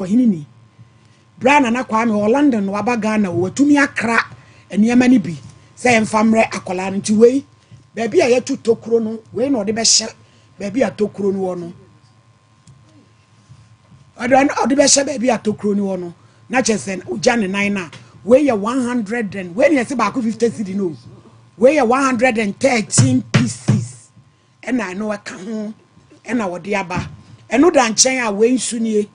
Ɔhene ni. Berɛ a Nana Kwame wɔ London na waba Ghana o, watumi akra nneɛma no bi sɛ yɛmfa mmerɛ akwadaa no. Nti wei, baabi a yɛto tokuro no, wei na ɔde bɛhyɛ baabi a tokuro no wɔ no. Ɔde ɔde bɛhyɛ baabi a tokuro no wɔ no, na kyerɛ sɛ ogya ne nan no a, wei yɛ 100 and, wei na yɛse baako 50 cedi no o. Wei yɛ 113 pieces. Ɛna ɛno ɛka ho ɛna wɔde aba. Ɛno da nkyɛn a wei nso nie.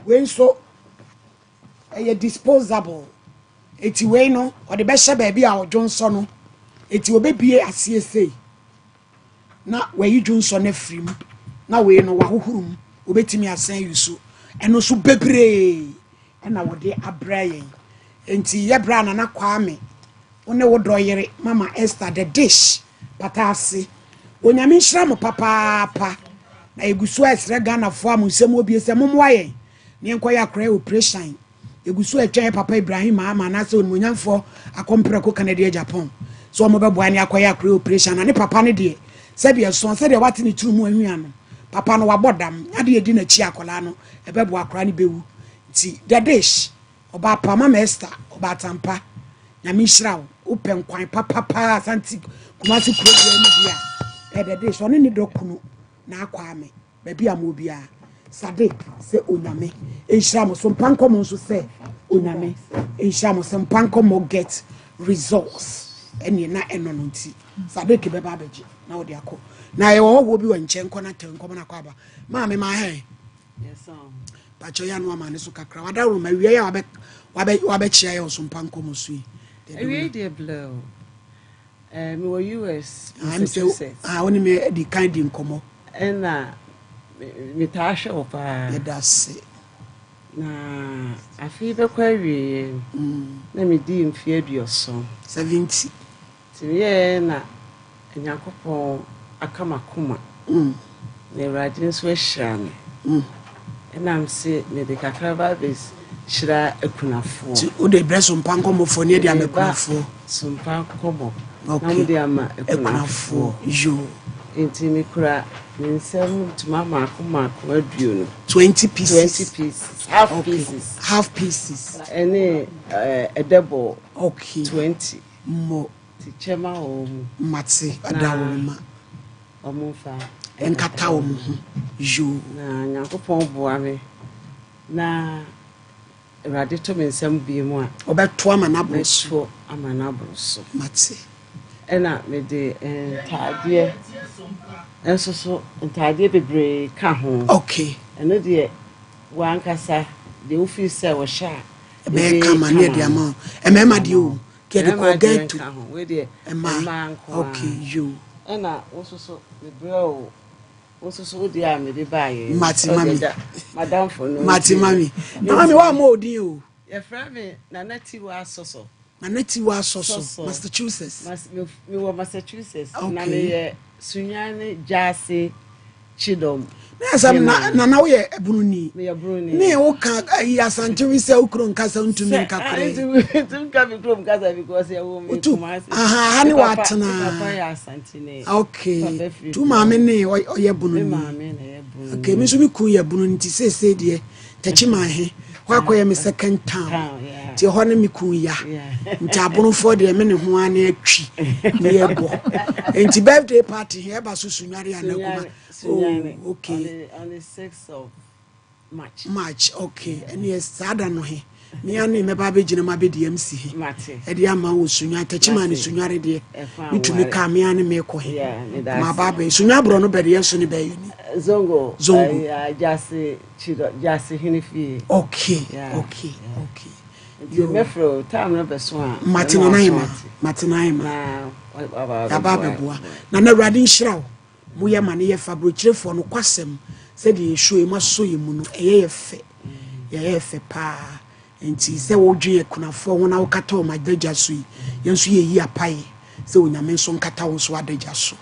Wei nso ɛyɛ disposable. Eti wei no ɔde bɛhyɛ baabi a ɔdwonsɔ no. Eti obebie aseɛ sei na wayi dwonsɔ no afiri mu na wei no wahohoro mu obetumi asan yi so. Ɛno nso bebree ɛna wɔde abrɛ yɛn. Enti yɛbrɛ a Nana Kwame Wo ne wo dɔ yere mama Esther the dish pata ase. Onyame nhyira mo papaapa. Na yɛgu so ɛsrɛ Ghanafoɔ a mo nsɛm wɔ bie sɛ mommoa yɛn na yɛnkɔyɛ akora operation. Yɛgu so ɛtwɛn yɛ papa Ibrahim Mahama anaasɛ onimuonyamfoɔ akɔmprɛko Kennedy Agyapong sɛ wɔn bɛboa ne akɔyɛ akora operation. Na ne papa no deɛ sɛdeɛ ɛsoɔ sɛdeɛ wate ne tiri mu ahwia no papa no wabɔ dam adeɛ ɛdi n'akyi akwadaa no ɛbɛboa akora no bɛwu nti the dish Ɔbaa pa mama Esther ɔbaatan pa Nyame nhyira wo wopɛ nkwan papa paa Asante Kumasi kuro bia mu bi a pɛ dɛde so ɔne ne dɔ kunu na akɔ ame baabi a mo biara Sadiq sɛ Onyame nhyira mo so mpa nkɔmɔ nso sɛ Onyame nhyira mo so mpa nkɔmɔ get results ɛne na ɛno no nti Sadiq bɛba abɛgye na wɔde akɔ na yɛwɔ hɔ wɔ bi wɔ nkyɛn nkɔ na tɛ nkɔmɔ na akɔ aba maame ma hɛn Pakyɛ yɛ ano ama ne so kakra. Wada roma awia yi a wabɛ wabɛ wabɛkyia yɛ ɔsompa nkɔmɔ so yi. Awia yi deɛ blɛ o. Eh, mewɔ US, Massachusetts. Ah, wo ne me di kan di nkɔmɔ. Ɛna metaa hwɛ wo paa. Yɛda ase. Na afe bɛkɔ awieɛ na medii mfeɛ 70. 70. Nti meyɛɛ na Nyankopɔn aka m'akoma, na Awurade nso ahyira me. Ɛnam se mede kakra ba abɛhyira akunafoɔ. Nti wode brɛ sompa nkɔmmɔfoɔ ne ɛde ama akunafoɔ. Sompa nkɔmmɔ na wɔde ama akunafoɔ. Yoo. Nti mekura me nsam ntoma mmaako mmaako 20. 20 pieces. 20 pieces. Half pieces. Half pieces. Ɛne ɛdɛbɔ. Okay. 20. Mmɔ. Te kyɛ ma wɔn mu. Mate adaworoma. Na wɔn mfa. Nkata wɔn ho yoo. Na Nyankopɔn boa me na Awurade to me nsam bie mu a. Ɔbɛto ama no aboro so. Mɛto ama no aboro so. Mate. Ɛna mede ntaadeɛ nso so ntaadeɛ bebree ka ho. Okay. Ɛno deɛ w'ankasa deɛ wofiri sɛ wɔhyɛ a. Ɛbɛyɛ kama ne yɛde ama wo. Mmarima deɛ o. Yɛde kɔ ghetto. Mmaa nko ara. Okay, yo. Ɛna wo nso so mebrɛ wo. Wo nso so wo deɛ a mede baayɛ. Mate mami. Madamfo no. Mate mami. Na mami wa mo odin o. Yɛfrɛ me Nana Tiwa Asɔsɔ. Nana Tiwa Asɔsɔ, Massachusetts. Mewɔ Massachusetts. Okay. Na meyɛ Sunyani Gyase Kyidɔm. Na sɛ na nana woyɛ bununi. Meyɛ bununi. Ne wo ka ayi Asante wi sɛ wo kurom kasa ntumi nka korɛ. Ntumi nka mi kurom kasa because ɛwɔ mi Kumasi. Aha ha ne watena. Mi papa yɛ Asante ne. Okay. Tu maame ne ɔyɛ bununi. Mi maame na yɛ bununi. Okay, mi nso mi kun yɛ bununi nti seesei deɛ Techiman he hɔ akɔyɛ me second town. Nti ɛhɔ ne me kun ya. Nti abonofoɔ deɛ me ne ho ara ne atwi ne yɛbɔ. Nti birthday party he ɛba so Sunyani anaa Kuma. Oh, okay. On the 6th of March. March, okay. Ɛneɛ saa da no he, me ara ne mɛba abɛgyina mu abɛdi MC he. Ɛde ama wɔ Sunyani, Techiman ne Sunyani deɛ. Metumi ka me ara ne mekɔ he. Maba abɛyɛ. Sunya borɔ no bɛdeɛ nso ne bɛyɛ ni. Zongo. Zongo. Gyase, Kyidɔ, Gyase hene fie. Okay, okay, okay. Nti mɛfrɛ o, time no bɛso a. Mate Nana Ahema, mate Nana Ahema. Na Yaba abɛboa. Nana Awurade nhyira wo. Moyɛ ma no yɛ fɛ. Aburokyerefoɔ nokwasɛm sɛdeɛ yɛ show yi moasɔ yɛ mu no ɛyɛ yɛ fɛ. Ɛyɛ yɛ fɛ paa. Nti sɛ wodwen akunafoɔ ho na wokata wɔn adagya so yi, yɛn nso yɛyi apaeɛ sɛ Onyame nso nkata wo nso adagya so.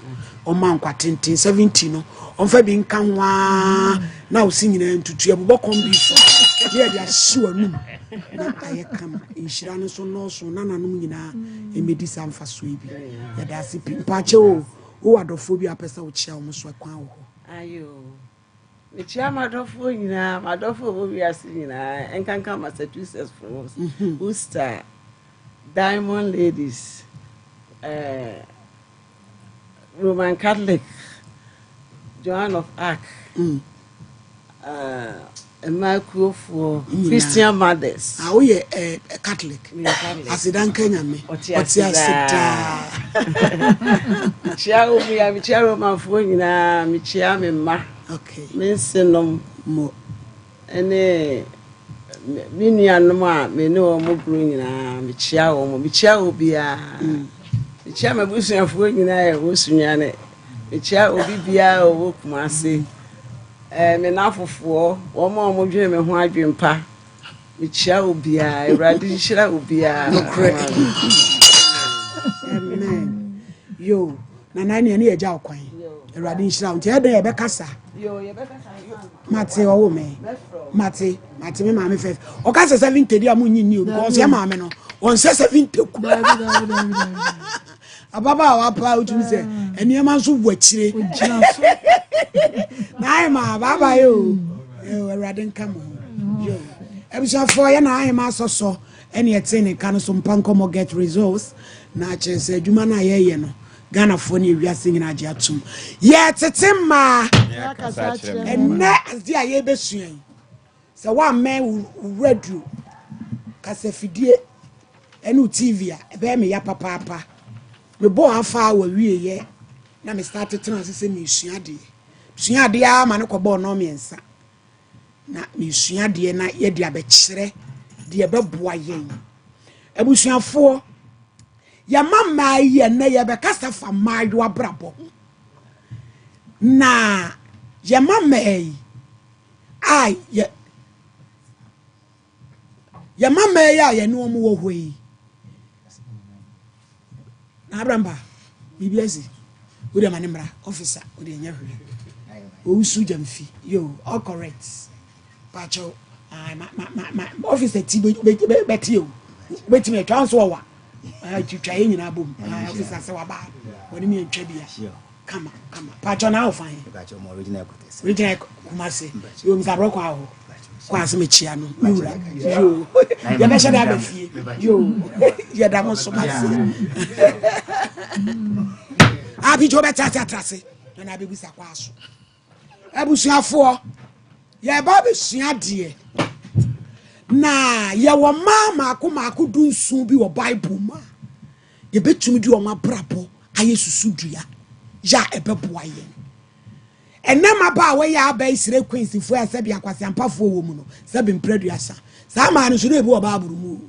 Ɔmma nkwa tenten 70 no, ɔmfa bi nka ho ara na wo se nyinaa ntutu. Yɛbobɔ kɔn bi so na yɛde ahye w'anum na ayɛ kama. Nhyira no nso nnɔɔso, nananom nyinaa mmɛdi saa mfasoɔ yi bi. Yɛda ase pii. Mpaakyɛw o, wowɔ adɔfoɔ bi a wopɛ sɛ wokyea wɔn so a, kwan wɔ hɔ. Ayo. Mekyia m'adɔfoɔ nyinaa, m'adɔfoɔ a wɔwɔ wiase nyinaa, ɛnkanka Massachusetts foɔ, Worcester, Diamond Ladies, eh, Roman Catholic, Joan of Arc, eh, mmaa kuofoɔ, Christian Mothers. Ah, woyɛ eh, Catholic. Meyɛ Catholic. Aseda nka Nyame. Ɔte ase daa. Mekyia wo bia, mekyia Romanfoɔ nyinaa, mekyia me mma, Okay. me nsenom, Mo. ne me nuanom a me ne wɔn goro nyinaa, mekyia wɔn, mekyia obiara. Mekyia m'abusuafoɔ nyinaa a ɛwɔ Sunyani. Mekyia obi biara a ɔwɔ Kumasi. Eh, me nafofoɔ, wɔn a wɔdwene me ho adwene pa. Mekyia obiara. Awurade nhyira obiara. Nokorɛ. Amen. Yo, nana ne ɛne yɛgya wo kwan. Awurade nhyira wo. Nti ɛdɛn yɛbɛkasa? Mate ɔwo me. Mate, mate me maame fɛf. Ɔka sɛ 70 di a mo nyi ni o because yɛ maame no. Ɔnsɛ 70 kura. Ababaawa paa wotumi sɛ nneɛma nso wɔ akyire. Na ayɛ ma baaba yɛ o. Awurade nka mo ho. Yo. Abusuafoɔ yɛ na ayɛ ma asɔsɔ ɛne ɛte ne nka no so mpa nkɔmmɔ get results na kyerɛ sɛ adwuma no a yɛyɛ no Ghanafoɔ ne ewiase nyinaa agye atom. Yɛtete mmaa. Ɛnnɛ adeɛ a yɛbɛsua yi, sɛ woammɛn wo radio, kasafidie ɛne wo TV a, ɛbɛyɛ me ya papaapa. Mebɔɔ afa a wɔawieɛ na me start tena ase sɛ meresua adeɛ. Sua adeɛ ara ma no kɔbɔɔ nnɔn mmiɛnsa. Na meresua adeɛ na yɛde abɛkyerɛ deɛ ɛbɛboa yɛn. Abusuafoɔ, yɛma mmaa yi ɛnnɛ yɛbɛkasa fa mmaayewa abrabɔ ho. Na yɛma mmaa yi a yɛ yɛma mmaa yi a yɛne wɔn wɔ hɔ yi na abramba biribi asi wode ma ne mmra officer wode ɛnyɛ hwee owusu gyamfi yo all correct pakyɛw ah, ma ma ma ma officer ti bɛte o wobɛtumi atwa nso ɔwa twitwa yɛ nyinaa bom officer sɛ waba wɔne mi antwa bia kama kama pakyɛw na awofa he regional Kumase yo mr abrɔ kɔ ahɔ kɔ ase mekyia no me wura yo yɛbɛhyɛ da aba fie yo yɛda mo so mase abigye wobɛte ase atra ase na na abɛbusa kɔ aso abusuafoɔ yɛba abɛsua adeɛ na yɛwɔ mmaa maako maako 17 bi wɔ Bible mu a yɛbɛtumi de wɔn abrabɔ ayɛ susudua yɛ a ɛbɛboa yɛn. Ɛnnɛ mmabaawa yi a aba yi srɛ Queensfoɔ a sɛbi akwaseampafoɔ wɔ mu no sɛbi mprɛduasa. Saa mmaa no nso na ebi wɔ Bible mu o.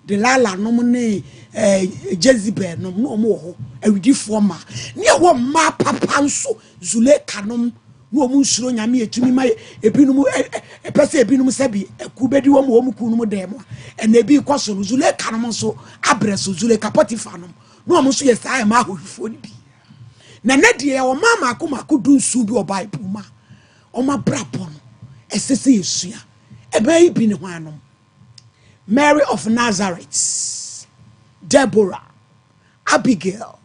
Delilah nom ne eh, Jezebel nom na wɔn wɔ hɔ, awidifoɔ mmaa. Ne ɛwɔ mmaa papa nso, Zuleka nom na wɔn nsuro Nyame etumi ma ebinom ɛpɛ sɛ ebinom sɛbi ɛku bɛdi wɔn wɔ wɔn kuo no mu dɛm a ɛna ebi kɔ so no. Zuleka nom nso abrɛ so, Zuleka Potiphar nom na wɔn nso yɛ saa mmaa ahohwifoɔ no bi. Na nɛ deɛ yɛwɔ mmaa mmaako mmaako 17 bi wɔ Bible mu a wɔn abrabɔ no ɛsɛ sɛ yɛsua. Ɛbɛn yi bi ne hwan nom? Mary of Nazareth, Deborah, Abigail,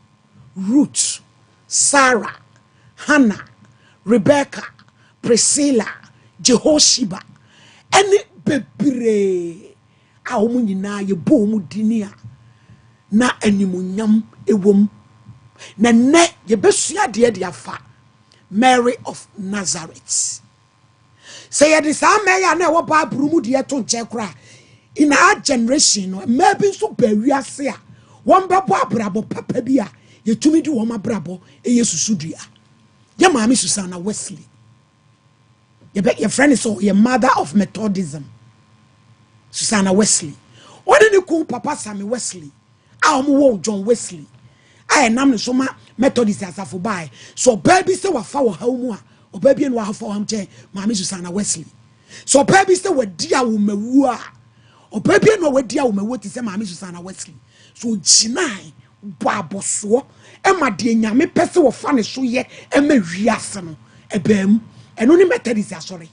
Ruth, Sarah, Hannah, Rebecca, Priscilla, Jehosheba, ɛne bebree a wɔn nyinaa yɛbɔ wɔn dini a na animuonyam wɔ mu. Na nnɛ yɛbɛsua adeɛ de afa Mary of Nazareth. Sɛ yɛde saa mmaa yi a na ɛwɔ Bible mu deɛ to nkyɛn koraa, in our generation no, mmaa bi nso baa wiase a wɔbɛbɔ abrabɔ papa bi a yɛtumi de wɔn abrabɔ yɛ susudua. Yɛ maame Susanna Wesley, yɛbɛ yɛfrɛ no sɛ ɔyɛ mother of Methodism. Susanna Wesley, ɔne ne kun papa Sammy Wesley a wɔn wɔ John Wesley a ɛnam ne so ma Methodist asafo baeɛ. So ɔbaa bi sɛ wafa ɔhaw mu a, ɔbaa bi na wafa ɔhaw kyɛn maame Susanna Wesley. So ɔbaa bi sɛ wadi awomawuo a, ɔbaa bi na wadi awomawuo te sɛ maame Susanna Wesley. So ogyinae bɔ abɔsoɔ ɛma deɛ Nyame pɛ sɛ wɔfa ne so yɛ ɛma wiase no ɛbaa mu. Ɛno ne Methodist asɔre.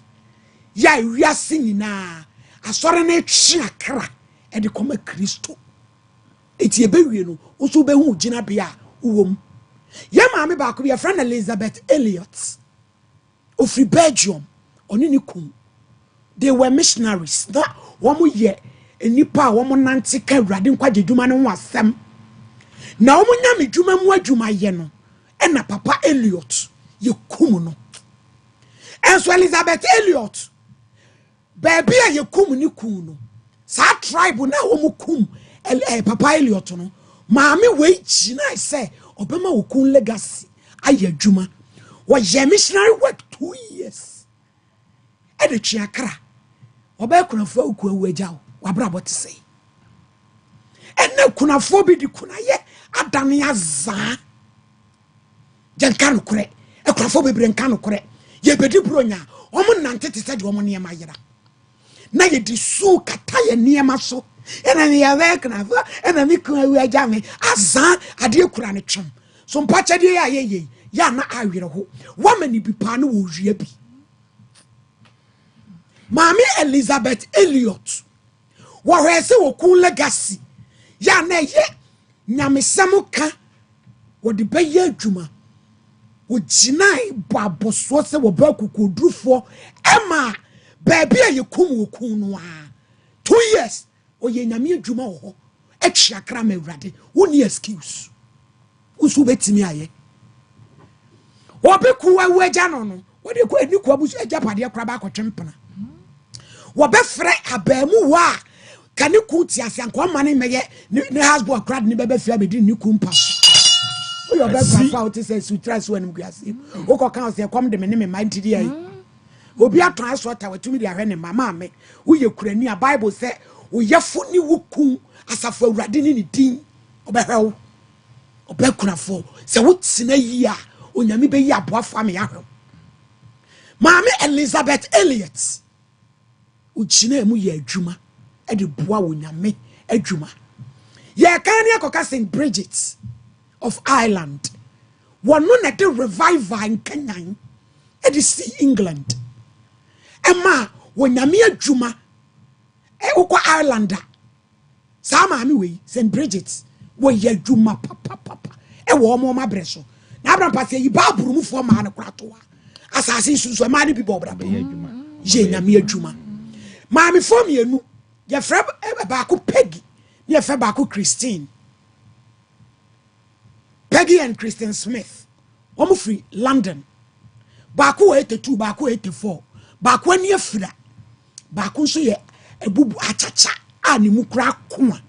Yɛ a wiase nyinaa asɔre no twe akra ɛde kɔma Kristo. Eti ebewie no, nso wobɛhu gyinabea a wowɔ mu. Yɛ maame baako bi yɛfrɛ no Elizabeth Elliot. Ofiri Belgium, ɔne ne kunu. They were missionaries. Na wɔn yɛ nnipa a wɔn nante ka Awurade nkwagye dwuma no ho asɛm. Na wɔn nyame dwuma mu adwumayɛ no, ɛna Papa Elliot yɛ kum no. Ɛnso Elizabeth Elliot, baabi a yɛkum ne kun no, saa tribe no a wɔn kum Papa Elliot no, maame wei gyinae sɛ ɔbɛma wɔn kun legacy ayɛ adwuma. Wɔyɛ missionary work 2 years. Ɛde twe akra. Ɔbɛyɛ kunafoɔ a woku awu agya wo, wabrabɔ te sɛ. Ɛnna kunafoɔ bi de kunayɛ adane azaa. Yɛnka nokorɛ. Akunafoɔ bebree nka nokorɛ. Yɛbɛdi buronya. Wɔn nante te sɛ deɛ wɔn nneɛma yera. Na yɛde suu kata yɛn nneɛma so. Ɛna me yɛbɛyɛ kunafoɔ, ɛna me kun awu agya me. Azaa adeɛ kura ne twɛm. So mpakyɛdeɛ yɛ a yɛyɛ yi, yɛ a na awerɛho. Wama ne bi paa na wɔwia bi. Maame Elizabeth Elliot, wɔhwɛɛ sɛ wɔkun legacy, yɛ a na ɛyɛ nyamesɛm ka wɔde bɛyɛ adwuma. Wɔgyinae bɔ abɔsoɔ sɛ wɔbɛ akokoɔdurufoɔ ɛma baabi a yɛkum wɔkun no a 2 years ɔyɛ nyame adwuma wɔ hɔ. Ɛtwe akra ma Awurade. Wonni excuse. Wo nso wobɛtumi ayɛ. Obi ku awu agya no no, wɔde kɔ ani ku abusu agyapadeɛ koraa baakɔtwe mpena. Wɔbɛfrɛ abaamuwa a ka ne ku te ase anka ɔma ne mmɛyɛ ne husband koraa de ne bɛbɛ fie abɛdi ne ku mpa so. Woyɛ ɔbɛ Asi. kurafo a wote sɛ sutra so anim guase. Wokɔka wo sɛ ɛkɔm de me ne me mma nti deɛ yi. Obi atɔn aso ata watumi de ahwɛ ne mma. Maame, woyɛ kurani a Bible sɛ woyɛfo ne wo kun asafo Awurade ne ne din ɔbɛhwɛ wo. Ɔbɛ kurafo sɛ wotena yie a Onyame bɛyi aboafo ama yɛahwɛ wo. Maame Elizabeth Elliot ogyina mu yɛ adwuma de boa Onyame adwuma. Yɛka ne akɔka Saint Bridget of Ireland. Wɔno na de revival nkanyan de si England. Ɛma Onyame adwuma wokɔ Ireland a saa maame wei Saint Bridget wɔyɛ adwuma papapapa ɛwɔ wɔn wɔn abrɛ so. Na Abraham Pasi yi Bible mufoɔ maa no koraa to a asase yi so nso ɛmaa no bi bɔ ɔbra Bɛyɛ adwuma. yɛ nyame adwuma. Maamefoɔ mmienu yɛfrɛ baako Peggy ne yɛfrɛ baako Christine. Peggy and Christine Smith wɔn firi London. Baako wɔ 82, baako wɔ 84. Baako ani afira, baako nso yɛ abubu akyakya a ne mu kura ko a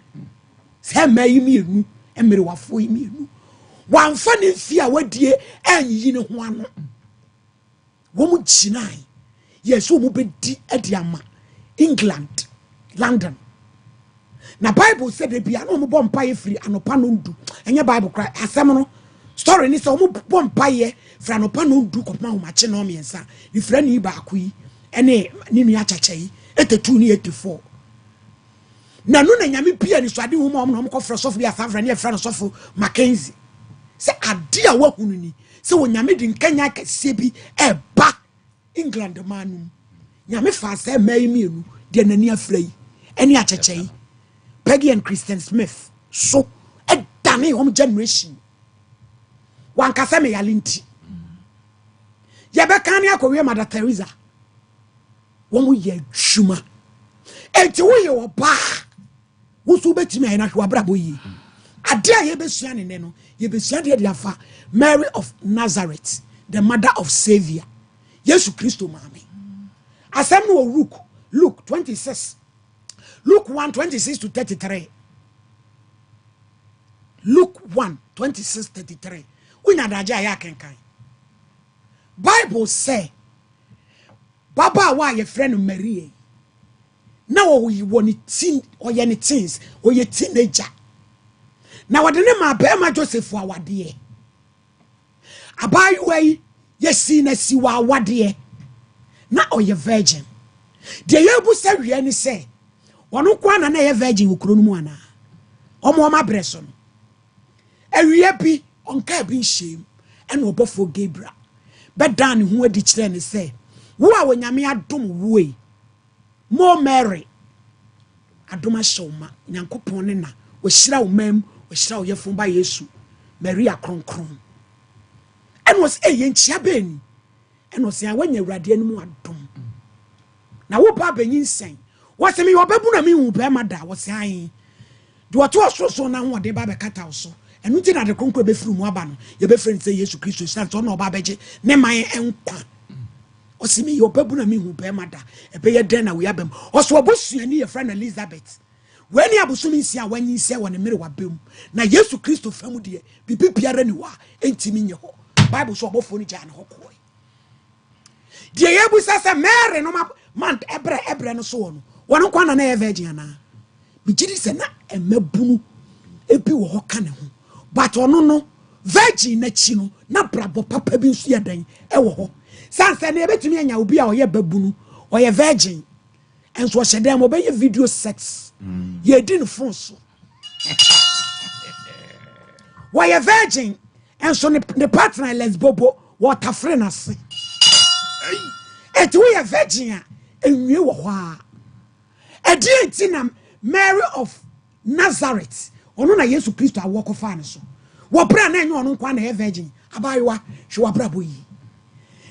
sɛ mmaa yi mmienu mmerewafoɔ yi mmienu wɔamfa ne mfie a wadie anyiyi ne ho ano. Wɔn gyinae yɛ sɛ wɔn bɛdi de ama England, London. Na Bible sɛ de bia na wɔn bɔ mpaeɛ firi anɔpa nondu. Ɛnyɛ Bible kora asɛm no story ni sɛ wɔn bɔ mpaeɛ firi anɔpa nondu kɔpem ahomakye nɔɔ mmiɛnsa. Ne fira ni baako yi ɛne ne nua akyakya yi 82 ne 84. Na no na nyame bia ni so ade hu ma wɔn na wɔn kɔfrɛ sɔfo bi asafra ne yɛfrɛ no sɔfo Mackenzie sɛ ade a wahunu ni sɛ onyame de nkanya kɛseɛ bi ɛba England maa no mu. Nyame fa sɛ mmaa yi mmienu deɛ n'ani afira yi ɛne akyɛkyɛ yi Peggy and Christian Smith so ɛdane wɔn generation. Wankasa me yale nti yɛbɛka ne akɔwie Mother Teresa. Wɔn yɛ adwuma enti woyɛ ɔbaa wo nso wobɛtumi ayɛ no ahwɛ w'abrabɔ yie. Ade a yɛbɛsua ne nɛ no yɛbɛsua deɛ de afa Mary of Nazareth, the mother of Savior, Yesu Kristo maame. Asɛm no wɔ Luke 26, Luke 1 26 to 33. Luke 1 26 33. Wonya adagye a yɛ akenkan. Bible sɛ babaawa a yɛfrɛ no Maria yi na ɔwɔ ne teen, ɔyɛ ne teens, ɔyɛ teenager. Na wɔde ne maa barima Joseph awadeɛ. Abaayewa yi yɛsii na si wɔ awadeɛ na ɔyɛ virgin. Deɛ yɛbu sɛ wie ne sɛ ɔno nko ara na ɛyɛ virgin wɔ kuro no mu anaa? Ɔmo abrɛ so no. Awia bi ɔnkaa bi nhyɛm ɛna ɔbɔfoɔ Gabriel bɛdan ne ho adi kyerɛ ne sɛ wo a Onyame adom wo yi, Mo Mary, adom ahyɛ wo ma, Nyankopɔn ne na wahyira wo mam, wahyira wo yɛfo ba Yesu, Maria kronkron. Ɛna ɔsɛ, ɛyɛ nkyia bɛn ni? Ɛna ɔse, a woanya Awurade anim adom. Na wo ba abɛnyinsɛn. Wɔse, meyɛ ɔbabunu a menhuu barima da. Wɔse, ae. Deɛ ɔte ɔsorosoro no ahoɔden ba abɛkata wo so. Ɛno nti na ade kronkron a ɛbɛfiri wo mu aba no, yɛbɛfrɛ no sɛ Yesu Kristo, ɛsiane sɛ ɔno na ɔba abɛgye ne man nkwa. Ɔse, meyɛ ɔbabunu a menhuu barima da. Ɛbɛyɛ dɛn na wei aba mu? Ɔse, ɔbusuani yɛfrɛ no Elizabeth. Wei ne abosome nsia a wanyinsɛn wɔ ne mmerewa bɛ mu. Na Yesu Kristo fa mu deɛ, biribi biara ni hɔ a ɛntumi nyɛ hɔ. Bible so ɔbɔfoɔ no gyaa ne hɔ kɔɔe. Deɛ yɛbusa sɛ Mary no ma ɛbrɛ ɛbrɛ no soɔ no, wɔn nko na na ɛyɛ virgin anaa? Megye di sɛ na mmabunu ebi wɔ hɔ ka ne ho, but ɔno no virgin n'akyi no na brabɔ papa bi nso yɛ dɛn ɛwɔ hɔ. San sɛ na yɛbɛtumi anya obi a ɔyɛ babunu, ɔyɛ virgin, nso ɔhyɛ dɛm ɔbɛyɛ video sex, yɛdi no phone so. Wɔyɛ virgin nso ne partner Les Bobo wɔtafere n'ase. Eti woyɛ virgin a enwie wɔ hɔ a. Ɛdeɛ nti na Mary of Nazareth ɔno na Yesu Kristo awoɔ kɔfaa ne so wɔ berɛ a na ɛnyɛ ɔno nko na ɛyɛ virgin. Abaayewa, hwɛ w'abrabɔ yie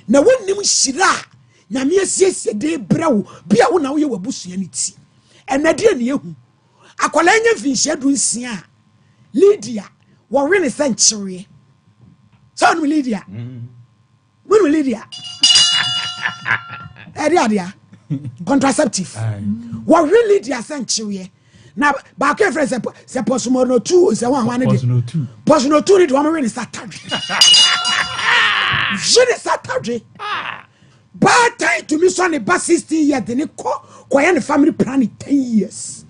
na wonnim nhyira a Nyame asiesie de brɛ wo bi a wo na woyɛ w'abusua no ti. Ɛnɛ deɛ ne ehu akwadaa nya mfinhyia 16 a Lydia wɔwe ne sɛ nkyeweɛ sɛ ɔnom Lydia wonu Lydia ɛde adea contraceptive wɔwe Lydia sɛ nkyeweɛ na baako yɛ fɛ sɛ sɛ pɔsomɔnotu sɛ wɔn ahoa ne de pɔsomɔnotu ne de wɔn we ne sa tadwe we ne sa tadwe baatan tumi sɔ ne ba 16 years de ne kɔ kɔyɛ ne family planning 10 years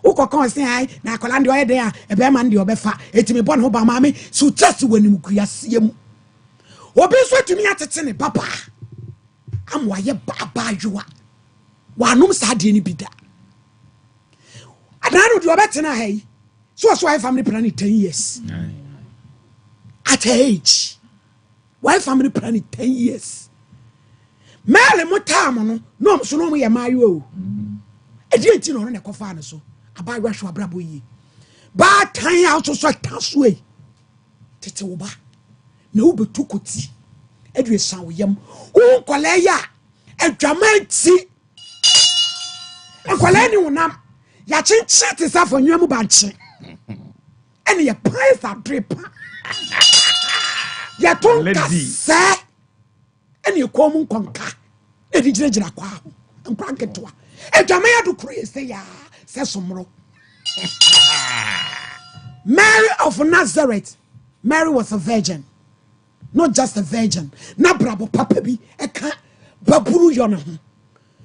wokɔ kɔn sɛ ayi na akwadaa deɛ ɔyɛ den a ɛbɛrima no deɛ ɔbɛfa etumi bɔ ne ho ba maame so kyɛse wɔ anim kuaseɛ mu obi nso atumi atete ne papa ama wayɛ abaayewa wanom saa adeɛ no bi da adan no deɛ ɔbɛtena ha yi so ɔso wayɛ family planning 10 years at her age wayɛ family planning 10 years mɛɛle mo taa mo no na ɔmo so na ɔmo yɛ mmaayewa o ɛdeɛ nti na ɔno na ɛkɔfaa no so abaayewa hwɛ abrabɔ yie baatan a ɔsoso ta so yi tete wo ba na wobɛtu kɔti ɛde esan wo yam wo nkɔlaa yi a adwaman ti nkɔlaa ni wo nam yɛakyenkyen te sɛ afɔnwia mu bankye ɛne yɛ pan sa adere pa yɛto nkasɛɛ ɛne ɛkɔn mu nkɔnka na ɛde gyinagyina kwaa ho nkora nketewa adwaman adokoro yɛ sɛ yaa sɛ somoro. Mary of Nazareth, Mary was a virgin, not just a virgin. Na brabo papa bi ɛka baburu yɔ ne ho.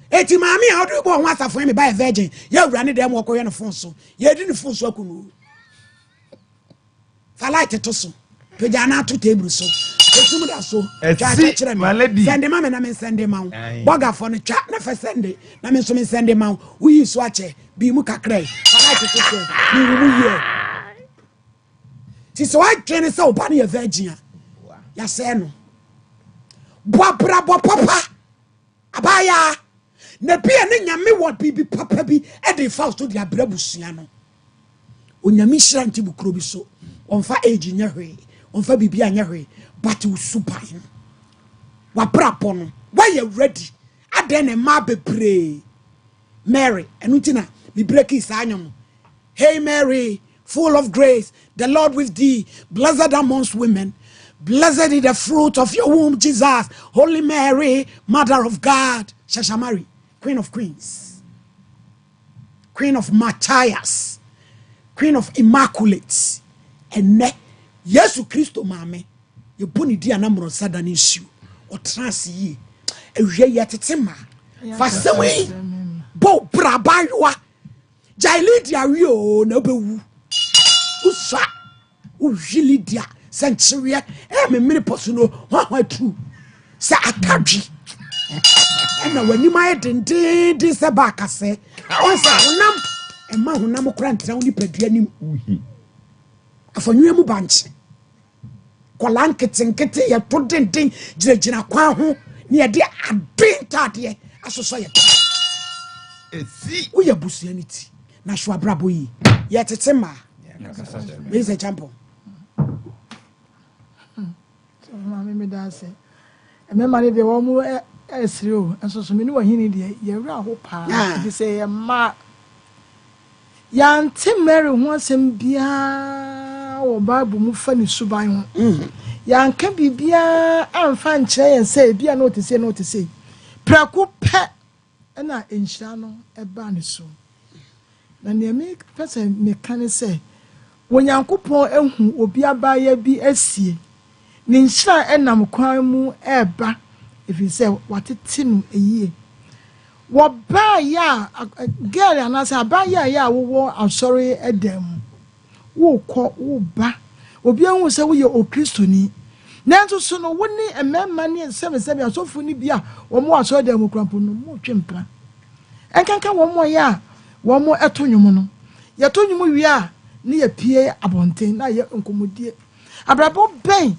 Eti maame a ɔde bɔ ho asafo yɛ me ba yɛ virgin, yɛ awura ne dɛm ɔkɔyɛ ne fon so, yɛdi ne fon so akunu. Fa light to so, pagya na ato table so, esum da so, twa atwa kyerɛ me, sɛnde ma me na me nsɛnde ma wo. Bɔgafo no twa na fɛ sɛnde na me nso me nsɛnde ma wo. Woyi so akyɛ, bii mu kakra yi, fa light to so, me wu mu yie. Ti sɛ wadwene sɛ ɔba no yɛ virgin a, yɛasɛe no. Bɔ abrabɔ papa. Abaayaa, na bi a ne Nyame wɔ biribi papa bi de fa so de abrɛ abusua no. Onyame nhyira nti bu kuro bi so. Ɔmfa age nyɛ hwee, ɔmfa biribi anyɛ hwee, but wo suban no, wabrabɔ no, woayɛ ready. Adɛn na mmaa bebree, Mary, ɛno nti na me breaki saa nwom no. Hey Mary, full of grace, the Lord with thee, blessed amongst women. Blessed is the fruit of your womb, Jesus. Holy Mary, Mother of God. Shashamari, Queen of Queens, Queen of Matthias, Queen of Immaculate. Ɛnɛ, Yesu Kristo maame, yɛbɔ ne di a na mmorɔnsa da ne nsuo. Ɔtena ase yie. Awia yi ɛtete ma. Fa asɛm yi bɔ bra abaayewa. Gyae Lydia wi o na wobɛwu. Wosua wohwi Lydia sɛ nkyeweɛ ɛyɛ memene pɔ so no hwahwa tu sɛ atadwe ɛna w'anim ayɛ dendenden sɛ baakasɛ ɔn sɛ honam ɛma honam kora ntena wo nipadua nim afɔnwia mu bankye Nkwadaa nketenkete yɛto denden gyinagyina kwan ho na yɛde adoe ntaadeɛ asosɔ yɛ ta. Esi. Woyɛ abusua no ti na so abrabɔ yi yɛtete mmaa. Wei sɛ champɔn. Maame meda ase. Mmarima no deɛ wɔn ɛresere o, nso so me ne wahini deɛ yɛwerɛ aho paa, ɛfiri sɛ yɛyɛ mmaa. Yɛante Mary ho asɛm biara wɔ Bible mu fa ne suban ho. Yɛanka biribiara amfa ankyerɛ yɛn sɛ ebia na ɔte sei na ɔte sei. Prɛko pɛ na nhyira no baa ne so. Na nea mepɛ sɛ meka ne sɛ, Onyankopɔn ahu obi abaayewa bi asie. Ne nhyira nam kwan mu reba ɛfiri sɛ watete no yie. Wɔbaeɛ a, girl anaasɛ abaayewa a wowɔ asɔre dan mu, wokɔ, woba, obi ahu sɛ woyɛ Okristoni. Nanso so no, wo ne mmarima ne sɛbesɛbe asɔfo no bi a wɔwɔ asɔre dan mu koraa mpo no, motwe mpena. Ɛnkanka wɔn a wɔyɛ a wɔto nnwom no. Yɛto nnwom wie a, ne yɛpue abɔnten na yɛ nkɔmmɔdie. Abrabɔ bɛn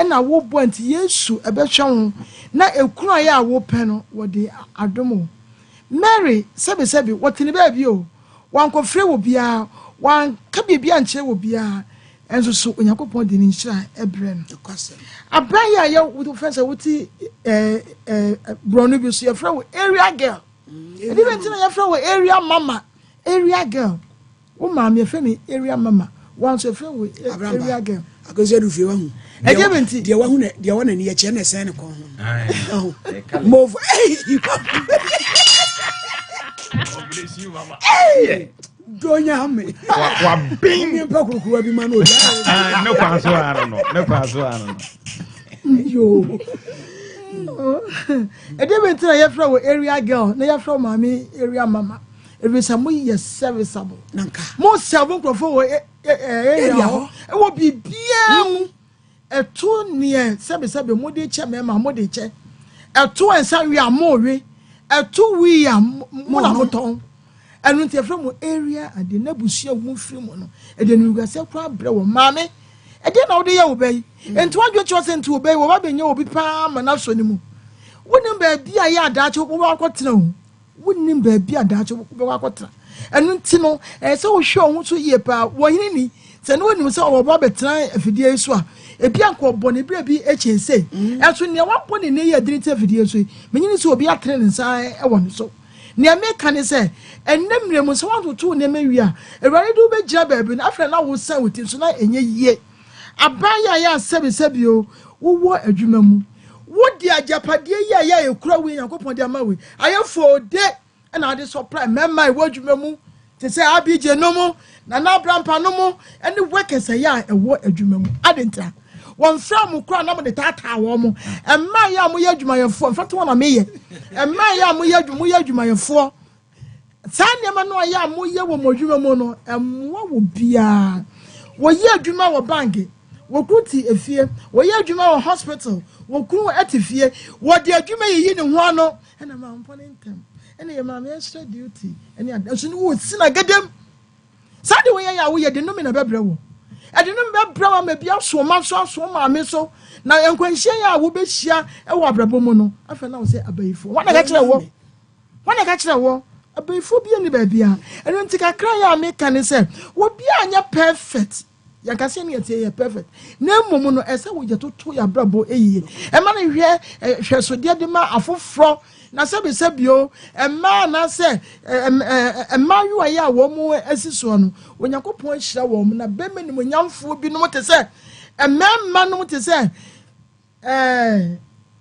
na wobɔ a nti Yesu bɛhwɛ wo na ekunu a yɛ a wopɛ no wɔde adom wo? Mary, sɛbesɛbe, wɔte ne baabi o, wankɔfrɛ obiara, wanka biribi ankyerɛ obiara, nso so Onyankopɔn de ne nhyira brɛ no. Aberɛ yi a yɛ wofɛ sɛ wote borɔno bi so yɛfrɛ wo area girl. Ɛde bɛ nti na yɛfrɛ wo area mama, area girl. Wo maame yɛfrɛ no area mama, wo nso yɛfrɛ wo area girl. Akosi adu fie wahu. Ɛdeɛ bɛ nti. Deɛ wahu na deɛ wɔ n'ani akyi ɛna ɛsɛn ne kɔn ho. Move. Donya me. Wa bin. Mi mpa kurukuruwa bi ma no. Ne kwan so ano no. Ne kwan so ano no. Yo. Ɛdeɛ bɛ nti na yɛfrɛ wo area girl na yɛfrɛ wo maame area mama. Efisɛ moyɛ serviceable. Mo serve nkurɔfoɔ wɔ area hɔ wɔ biribiara mu. Ɛto neɛ sɛbesɛbe mode kyɛ mmarima mode kyɛ. Ɛto nsa we a mowe. Ɛto wii a mo na motɔn. Ɛno nti yɛfrɛ mo area adeɛ na abusua a mofiri mu no ɛde animguaseɛ koraa brɛ wɔn. Maame, ɛdeɛ na wode yɛ wo ba yi? Nti woadwene kyerɛ sɛ nti wo ba yi wɔba bɛnya obi paa ma no asɔ ne mu. Wonim baabi a yɛ a daakye wobɛkɔ akɔtena o. Wonnim baabi a daakye wobɛkɔ akɔtena. Ɛno nti no, ɛyɛ sɛ wohwɛ wo ho so yie paa. Wɔ hene ni, sɛ ne wonim sɛ ɔwɔ ba bɛtena afidie yi so a, ebi anka ɔbɔ ne berɛ bi kyɛn sei. Ɛnso nea wabɔ ne nne yi adini te afidie so yi, menyini sɛ obi atene ne nsa wɔ ne so. Nea meka ne sɛ, ɛnnɛ mmerɛ mu, sɛ woantoto wo nneɛma wie a, Awurade de wo bɛgyina baabi no, afei na wosan wo ti nso na ɛnyɛ yie. Aban yi a yɛ a sɛbesɛbe o, wowɔ adwuma mu. Wode agyapadeɛ yi a yɛ a ɛkura wo yi Nyankopɔn de ama wo yi, ayɛ foode na ade supply mmarima a ɛwɔ adwuma mu te sɛ Abigye no mo, Nana Abrampa no mo, ne workers a yɛ a ɛwɔ adwuma mu. Ade ntra? Wɔmfrɛ mo koraa na mode taataa wɔn mo. Mmaa yɛ a moyɛ adwumayɛfoɔ, mfɛto wɔn na meyɛ. Mmaa yɛ a moyɛ adwumayɛfoɔ, Saa nneɛma no a ɛyɛ a moyɛ wɔ mo adwuma mu no, ɛmmoa wɔ biara. Wɔyɛ adwuma wɔ bank, wɔ kunu te efie, wɔyɛ adwuma wɔ hospital, wɔ kunu te fie. Wɔde adwuma yiyi ne ho ano. Ɛna maa mpɔ ne ntɛm. Ɛna yɛ maame extra duty. Ɛne ade. Nso ne wɔ si na gedem. Saa de wɔyɛ yɛ a woyɛ de nnome na ɛbɛbrɛ wo. Ɛde nnome bɛbrɛ wo ama bi aso ɔma so aso maame so. Na nkwanhyia yɛ a wobɛhyia wɔ abrabɔ mu no, afei na wo sɛ abayifoɔ. Wɔn na ɛka kyerɛ wɔ. Hwan na ɛka kyerɛɛ woɔ? Abayifoɔ biara nni baabiara. Ɛno nti kakra yi a meka ne sɛ, obiara nyɛ perfect. Yɛnka sɛ yɛne yɛteɛ yɛ perfect. Na mmom no, ɛsɛ sɛ yɛtoto yɛn abrabɔ yie. Ɛma no hwɛ hwɛsodeɛ de ma afoforɔ. Na sɛbisɛbi o, mmaa anaasɛ mmaayewa yi a wɔn asi soɔ no, Onyankopɔn ahyira wɔn. Na bɛrima animuonyamfoɔ binom te sɛ mmarima nom te sɛ Ɛɛ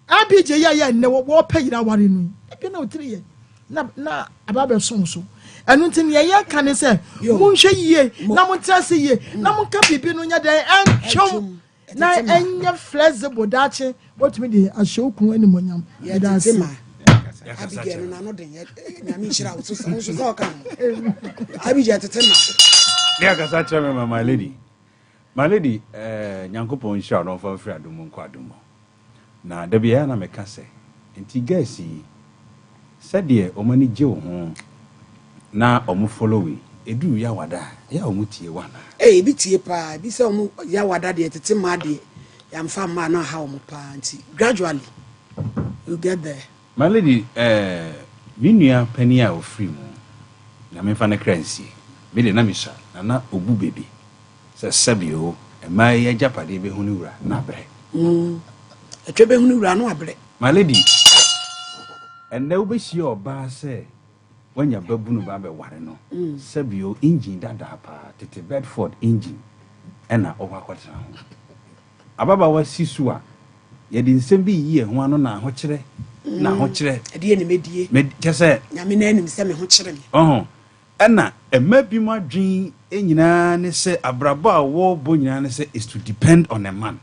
ABJ yi a yɛ nnɛ wɔpɛ yere aware no yi, ebia na otiri yɛ na na aba abɛso so. Ɛno nti nea yɛka ne sɛ monhwɛ yie na montena ase yie na monka biribi no nyɛ dɛn ɛntwom na ɛnyɛ flexible daakye wɔtumi de ahyɛ wo kunu animuonyam. Yɛda ase. Abigail no n'ano den nyame nhyira wo so nso sɛ ɔka ho Abigail tete ma. Ne akasa kyerɛ me ma my lady. My lady eh, Nyankopɔn nhyira wo na ɔmfa wo mfiri adom mu nkɔ adom mu. Na da biara na meka sɛ, nti girls yi, sɛdeɛ wɔn ani gye wo ho na wɔn follow wo yi, ɛduru Yawada a, ɛyɛ a wɔn tie wo anaa? Ei, ebi tie paa, ebi sɛ wɔn Yawada deɛ, tete mmaa deɛ, yɛamfa mma a na aha wɔn paa, nti gradually, you get there. My lady eh, me nua panin a ɔfiri mu, Nyame mfa ne kra nsie, me deɛ na mesua na na ɔbu bɛ bi sɛ sɛbe o, mmaa yi agyapadeɛ bɛhu ne wura na abrɛ. Mm, ɛtwɛ bɛhu ne wura no abrɛ. My lady, ɛnnɛ wobɛhyia ɔbaa sɛ wanya babunu ba abɛware no, sɛbio engine dadaa paa, tete Bedford engine ɛna ɔkɔ akɔtena ho. Ababaawa si so a, yɛde nsɛm bi yiyi yɛn ho ano na ahokyerɛ, na ahokyerɛ. Ɛdeɛ na mɛdie. Mɛ, kyɛ sɛ. Nyame no anim sɛ me ho kyere me. Ɔho, ɛna mma binom adwene nyinaa ne sɛ abrabɔ a wɔrebɔ nyinaa ne sɛ is to depend on a man.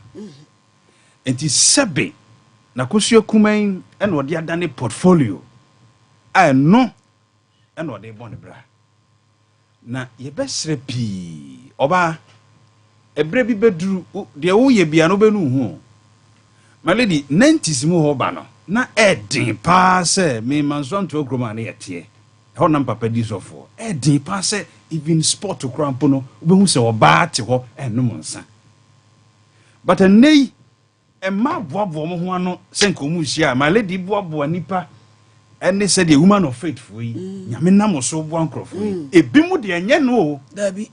Enti sɛbe n'akosua kumaa yi na ɔde adane portfolio a ɛno na ɔde rebɔ ne bra. Na yɛbɛsrɛ pii. Ɔbaa, ɛberɛ bi bɛduru, wo, deɛ woyɛ biara no wobɛnu wo ho o. My lady, nineties mu hɔ ba no, na ɛɛden paa sɛ me Mansoa Ntoa kurom a na yɛteɛ, ɛhɔ na me papa di sɔfoɔ, ɛɛden paa sɛ even sport koraa mpo no, wobɛhu sɛ ɔbaa te hɔ ɛrenom nsa. But ɛnnɛ yi, mmaa boaboa wɔn ho ano sɛ nka wɔn rehyia a, my lady boaboa nnipa ɛne sɛdeɛ woman of faith foɔ yi, mm. Nyame nam so boa nkurɔfoɔ yi. Mm. Ebi mu deɛ ɛnyɛ no o. Dabi.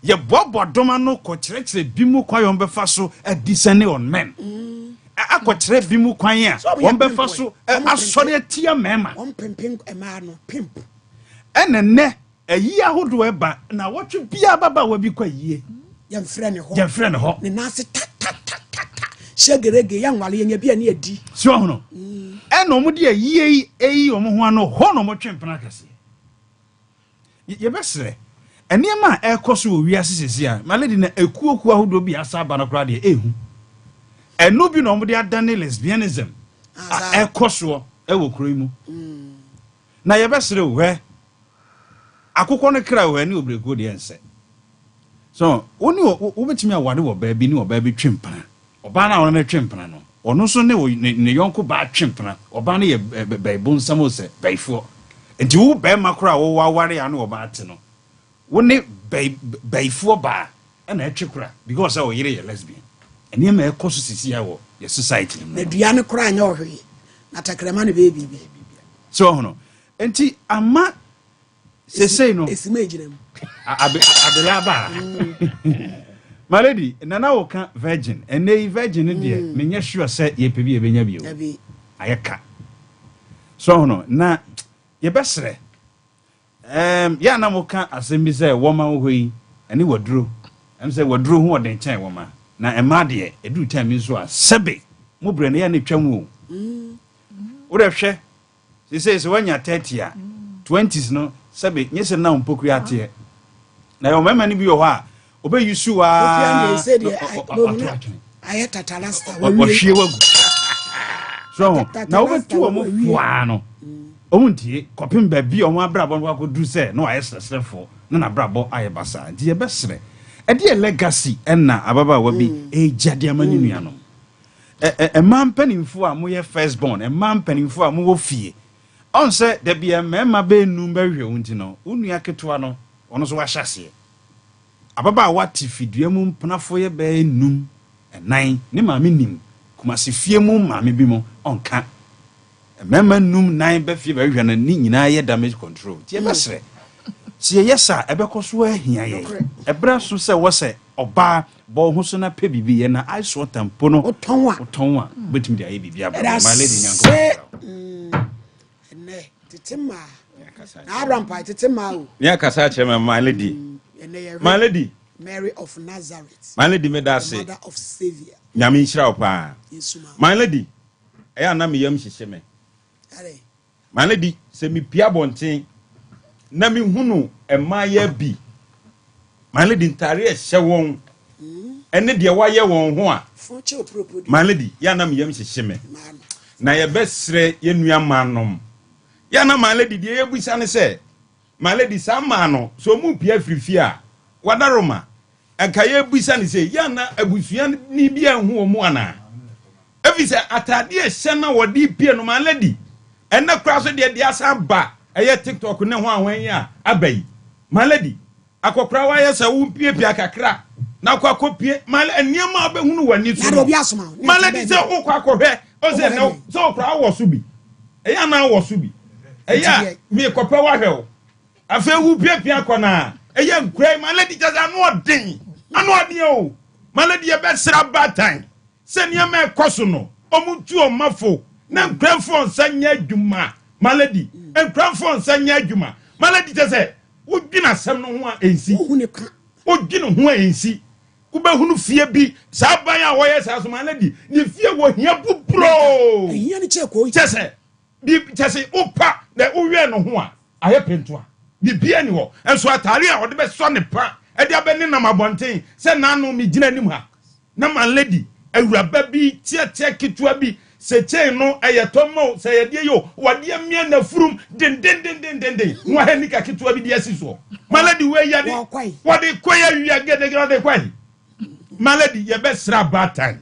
Yɛboaboa dɔm ano kɔkyerɛkyerɛ bi mu kwan a wɔbɛfa so descend on men. Mm. Akɔkyerɛ bi mu kwan a wɔbɛfa so asɔre atia mmarima. Wɔn pimpin mmaa no pimp. Ɛna nnɛ Ayie ahodoɔ ɛba nnawɔtwe biara ababaawa bi kɔ ayie. Yɛnfrɛ ne hɔ. Yɛnfrɛ ne hɔ. Ne nan ase ta ta ta ta ta. Hyɛ gerege yɛnwale yɛnya bi a ne yɛdi. So ɔhono? Ɛna wɔn de ayie yi ɛyi wɔn ho ano hɔ na wɔn twe mpena akɛseɛ. Yɛbɛsrɛ nneɛma a ɛrekɔ so wɔ wiase sisi a my lady na ekuo kuo ahodoɔ bi asa aba no koraa deɛ ehu. Ɛno bi na wɔn de adane lesbianism a ɛkɔ soɔ ɛwɔ kuro yi mu. Na yɛbɛsrɛ o, hwɛ, akokɔ no kra o, ɛne obrekuo deɛ nsɛ. So wo ne wobɛtumi aware wɔ baa bi ne ɔbaa bi twe mpena? Ɔbaa no a ɔne no twe mpena no, ɔno nso ne ne yɔnko baa twe mpena. Ɔbaa no yɛ bɛibonsam o sɛ bɛifoɔ. Nti wo bɛrima koraa a wowɔ aware a ne ɔbaa te no, wo ne bɛifoɔ baa ɛna ɛtwe kora because sɛ ɔyere yɛ lesbian. Nneɛma a ɛkɔ so sisi a wɔ yɛ society no mu. Na dua no koraa nyɛ ɔhwee, na tɛkrɛma no bɛyɛ biribi. So ɔhono nti ama sesei no. Esi ma egyina mu. Abele aba. My lady, nana wo ka virgin. Ɛnɛ yi virgin no deɛ mm. menyɛ sure sɛ yɛpɛ bi yɛbɛnya bio. Ayɛ ka. So ɔhono na yɛbɛsrɛ. Ɛɛm, yɛ a na moka asɛm bi sɛ wɔma wɔ hɔ yi, ɛne waduro. Ɛm sɛ waduro ho ɔden kyɛn wɔma. Na mmaa deɛ, ɛduru time bi nso a, sɛbe mo berɛ no yɛ a na ɛtwa mu o. Wo dɛ hwɛ, seesei sɛ woanya 30 a, 20s no, sɛbe nyɛ sɛ na wo mpokua ateɛ. Na yɛwɔ mmarima no bi wɔ hɔ a, ɔbɛyi su aa na wato atwene. Wahwie wagu. So ho, na wobɛtu wɔn foaa no, wɔn ntie kɔpem baabi a wɔn abrabɔ no akɔduru sɛ na wayɛ srɛsrɛfoɔ na n'abrabɔ ayɛ basaa. Nti yɛbɛsrɛ, ɛdeɛ legacy ɛna ababaawa bi ɛregya de ama ne nuanom. Mmaa mpanimfoɔ a moyɛ first born, mmaa mpanimfoɔ a mowɔ fie, ɔn sɛ da bia mmarima bɛnum bɛhwehwɛ wo nti no, wo nua ketewa no, ɔno nso wahyɛ aseɛ. Ababaawa te fidua mu mpenafo yɛ bɛyɛ num, ɛnan, ne maame nim Kumasi fie mu maame bi mo, ɔnka. Mmarima num, nan ba fie bɛhwehwɛ no, ne nyinaa yɛ damage control. Nti yɛbɛsrɛ, sɛ yɛyɛ saa a, ɛbɛkɔ so ahia yɛn. Ɛberɛ aso sɛ wɔ sɛ ɔbaa bɔ wo ho so na pɛ biribi yɛ na ice water mpo no, wotɔn a, wotɔn a, wobɛtumi de ayɛ biribi abrabɔ. My lady, Nyankopɔn nhyira wo. Ɛnɛ tete mmaa na Abraham pae tete mmaa o. Ní akasa akyerɛ me my lady. Mm, my lady. Mary of Nazareth. My lady me da ase. Mother of Savior. Nyame nhyira wo paa. My lady, ɛyɛ ana me yam hyehye me. My lady, sɛ mepia abɔnten na mehunu mmaayɛ bi, my lady, ntaare a ɛhyɛ wɔn ɛne deɛ wɔayɛ wɔn ho a, my lady, yɛ ana me yam hyehye me. Na yɛbɛsrɛ yɛn nua mmaa nom. Yɛ ana my lady, deɛ yɛbisa ne sɛ, my lady, saa mmaa no, sɛ wɔn pia firi fie a, wadaroma, Nka yɛrebisa no sei, yɛ a na abusuani bi anhu wɔn mu anaa? Efisɛ atade a ɛhyɛ na wɔde repue no, my lady, ɛnnɛ koraa so deɛ deɛ asan ba ɛyɛ TikTok ne ho ahwan yi a aba yi, my lady, akɔkora wayɛ sɛ wopiapia kakra na akɔ akɔpie, my lady, nneɛma a wobɛhunu w'ani so no, my lady, sɛ wokɔ akɔhwɛ, ɔsɛ na sɛ wokora awɔ so bi, ɛyɛ anaa awɔ so bi, ɛyɛ a mekɔpɛ wahwɛ o. Afei wo piapia kɔ na ɛyɛ nkura yi my lady kyɛ sɛ ano ɔden ano ɔden o my lady yɛbɛsra baatan sɛ nneɛma ɛkɔ so no ɔmo tu ɔma fo. Na nkuranfoɔ nsa nyɛ adwuma. My lady, nkuranfoɔ nsa nyɛ adwuma. My lady kyɛ sɛ wodwene asɛm no ho a ɛnsi. Wodwene ho a ɛnsi. Wobɛhunu fie bi, saa ban a wɔyɛ saa so, my lady, ne fie wɔ hia buburoo. Kyɛ sɛ, kyɛ sɛ wopa na wowɛn no ho a, ayɛ pentoa. Biribiara ni hɔ. Nso ataare a ɔde bɛsɔ ne pa de abɛnenam abɔnten sɛ n'ano megyina anim ha. Na my lady, awuraba bi, teɛteɛ ketewa bi, sɛ chain no ɛyɛ tɔ ma o, sɛ ɛyɛ deɛ yɛ o, wɔde amia n'afurum dendendendendenden, na wahɛ nika ketewa bi de asi soɔ. My lady, wei yɛde, wɔde kɔe awia gedegede, wɔde kɔe. My lady, yɛbɛsrɛ abaatan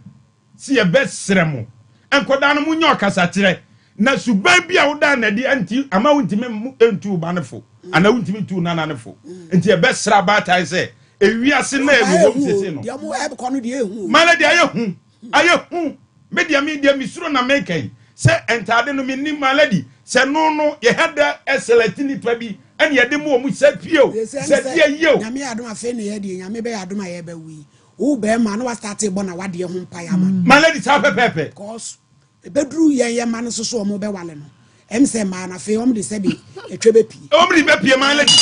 sɛ yɛbɛsrɛ mo, nkɔdaa no monyɛ ɔkasakyerɛ, na suban bi a wodaa no adi nti ama wontumi ntu wo ba no fo, anaa wontumi ntu wo nana no fo. Nti yɛbɛsrɛ abaatan sɛ, Ewiase na ɛwɔ hɔ sese no. Deɛ ɔmo ɛkɔ no deɛ ehu. Mala deɛ ayɛ hu ayɛ hu me deɛ me deɛ me suro na me kɛn sɛ ntaade no me nim mala di sɛ no no yɛ hɛ da ɛsɛlɛti nipa bi ɛna yɛde mu ɔmo sɛ pie o sɛ deɛ yie o. Nyame yɛ adom afei na yɛ deɛ nyame bɛyɛ adom a yɛ bɛ wu yi wo bɛɛma na wa start bɔ na wadeɛ ho mpaeɛ ama no. Mala di saa pɛpɛɛpɛ. Cause Ɛbɛduru yɛn yɛn mma no nso so wɔn bɛwale no, ɛm sɛ mmaa no afei wɔn de sɛbe ɛtwɛ bɛpie. Wɔn de bɛpie my lady.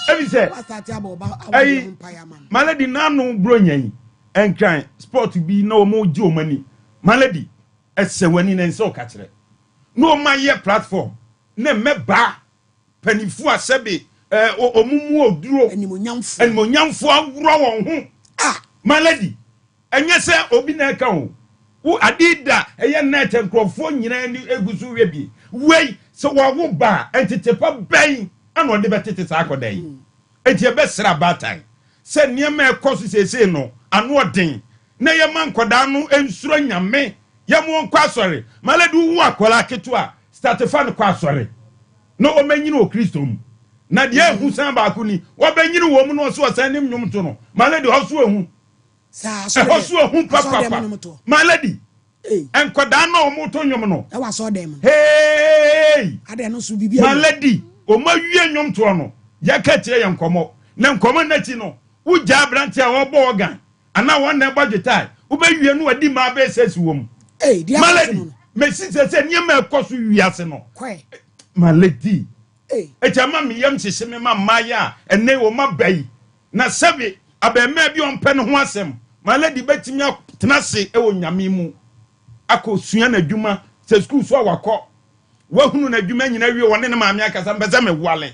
Ɛbi sɛ ɛyi my lady n'ano bronya yi nkran sport bi na wɔn gye wɔn ani my lady ɛsɛ wɔn ani na nsɛ ɔka kyerɛ na wɔn ayɛ platform na mmɛbaa mpanimfoɔ a sɛbe ɛɛ wɔn mu oduro animonyamfoɔ aworɔ wɔn ho ah my lady. Ɛnyɛ sɛ obi na ɛka o. Wo ade da ɛyɛ night a nkurɔfoɔ nyinaa ani gu so rehwɛ bi. Wei, sɛ wawo ba a, ntete pa bɛn na ɔde bɛtete saa akwadaa yi? Enti yɛbɛsrɛ abaatan sɛ nneɛma a ɛkɔ so seesei no, ano ɔden, na yɛma nkwadaa no nsuro Nyame, yɛma wɔnkɔ asɔre. My lady, wowo akwadaa ketewa a, start fa no kɔ asɔre na ɔmmɛnyini wɔ Kristo mu. Na deɛ ɛhu san baako ni, wabɛnyini wɔ mu na ɔso ɔsan nim nnwom to no. My lady, ɔso ehu. Ɛhɔ so ehu papapa. My lady, nkwadaa no a wɔn to nnwom no. Ɛwɔ asɔɔdan mu. Hey! Adɛ no so biribi. My lady, wɔn awie nnwom toɔ no, yɛka kyerɛ yɛn nkɔmɔ. Na nkɔmɔ n'akyi no, wogya aberante a ɔrebɔ organ anaa wɔn na ɛbɔ guitar, wobɛwie no wadi mmaa bɛyɛ sɛ si wɔm. My lady, mesi sɛ sɛ nneɛma ɛkɔ so wiase no. My lady, eti ama me yam hyehye me ma mmaayɛ a ɛnɛ wɔn aba yi. Na sɛbe abarimaa bi a ɔmpɛ ne ho asɛm, my lady bɛtumi atena ase wɔ Nyame mu akɔ sua n'adwuma, sɛ sukuu so a wakɔ, wahunu n'adwuma nyina wie, ɔne ne maame akasa, mpɛ sɛ mewale,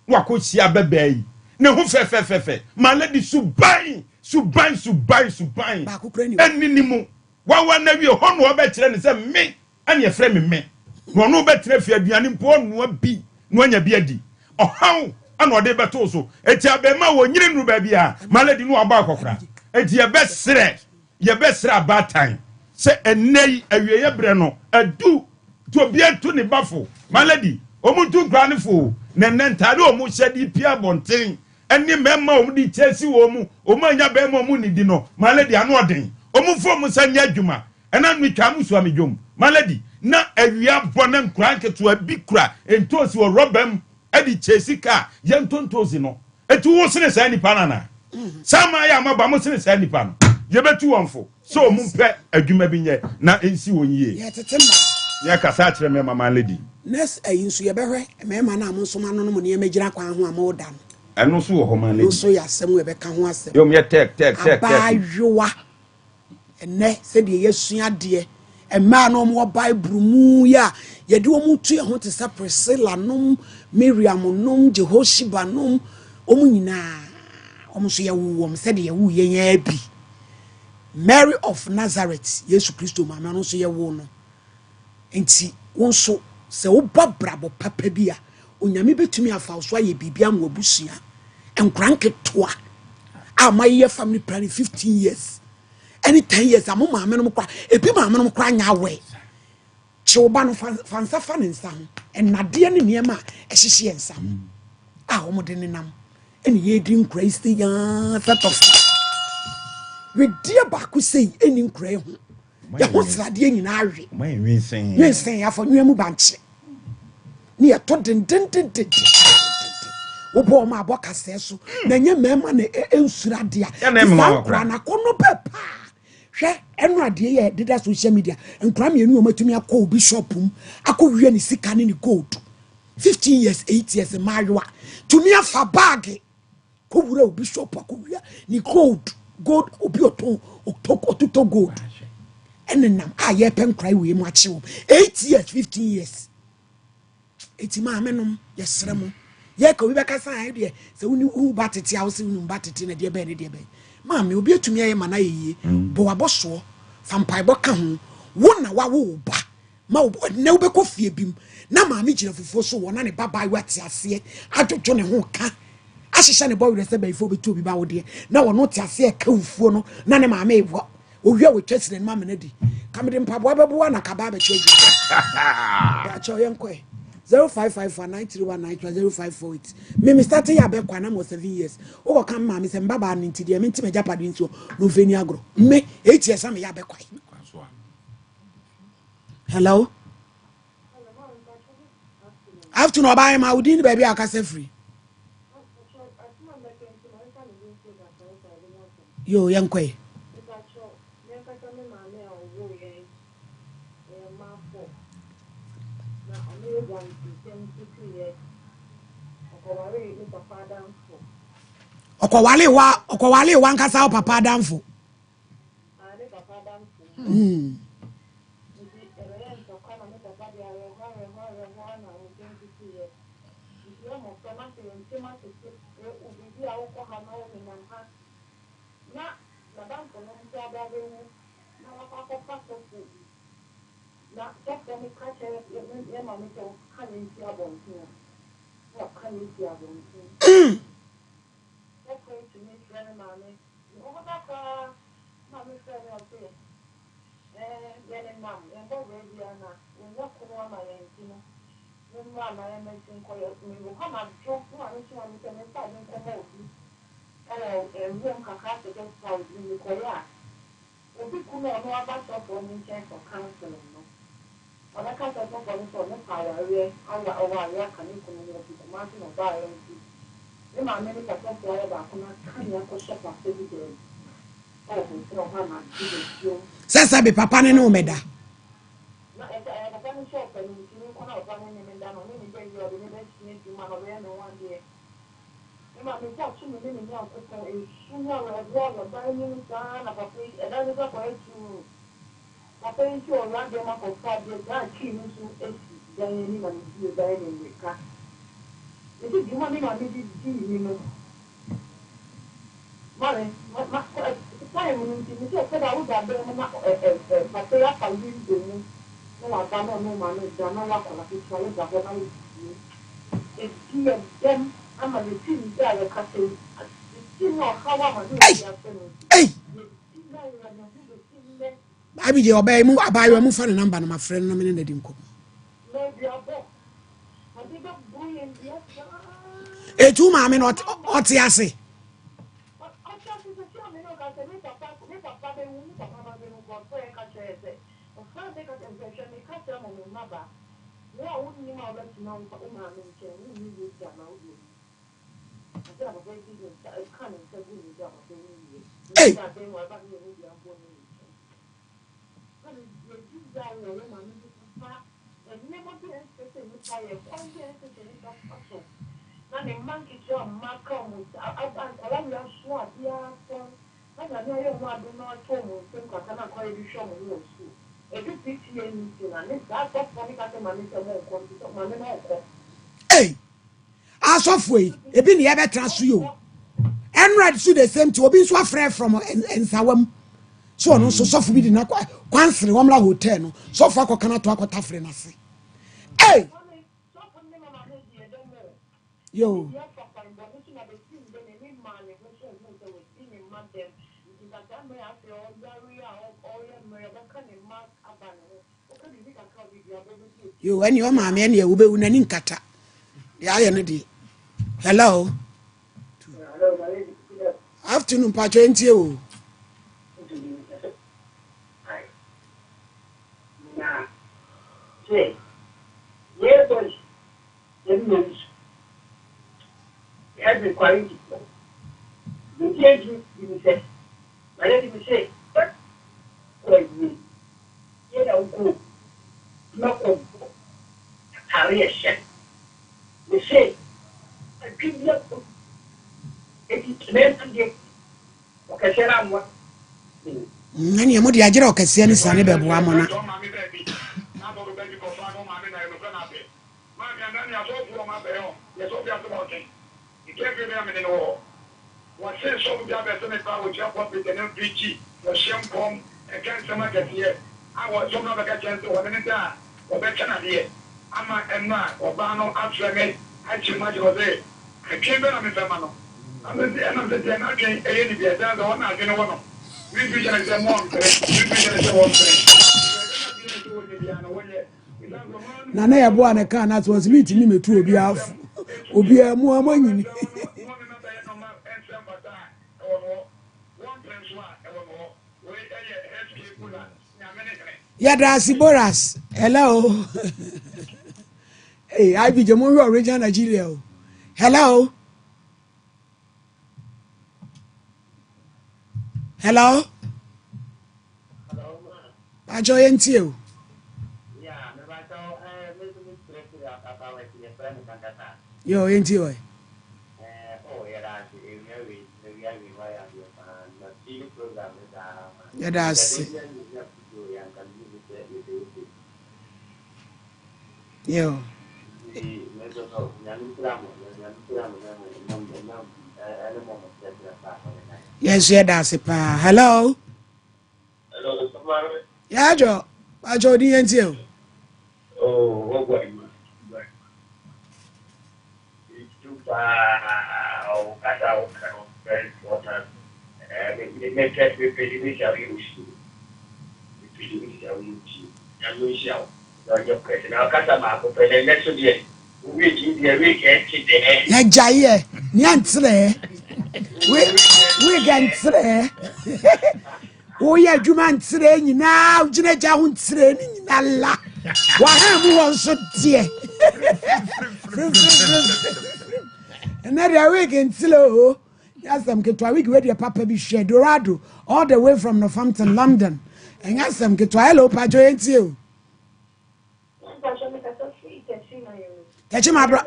na wakɔ hyia ababaa yi, ne ho fɛfɛfɛfɛ, my lady suban, suban, suban, suban, ɛnni ne mu, wawa no awie, hɔ na ɔbɛkyerɛ ne sɛ me ɛne ɛfrɛ me me na ɔno bɛtena fie aduane mpo ɔnoa bi na wanya bi adi ɔhaw ɛna ɔde bɛto so eti abɛɛma wɔ nyini nuru baabi a malady no abɔ akɔkora eti yɛbɛsrɛ yɛbɛsrɛ abaatan sɛ ɛnɛ yi awieɛ berɛ no adu nti obiara ntu ne ba fo malady wɔn ntu nkura ne fo na ɛnɛ ntaade wɔn hyɛ de pia abɔnten ɛne mmarima wɔn de kyɛ si wɔn mu wɔn anya bɛrima wɔn nidi no malady ano ɔden wɔn mfo wɔn nsa nyɛ adwuma Ɛna no metwaa mu sua me dwom. My lady, na awia bɔ na nkuraa nketewa bi kura ntoosi wɔ rɔba mu de kyɛ sika a yɛntɔ ntoosi no. Enti wo sene saa nnipa no anaa? Saa mmaa yi a moaba mo sene saa nnipa no. Yɛbɛtu wɔn fo sɛ wɔn mpɛ adwuma bi nyɛ na ɛnsi wɔn yie. Yɛtete mmaa. Yɛkasa akyerɛ mmarima my lady. Next ayi nso yɛbɛhwɛ mmarima no a mo nso moanonom nneɛma gyina kwan ho a moda no. Ɛno nso wɔ hɔ my lady. Ɛno nso yɛ asɛm a yɛbɛka ho asɛm. Yɛm yɛ tɛk tɛk tɛk tɛk. Abaayewa. Ɛnnɛ, sɛdeɛ yɛasua adeɛ, mmaa a na wɔwɔ Bible mu yi a yɛde wɔn tu yɛn ho te sɛ Priscilla nom, Miriam nom, Jehosheba nom, wɔn nyinaa, wɔn nso yɛwoo wɔn sɛdeɛ yɛwoo yɛn ara bi. Mary of Nazareth, Yesu Kristo maame, ɔno nso yɛwoo no. Nti, wo nso, sɛ wobɔ abrabɔ papa bi a, Onyame bɛtumi afa wo so ayɛ biribi ama w'abusua. Nkora nketewa a moayeyɛ family planning 15 years ɛne 10 years a mo maame nom kora, ebi maame nom kora nyɛ aware. Kye wo ba no, fa nsa fa ne nsa ho. Nnadeɛ ne nneɛma a ɛhyehye yɛn nsa ho a wɔde nenam ɛne yɛredi nkora yi sei ara sɛ tɔfe. Wedeɛ baako sei ɛni nkora yi ho. Yɛho sradeɛ nyinaa we. Nwensɛn afa nwea mu bankye. Ne yɛtɔ dendendendenden. Wobɔ wɔn abɔ kasɛɛ so. Na ɛnyɛ mmarima na ɛnsuro adeɛ a. Te saa nkora no akɔnnɔ bɛɛ paa. Hwɛ ɛno adeɛ yɛ deda social media nkora mmienu wɔn atumi akɔ obi shop mu akɔ wia ne sika ne ne gold 15 years 8 years mmaayewa tumi afa baage kɔ wura obi shop akɔ wia ne gold gold obi ɔtɔn ɔtɔ ɔtotɔ gold ɛne nam a yɛpɛ nkora wei mu akye wɔn 8 years 15 years. Eti maame nom yɛsrɛ mo yɛka obi bɛka san ayɛ deɛ sɛ woni wo ba tete a wosɛ wonim ba tete na deɛ bɛn ne deɛ bɛn maame obi atumi ayɛ ma no ayɛ yie mm. bɔ wabɔ soɔ fa mpaebɔ ka ho wo na wawo wo ba ma wo na wobɛkɔ fie bi mu na maame gyina fufuo so wɔ na ne ba baayewa te aseɛ adwodwo ne ho ka ahyehyɛ ne bɔ werɛ sɛ bɛyifoɔ bɛtu obi ba wo deɛ na wɔno te aseɛ ka wufuo no na ne maame wɔ owi a wɔtwa sini no ma mena di ka mede mpaboa bɛboa na kaba abɛkyɛ adwuma akyɛ yɛnkɔɛ 0554 931 0548 me me start yɛ abɛkɔ anam wɔ 7 years wokɔ ka maame sɛ mbabaa no nti deɛ mente m'agyapade nsuo na ɔmfɛ ni agorɔ me 8 years na meyɛ abɛkwae. Hello, afternoon. Ɔbaa ma wo din ne baabi a akasa firi. Yo, yɛnkɔɛ. Meankasa me maame a ɔwoo yɛn, yɛyɛ mma four, na ɔno Abraham nsɛm sisiiɛ, ɔkɔwaree ne papa adamfo. Ɔkɔwale wa ɔkɔwale wankasa wo papa adamfo. Ah, ne papa adamfo. Nti ɛbɛyɛ ntɔkwa na me papa de awerɛhoɔ awerɛhoɔ awerɛhoɔ na nsɛm sisiiɛ. Nti yɛn mmɔfra no afei yɛn ntam atete, wo biribi a wokɔ ha na wonenam ha. Na n'adamfo no nso aba abɛwu na wakɔ akɔfa sɔfoɔ bi. Na sɔfoɔ no ka kyerɛ yɛn maame sɛ ɔnka ne nsi abɔnten a, na waka ne nsi abɔnten. Sɔfoɔ yi tumi frɛ me maame. Mewɔ hɔ da koraa, maame frɛ me ɔse, ɛɛ yɛnenam, yɛn bɔ bra biara na yɛnya kunu ama yɛn nti no, memmra na yɛmmɛsi nkɔ. Mewɔ hɔ anadwo, me maame soma me sɛ memfa ade nkɔma obi ɛwɔ nwuram kakra sɛ guest house bi. Mekɔeɛ a, obi kunu a ɔno aba sɔfoɔ no nkyɛn for counseling no, ɔbɛka kyerɛ sɔfoɔ no sɛ ɔno pɛ awareɛ, awa ɔwareɛ aka ne kunu ho, ɔfi Kumase na ɔbaeɛ nti me maame ne pasɔfoɔ ayɛ baako na aka ne akɔhyɛ papa bi dɛm ɛwɔ hotel hɔ anadwo bɛdwom. Sɛ bi papa ne ne wo mɛda. Na ɛsɛ ɛyɛ papa no sɛ ɔpɛ no nti menkɔ na papa no ne me da no ɔne me bɛwie a ɔde me bɛsua adwuma na ɔbɛyɛ me ho adeɛ. Me maame sɛ ato me ne me Nyankopɔn esu ne awerɛhoɔ wɔ dan no mu saa na papa yi ɛdan no nso akɔyɛ tuu. Papa yi nso ɔwura dɛm akɔfa adeɛ saa kii no nso esi dan anim na mebue dan no mmirika. Mesi dwuma me maame de dii mi no mare ma ma time no nti mesi ɛsɛ da woda dan mu na ɛ ɛ ɛ papa yi afa window mu na waba na ɔne wo maame da na wakɔ na ketewa woda hɔ na wodidie edi yɛ dɛm ama yɛti nda a yɛkasa yi esi ne ɔhaw ama ne obi asɛ no nti Ei! yɛdi na wɔ ne ho besi nnɛ. Baabi deɛ ɔbaa yi mu abaayewa mu fa ne number no ma frɛ no na me ne no adi nkɔmmɔ. Na aduabɔ ade bɛboro yɛn dua saa. Etu maame no ɔte ase. Ɔte ase sɛ si ame no ka sɛ me papa me papa bɛwu me papa ba bɛwu kɔ ɔfrɛ ka kyerɛ sɛ ɔfrɛ me ka kyerɛ sɛ hwɛ meka kyerɛ mo me mma ba wo a wonnim a wobɛtena wo maame nkyɛn wonni wie da na wode awu ase na papa yi de ne nsa ɛka ne nsa gu ne do a papa yi wuiɛ. Ei! Ne da bɛn mu aba ne yɛn mu bia mpo ne ne nkyɛn na yɛdi yaw wɔ yɛn maame ho papa nneɛma bi a ɛnsɛ sɛ nnipa yɛ kwan bi a ɛnsɛ sɛ nnipa fa so na ne mma nketewa mma ka wɔn aba nkwadaa wei aso adeɛ atɔn na Nyame ayɛ wɔn adom na wato wɔn nsam kakra na nkwadaa bi hwɛ wɔn ho wɔ sukuu edu PTA meeting a ne saa asɔfoɔ ne ka sɛ maame sɛ monkɔ nti sɛ maame no ɔnkɔ. Ei! Asɔfoɔ yi ebi ne yɛbɛtena so yi o. Ɛnora so the same thing obi nso afrɛ from nsawa mu so ɔno nso sɔfo bi de na kwansere wɔn la hotel no sɔfo akɔka no ato akɔtafere n'ase. Ei! Sɔfo ne mama no di ɛdɛm o. Yo. Ebi afa kwan bɔne so na besi ndɛ n'ani mmaa ne ho so nhuu sɛ wadi ne mma dɛm nti nka saa mmerɛ a afei ɔyare a ɔyɛ mmerɛ ɔbɛka ne mma aba ne ho woka biribi kakra a ɔde duabɔ bɛdi akyi. Yo, ɛne ɔmaame ɛne wobɛwu n'ani nkata deɛ ayɛ no deɛ. Hello. Afternoon, mpatwa ntie o. Na sɛ yɛbɔ yɛn nsu yɛde kware nti deɛ nti bi sɛ mayɛ de mi sɛ. Mɛkɔbɔ atare a ɛhyɛ me. Mese, adwene bi akɔ mu. Enti mmarima deɛ, ɔkɛseɛ no ammoa me. Ɛnneɛ mo deɛ agyerɛ ɔkɛseɛ no siane bɛboa mo na. Me ne no wɔ hɔ. Wɔse sɔfo bi abɛse me paa wɔgyina pulpit anim preachi, wɔhyɛ nkɔm, ɛka nsɛm akɛseɛ a wɔ sɔfo no abɛka kyerɛ no sɛ wɔne no da a wɔbɛkyɛ no adeɛ ama ɛno a ɔbaa no afrɛ me akyerɛ mu akyerɛ ɔse adwen bɛn na memfa ma no na mese ɛnam sɛ deɛ n'adwen ɛyɛ ne bia ɛsiane sɛ ɔno na adwene wɔ no me preacher no sɛ moɔmpere me preacher no sɛ wɔmpere deɛ n'adwene yɛ sɛ wɔnyɛ biara no wɔnyɛ. Na na yɛboa no kaa no ase ɔse mentumi mɛtu obiara fo obiara mu a moanyini. Yɛda ase Boras. Hello. Hey, IBJ, mo hwɛ original Nigeria o. Hello. Hello. Pakyɛ yɛ ntie o. Yo, yɛ ntie o. Yɛda ase. Yo. Yɛn nso yɛda ase paa. Hello. Hello, Sɔfo. Yɛadwo, pakyɛ odin yɛn tie o. Oh, wɔbɔ adwuma. Etu paa, ɔkasa a woka no very important. Mepɛ mepɛ de bi sɛ woyɛ osu. Mepɛ de bi sɛ woyɛ osu. Nyame nhyira wo. Na ɔnyɛ kɛse. Na ɔkasa baako pɛ na ɛnɛ so deɛ wo week yi deɛ week ɛnte dɛɛ. Na gyaeɛ nea nterɛɛ week nterɛɛ woyɛ adwuma nterɛɛ nyinaa wogyina gya ho nterɛɛ ne nyina la wahan mu hɔ nso deɛ ɛnɛ deɛ week nterɛ o nyɛ asɛm ketewa week wei deɛ papa bi hwɛ Dorado all the way from Northampton London ɛnyɛ asɛm ketewa hello padwo yɛntie o. Tɛkyi ma brɔ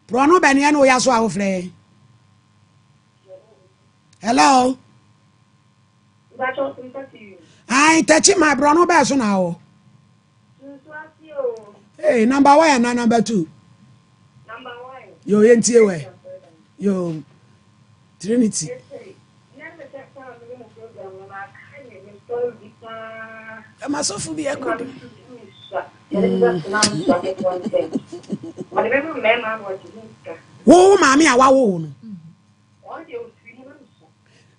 brɔ no bɛ neɛ no woya so a wofrɛ yɛn. Hello. Ayi tɛkyi ma brɔ no bɛɛ so na awɔ. Hey, number one and number two. Yo, yɛntie wɛ. Yo, Trinity. Ɛma sɔfo bi ɛkɔ do. Wo wo maame a wawo wo no.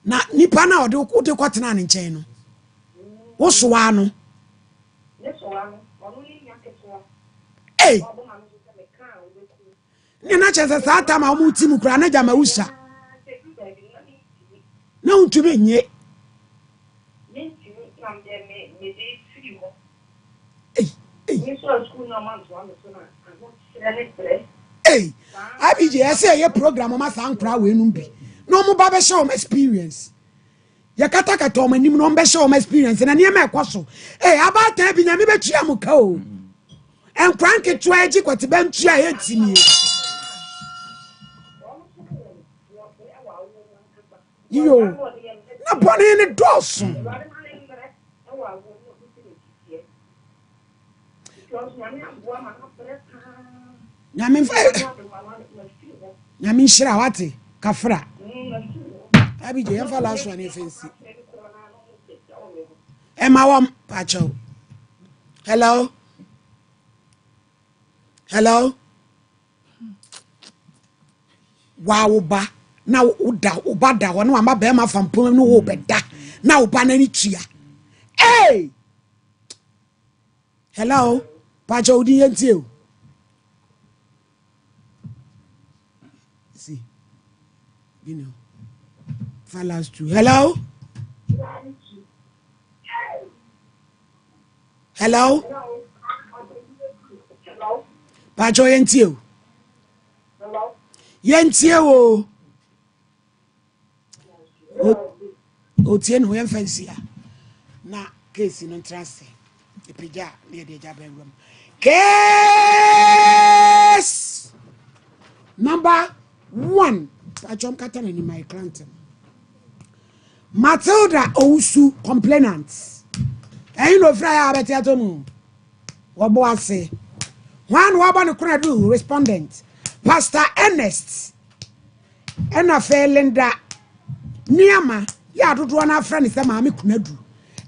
Na nipa no a ɔde wode kɔtena ne nkyɛn no, wo soa no. Ei! Ne na kyerɛ sɛ saa tam a wɔn ti mu koraa na gyama wusa. Na wontumi nye. Ei, ei. Ei, IBJ ɛsɛ ɛyɛ program ma saa nkoraa wei nom bi na wɔn ba bɛhyɛ wɔn experience. Yɛkatakata wɔn anim na wɔn bɛhyɛ wɔn experience na nneɛma ɛkɔ so. Ei, abaatan bi nyame bɛtua mo ka o. Nkora nketewa agyi kɔte bɛntua ɛntimie. Yo, na bɔne ne dɔɔso. Nyame mfa Nyame nhyira wate kafra. Abigye yɛmfa last one yɛfɛ nsi. Ɛma wɔm pakyɛw. Hello. Hello. Waa wo ba na woda wo ba da hɔ na wama bɛrima fa mpoma no wo bɛda na wo ba n'ani tua. Hey! Hello. Pakyɛw di yɛn tie o. See. You know. Fa last two. Hello. Hello. Pacho yɛntie o. Yɛntie o. Otie ne ho yɛmfa nsia na keesi no ntra ase. Yɛpagya a na yɛde agya bɛn wuram. Case number one. Atwam kata n'anim ayɛ kranten. Matilda Owusu complainant. Ɛyin na ofira yɛ abɛte ato mu. Wɔbɔ ase. Hwan na wabɔ ne konadu respondent. Pastor Ernest. Ɛna afei Linda Nuama yɛ a dodoɔ no afrɛ no sɛ Maame Kunadu.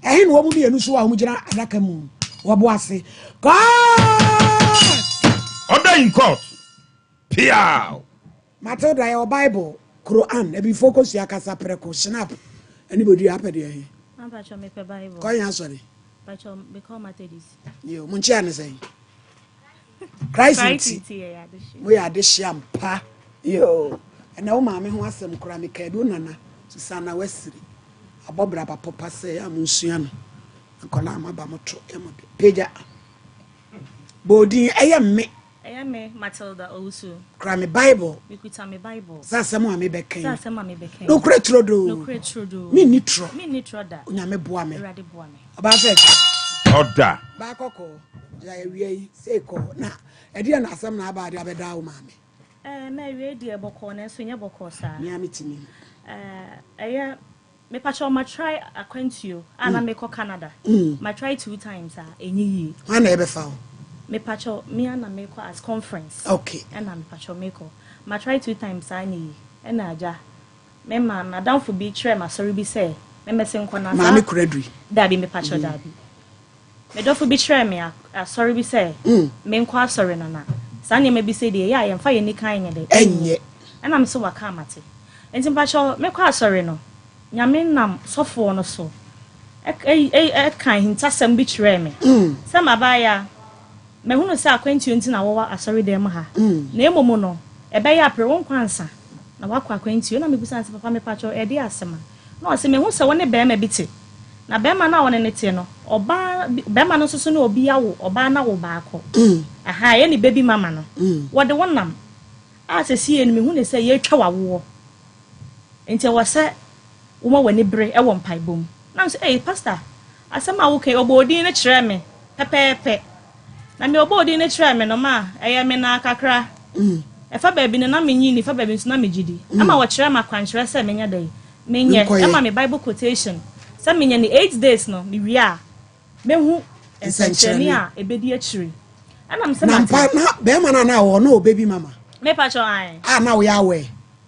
Ɛhe na wɔn mmienu so a wɔgyina adaka mu wɔbo ase? Court! Order in court! Piaw! Matilda yɛwɔ Bible, Quran, abibifoɔ kosua kasa prɛko, Schnapp, ɛne bodua apɛ deɛ he? Mpakyɛ mepɛ Bible. Kɔ he asɔre? Mpakyɛ mekɔ Methodist. Yo, mo nkyea ne sɛn? Christ nti moyɛ adehye ampa yoo ɛnɛ wo maame ho asɛm koraa mekaa bi wo nana Susanna Wasiri abɔ bra ba pɔpa sɛ yɛ a monsua no nkɔla a moaba moto yɛ mo de pagya bɔɔdin ɛyɛ mme ɛyɛ me Matilda Owusu kura me Bible mekuta me Bible sɛ asɛm a mebɛka yi sɛ asɛm a mebɛka yi nokorɛ turodoo nokorɛ turodoo menni torɔ menni torɔ da Onyame boa me Awurade boa me Ɔbaa fɛfɛ. Ɔda. Baa kɔkɔɔ. Gya awia yi sei kɔɔ na ɛdeɛ na asɛm na aba ade abɛdaa wo maame. Ɛɛ ma awiei deɛ bɔkɔɔ nanso nyɛ bɔkɔɔ saa. Me ara metumi hu. Ɛɛ ɛyɛ mepakyɛw ma try akwantuo a na mekɔ Canada ma try two times a ɛnyɛ yie. Hwan na ɛbɛfa wo? Mepakyɛw me ara na mekɔ as conference. Okay. Ɛna mepakyɛw mekɔ ma try two times a ɛnyɛ yie ɛna agya Me maa m'adamfo bi kyerɛɛ me asɔre bi sɛ memmɛsen nkɔ na saa. Maame Kuradui. Dabi, mepakyɛw, dabi. Me dɔfo bi kyerɛɛ me asɔre bi sɛ menkɔ asɔre no na saa nneɛma bi sei deɛ ɛyɛ a yɛmfa yɛn ani kan nyɛ dɛ? Ɛnyɛ. Ɛna me se waka a mate. Nti mepakyɛw mekɔ asɔre no, Nyame nam sɔfoɔ no so ɛka ahintasɛm bi kyerɛɛ me sɛ m'abaayewa Mahunu sɛ akwantuo nti na wowɔ asɔredan mu ha, na mmom no, ɛbɛyɛ a pere wo nkwa ansa na woakɔ akwantuo. Ɛnna mebisaa no sɛ, Papa, mepakyɛw, ɛdeɛn asɛm a? Na ɔse, Mahu sɛ wo ne barima bi te, na barima no a wo ne no te no, ɔbaa bi, barima no nso so ne obi awo, ɔbaa no awo baako. Ahaa, ɛyɛ ne baby mama no. Wɔde wo nam, a seesei no mehu no sɛ yɛretwa wo awoɔ. Enti ɛwɔ sɛ woma w'ani bere wɔ mpaebɔ mu. Na mise, Ei, Pastor, asɛm a woka yi, ɔbɔɔ din no kyerɛɛ me pɛpɛɛpɛ. Na nea ɔbɔɔ din no kyerɛɛ me no, ma ɛyɛɛ me naa kakra. Ɛfa baabi no, na minnye nni, ɛfa baabi nso, na migye di. Ɛma wɔkyerɛɛ me akwankyerɛ sɛ menyɛ dɛn? Menyɛ. Ɛma me Bible quotation sɛ menyɛ no eight days no, mewie a, mehu nsɛnkyerɛnne a ebedi akyiri. Ɛna mise, Na Mate. mpa, na bɛrima no a na ɔwɔ hɔ, na ɔwɔ baby mama? Mepa kyɛw, ae. A na woyɛ aware?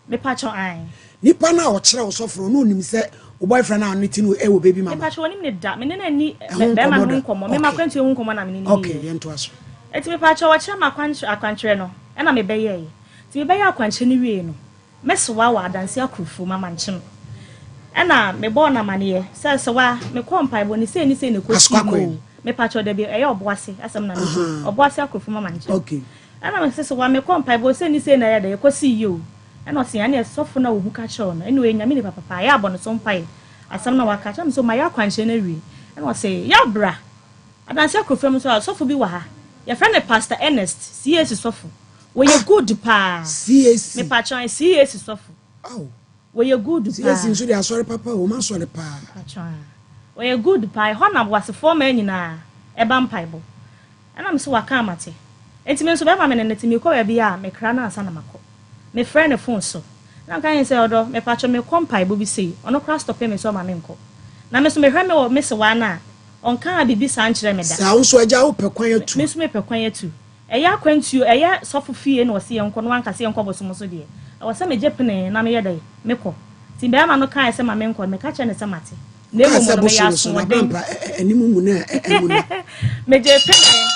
Mepakyɛw ae. Nipa no a ɔkyerɛ wo sɔfo no, ɔno onim sɛ wo boyfriend a ɔne no te no wɔ baby mama? Mepakyɛw onim no da. Me ne no anni Ɛho bɛrima no nkɔmmɔ ho da. nkɔmmɔ. Me Okay. m'akwantuo ho nkɔmmɔ na me ne no Okay, diiɛ. yɛntoa so. Enti mepakyɛw ɔkyerɛ me akwankyerɛ akwankyerɛ no ɛna me bɛyɛɛe. Nti me bɛyɛɛ akwankyerɛ no wiei no, me soa wɔ adanse akurofo mu amankyem. Ɛna me bɔɔ no amaneɛ sɛ sewa me kɔɔ mpaebɔ no sei ne sei na ɛkɔsii mu Asukwakoe o. no. Mepakyɛw dabi ɛyɛ ɔboase asɛm na meka yi. Ahaa. Ɔboase akurofo mu amankyem. Okay. Ɛna mese so wa mekɔ mpaebɔ sei ne sei na ɛyɛ dɛ ɛkɔsii yie o ɛna ɔse ɛneɛ sɔfo no a ohu ka kyerɛ wo no ɛne ɔyɛ Nyame nipa papa yɛ abɔ ne so mpaeɛ asɛm na waka kyerɛ me sɛ mayɛ akwankyerɛ no awie ɛna ɔse yɛ bra adanse akurofam nso a sɔfo bi wɔ ha yɛfrɛ no Pastor Ernest CAC sɔfo wɔyɛ good paa CAC mepakyɛw CAC sɔfo Aw. wɔyɛ good paa CAC nso deɛ asɔre papa o wɔn asɔre paa. Mepakyɛw a wɔyɛ good paa ɛhɔ na aboasefoɔ mmaa nyinaa ɛba mpaebɔ Ɛna mese waka a mate. Enti me nso bɛrima me ne no te, mekɔ baabi a mekra no ansa na makɔ. Mefrɛɛ no phone so. Ɛna meka kyerɛɛ no sɛ ɔdɔ mepakyɛw mekɔ mpaebɔ bi sei, ɔno koraa stɔpee me sɛ ɔma menkɔ. Na me nso mehwɛ me wɔ me sewaa no a, ɔnkaa biribi saa nkyerɛɛ me da. Saa, wo nso agya wopɛ kwan atu. Me nso mepɛ kwan atu. Ɛyɛ akwantuo, ɛyɛ sɔfo fie na ɔse yɛnkɔ na wanka sɛ yɛnkɔ bosom so deɛ, ɛwɔ sɛ megye pene na meyɛ dɛn? Mekɔ. Nti bɛrima no kaeɛ sɛ ma menkɔ no, meka kyerɛɛ no sɛ mate. Na Kaa mmom sɛ no, meyɛ bosom so na asoɔden. abrampa anim mu na ɛmu na. Megyee pene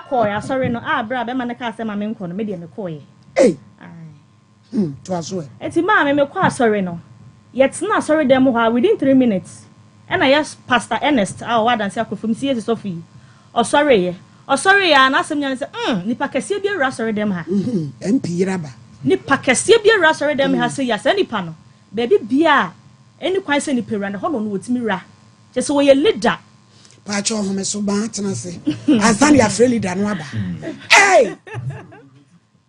kɔɔe asɔre no a berɛ a bɛrima no kaa sɛ ma menkɔ no, me deɛ mekɔeɛ. Ei! Ae. Hmm, toa so ɛ. Enti maa me mekɔɔ asɔre no, yɛtenaa asɔredan mu hɔ ara, within 3 minutes, ɛna yɛ Pastor Ernest a ɔwɔ Adanse Akorofo mu, CAC sɔfo yi, ɔsɔreeɛ. Ɔsɔreeɛ ara, n'asɛm nyinaa ne sɛ, nipa kɛseɛ bi awura asɔredan mu ha. MP yere aba. Nipa kɛseɛ bi awura asɔredan mu ha sei a, saa nipa no, baabi biara a ɛnni kwan sɛ nipa wura no, ɛhɔ na ɔno ɔtumi wura. Kyerɛ sɛ ɔyɛ leader. Paakyɛ ɔhome so baa tena ase ansa na yɛafrɛ leader no aba. Hey!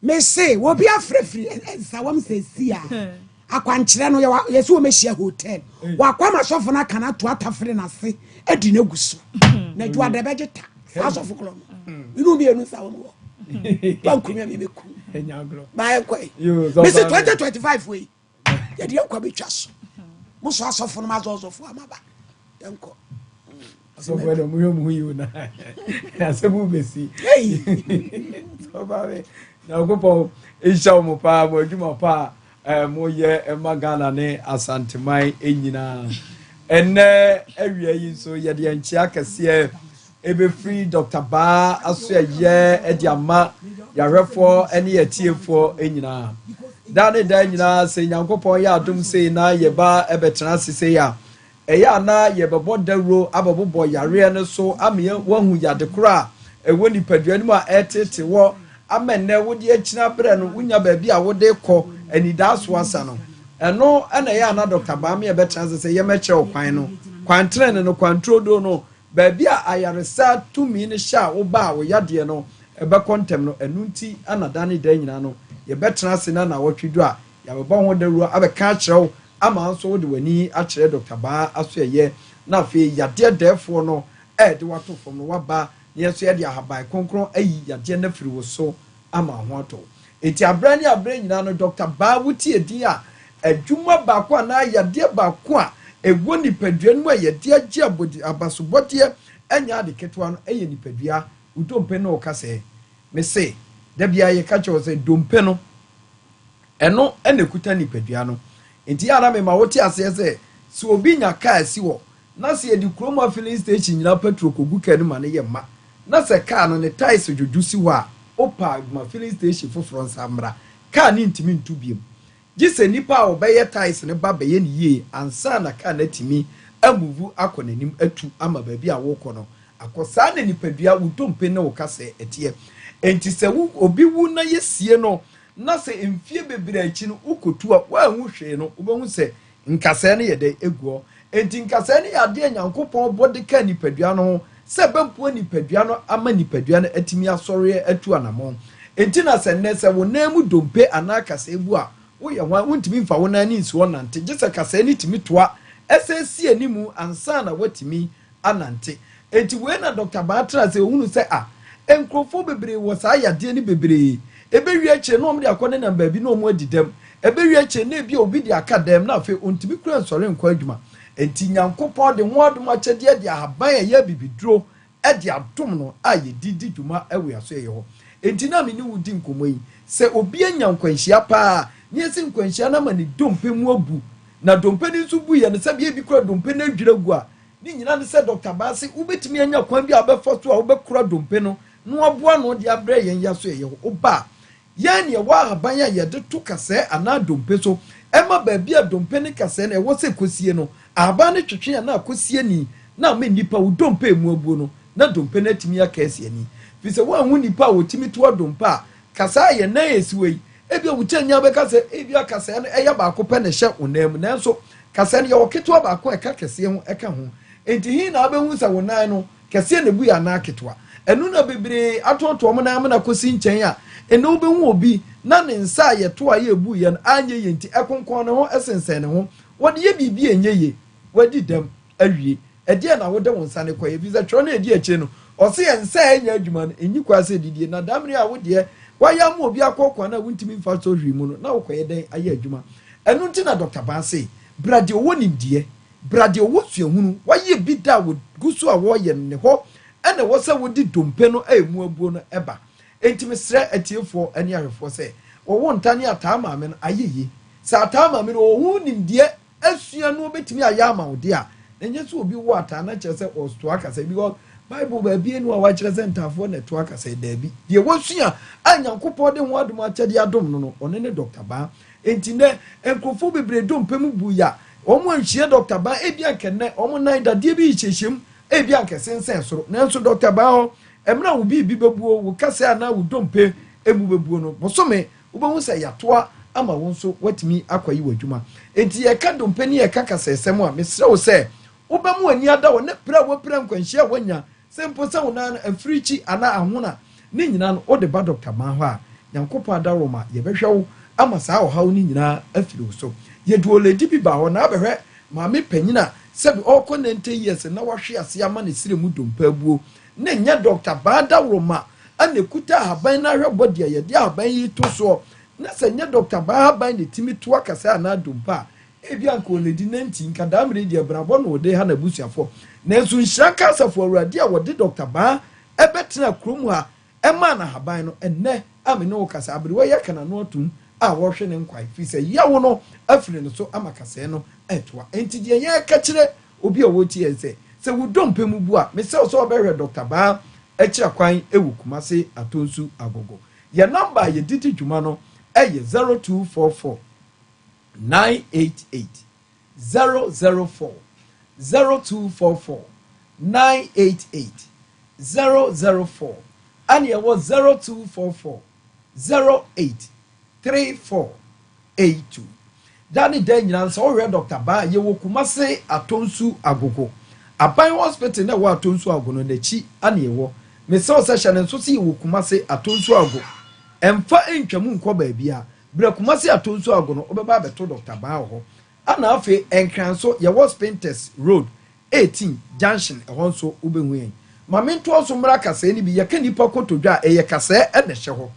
Mese, obi afrɛ firi nsawam sɛsi a. Akwankyerɛ no yɛwɔ yɛsɛ wɔmɛhyia hotel. Wakɔ ama sɔfo no aka no ato atafere n'ase adi no agu so. Na adwuma da bɛgye ta. Saa sɔfo korɔ no. Mene mmienu sa wɔn wɔ. Wankumi a mebɛku. Baayɛ nkɔe. Mese 2025 wei. Yɛde yɛn nkwa bɛtwa so. Mo so asɔfo no ma asɔsɔfo amaba. Yɛnkɔ. Asɔfo ɛdɛ mo yɛ mo ho yi o na asɛm bɛsi. Sɔfo Nyankopɔn nhyɛ mo paa mo adwuma paa eh, moyɛ ɛma Ghana ne Asanteman nyinaa. Ɛnnɛ awia yi nso yɛde yɛn nkyea kɛseɛ ɛbɛfiri Dr. Baa asoɛyɛ ɛde ama yɛahwɛfoɔ ne yɛtiefoɔ nyinaa. Daa ne daa nyinaa sɛ Nyankopɔn yɛ adom sei na yɛba ɛbɛtena ase sei a, Ɛyɛ a na yɛbɛbɔ dawuro abɛbobɔ yareɛ no so ama woahu yade korɔ a ɛwɔ nipadua no mu a ɛreteetee wɔ ama nnɛ wode akyini abrɛ no wonya baabi a wode kɔ anidaasoɔ asa no. Ɛno na ɛyɛ a na Dɔkta Bamea bɛtena ase sɛ yɛmmɛkyerɛ wo kwan no, kwan tenene no, kwan turodoo no, baabi a ayaresa tumi no hyɛ a woba a wo yadeɛ no bɛkɔ ntɛm no. Ɛno nti na da ne da nyinaa no yɛbɛtena ase na nnawɔtwe du a yɛabɛbɔ ho dawuro abɛka akyerɛ wo ama nso wode w'ani akyerɛ Dɔkta Baa asoɛeɛ na afei yadeɛ dɛɛfoɔ no a ɛde wo ato fam no woaba na yɛn nso yɛde ahaban kronkron ayi yadeɛ no afiri wo so ama wo ho atɔ wo. Enti aberɛ ne aberɛ nyinaa no Dɔkta Baa wotie din a adwuma baako anaa yadeɛ baako a ɛwɔ nipadua no mu a yɛde agye abɔdi abasobɔdeɛ ɛnyɛ ade ketewa no ɛyɛ nipadua wo dompe ne wo kasɛɛ. Mese da biara yɛka kyerɛ wo sɛ dompe no Ɛno na ɛkuta nipadua no. Enti yɛ a na mema wote aseɛ sɛ, sɛ obi nya kaa si hɔ, na sɛ yɛde kurom ha filling station nyinaa petrol kɔgu kaa no mu ma no yɛ ma, na sɛ kaa no ne tyres dwodwo si hɔ a, wopɛ a ma filling station foforɔ nsan mmra. Kaa no ntumi ntu bio. Gye sɛ nnipa a wɔbɛyɛ tyres no ba bɛyɛ no yie ansa na kaa no atumi amuvu akɔ n'anim atu ama baabi a worekɔ no akɔ. Saa na nipadua, wo dompe ne wo kasɛɛ teɛ. Enti sɛ wo obi wu na yɛsie no na sɛ mfie bebree akyi no wokotu a woanhu hwee no, wobɛhu sɛ nkasɛɛ no yɛ dɛn? Egu hɔ. Enti nkasɛɛ no yɛ adeɛ a Nyankopɔn bɔ de kaa nipadua no ho sɛ ɛbɛboa nipadua no ama nipadua no atumi asɔre atu anamɔn. Enti na sɛ nnɛ sɛ wo nan mu dompe anaa kasɛɛ bu a, woyɛ hwan? Wontumi mfa wo nan no nsi hɔ nnante, gye sɛ kasɛɛ no tumi toa ɛsɛ si animu ansa na woatumi anante. Enti wei na Dɔkta Baa traa ase, ɔhunuu sɛ ah, nkurɔfoɔ bebree wɔ saa yadeɛ no bebree. Ɛbɛwie akyire na wɔde akɔ nenam baabi na wɔn adi dɛm. Ɛbɛwie akyire na ebia obi de aka dɛm na afei ɔntumi koraa nsɔre nkɔ adwuma. Enti Nyankopɔn de ho adom akyɛdeɛ de ahaban a ɛyɛ abibiduro de adom no a yɛde di dwuma wɔ yɛn asoɛeɛ hɔ. Enti na me ne wo di nkɔmmɔ yi, sɛ obi anya nkwanhyia paa na yɛsi nkwanhyia no ama ne dompe mu abu, na dompe no nso buiɛ no sɛdeɛ ebi koraa dompe no adwiri agu a, Ne nyinaa ne sɛ Dɔkta Baa se wobɛtumi anya kwan bi a wobɛfa so a wobɛkora dompe no na waboa ano de abrɛ yɛn ya so ɛyɛ hɔ. Woba a, yɛn ne ɛwɔ ahaban a yɛde to kasɛɛ anaa dompe so ɛma baabi a dompe ne kasɛɛ no ɛwɔ sɛ ɛkɔsie no, ahaban no twetwe anaa akɔsie ani na ama nnipa wo dompe a ɛmu abuo no na dompe no atumi aka asi ani. Firi sɛ woanhu nnipa a wɔtumi toa dompe a kasɛɛ a yɛn nan a ɛsi hɔ yi, ebia wo kyɛnyaa bɛka sɛ ebia kasɛɛ no ɛyɛ baako pɛ na ɛhyɛ wo nan mu nanso Kasɛɛ no, yɛwɔ ketewa baako a ɛka kɛseɛ ho ka ho. Enti he na wobɛhu sɛ wo nan no, kɛseɛ na ɛbui anaa ketewa? Ɛno na bebree atoatoa wɔn nan amena kɔsi nkyɛn a nnɛ wobɛhu obi na ne nsa a yɛtoaeɛ a ɛbuiɛ no anyɛ yie nti ɛkonkɔn ne ho sensɛn ne ho. Wɔde yɛ biribi a ɛnyɛ yie. Wadi dɛm awie. Ɛdeɛn na wode wo nsa no kɔyɛ? Ɛfiri sɛ twerɛ no a ɛdi akyire no, ɔse yɛn nsa a ɛnyɛ adwuma no, ɛnyi kwan sɛ ɛdidie. Na daa mmerɛ a wo deɛ woayɛ ama obi akɔ kwan a wontumi mfa so hwee mu no, na wokɔyɛ dɛn ayɛ adwuma? Ɛno nti na Dɔkta Baa se, Bra deɛ ɔwɔ nimdeɛ, bra deɛ ɔwɔ suahunu, wayɛ bi da a wɔgu so a wɔreyɛ no, ne hɔ na ɛwɔ sɛ wode dompe no a ɛmu abuo no ba. Enti mesrɛ atiefoɔ ne ahwɛfoɔ sɛ, wɔwo nta ne ataa maame no, ayɛ yie. Sɛ ataa maame no ɔwɔ ho nimdeɛ asua no ɔbɛtumi ayɛ ama wo deɛ a, na ɛnyɛ sɛ obi wo ataa na kyerɛ sɛ ɔtoa kasa because Bible baabi enu a wakyerɛ sɛ ntaafoɔ na ɛtoa kasa daabi. Deɛ wasua a Nyankopɔn de ho adom akyɛdeɛ adom no no, ɔno ne Dr. Baa. Enti nnɛ, nkurɔfoɔ bebree dompe mu bui a wɔn anhyia Dɔkta Baa, ebia anka nnɛ wɔn nan dadeɛ bi rehyehyɛ mu, ebia anka ɛsensɛn soro. Nanso Dɔkta Baa hɔ, mmerɛ a wo biribi bɛbuo, wo kasɛɛ anaa wo dompe mu bɛbuo no, bosome, wobɛhu sɛ yɛatoa ama wo nso woatumi akɔye w'adwuma. Enti yɛreka dompe ne yɛreka kasɛɛsɛm a, mesrɛ wo sɛ wobɛma w'ani ada hɔ ne pira a woapira nkwanhyia a woanya Sɛ mpo sɛ wo nan no afirikyi anaa ahono a, ne nyinaa no wode ba Dɔkta Maa hɔ a, Nyankopɔn adaworoma yɛbɛhwɛ wo ama saa ɔhaw no nyinaa afiri wo so. Yɛde oledi bi baa hɔ na abɛhwɛ maame panyin a sɛbi ɔrekɔ 90 years na wahwe ase ama ne srɛ mu dompe abuo. Na ɛnyɛ Dɔkta Baa Dawuroma na ɛkuta ahaban no ahwɛ bɔdi a yɛde ahaban yi to soɔ. Na sɛ ɛnyɛ Dɔkta Baa ahaban na ɛtumi to akasɛɛ anaa dompe a, ebia anka oledi 90, nka daa mmerɛ yi deɛ brabɔ na ɔde ha n'abusuafoɔ. Nanso nhyira nka Asafo Awurade a wɔde Dɔkta Baa bɛtenaa kurom ha maa no ahaban no. Ɛnnɛ a me ne wo kasa, aberewa yi aka n'ano atom a ɔrehwe ne nkwa, ɛfiri sɛ yaw no afiri ne so ama kasɛɛ no retoa. Enti deɛ yɛreka kyerɛ obi a ɔretie yɛn sɛ, sɛ wo dompe mu bu a, mesrɛ wo sɛ wobɛhwɛ Dɔkta Baa akyira kwan wɔ Kumase Atonsu Agogo. Yɛn nɔmba a yɛde di dwuma no yɛ 0244 988 004, 0244 988 004, ɛne ɛwɔ 0244 08 3482. Da ne da nyinaa sɛ wohwɛ Dɔkta Baa a, yɛwɔ Kumase Atonsu Agogo. Aban Hospital no a ɛwɔ Atonsu Ago no, n'akyi na yɛwɔ. Mesrɛ wo sɛ hyɛ no nso sɛ yɛwɔ Kumase Atonsu Ago. Ɛmfa ntwam nkɔ baabiara. Brɛ Kumase Atonsu Ago no, wobɛba abɛto Dɔkta Baa wɔ hɔ. Ɛna afei Nkran nso yɛwɔ Spintex Road 18 junction ɛhɔ nso wobɛhu yɛn. Ma mentoa so mmra kasɛɛ no bi, yɛka nnipa kotodwe a ɛyɛ kasɛɛ na ɛhyɛ hɔ.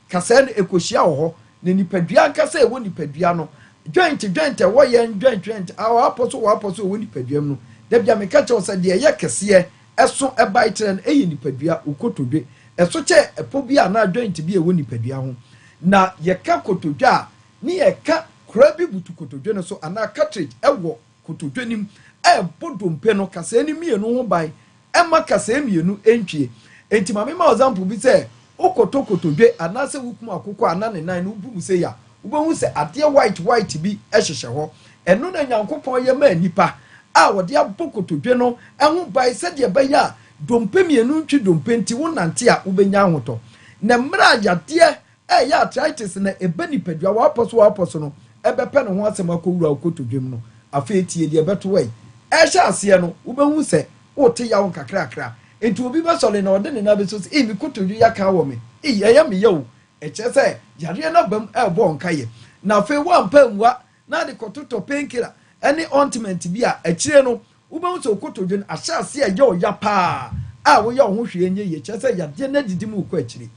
Kasɛɛ no ɛkɔhyia wɔ hɔ na nipadua ankasa a ɛwɔ nipadua no joint joint a ɛwɔ yɛn joint joint a wɔapɔ so wɔapɔ so ɛwɔ nipadua mu no da bi a meka kyerɛ wo sɛ deɛ ɛyɛ kɛseɛ ɛso ɛbae kyerɛ no ɛyɛ nipadua wo kotodwe ɛso kyɛ ɛpɔ bi anaa joint bi a ɛwɔ nipadua ho na yɛka kotodwe a ne yɛka kora bi butu kotodwe no so anaa cartridge wɔ kotodwe no mu a ɛbɔ dompe no kasɛɛ no mmienu ho ban ɛmma kasɛɛ mmienu ntwie. Enti ma memma wo example bi sɛ wokɔtɔ kotodwe anaasɛ wokum akokɔ a na ne nan no wobu mu sei a, wobɛhu sɛ adeɛ white white bi hyehyɛ hɔ. Ɛno na Nyankopɔn yɛ maa nnipa a wɔde abɔ kotodwe no ho ban sɛdeɛ ɛbɛyɛ a dompe mmienu ntwe dompe nti wonante a wobɛnya ahotɔ. Na mmerɛ a yadeɛ Ɛyɛ arthritis na ɛba nipadua w'apɔ so w'apɔ so no bɛpɛ ne ho asɛm akɔwura wo kotodwe mu no. Afei tie deɛ ɛbɛto wo yi. Ɛrehyɛ aseɛ no, wobɛhu sɛ wote yaw nkakrakra. Enti obi bɛsɔre na ɔde ne nan bɛsi so sɛ, Ei, me kotodwe ya ka wɔ me. Ei, ɛyɛ me ya o. Ɛkyerɛ sɛ yareɛ no aba mu rebɔ wo nkaeɛ. Na afei woampɛ ammua na ade kɔtotɔ painkiller ne ointment bi a, akyire no wobɛhu sɛ wo kotodwe no ahyɛ aseɛ reyɛ wo ya paa a woyɛ wo ho hwee nyɛ yie, kyerɛ sɛ yadeɛ no adidi mu rekɔ akyire.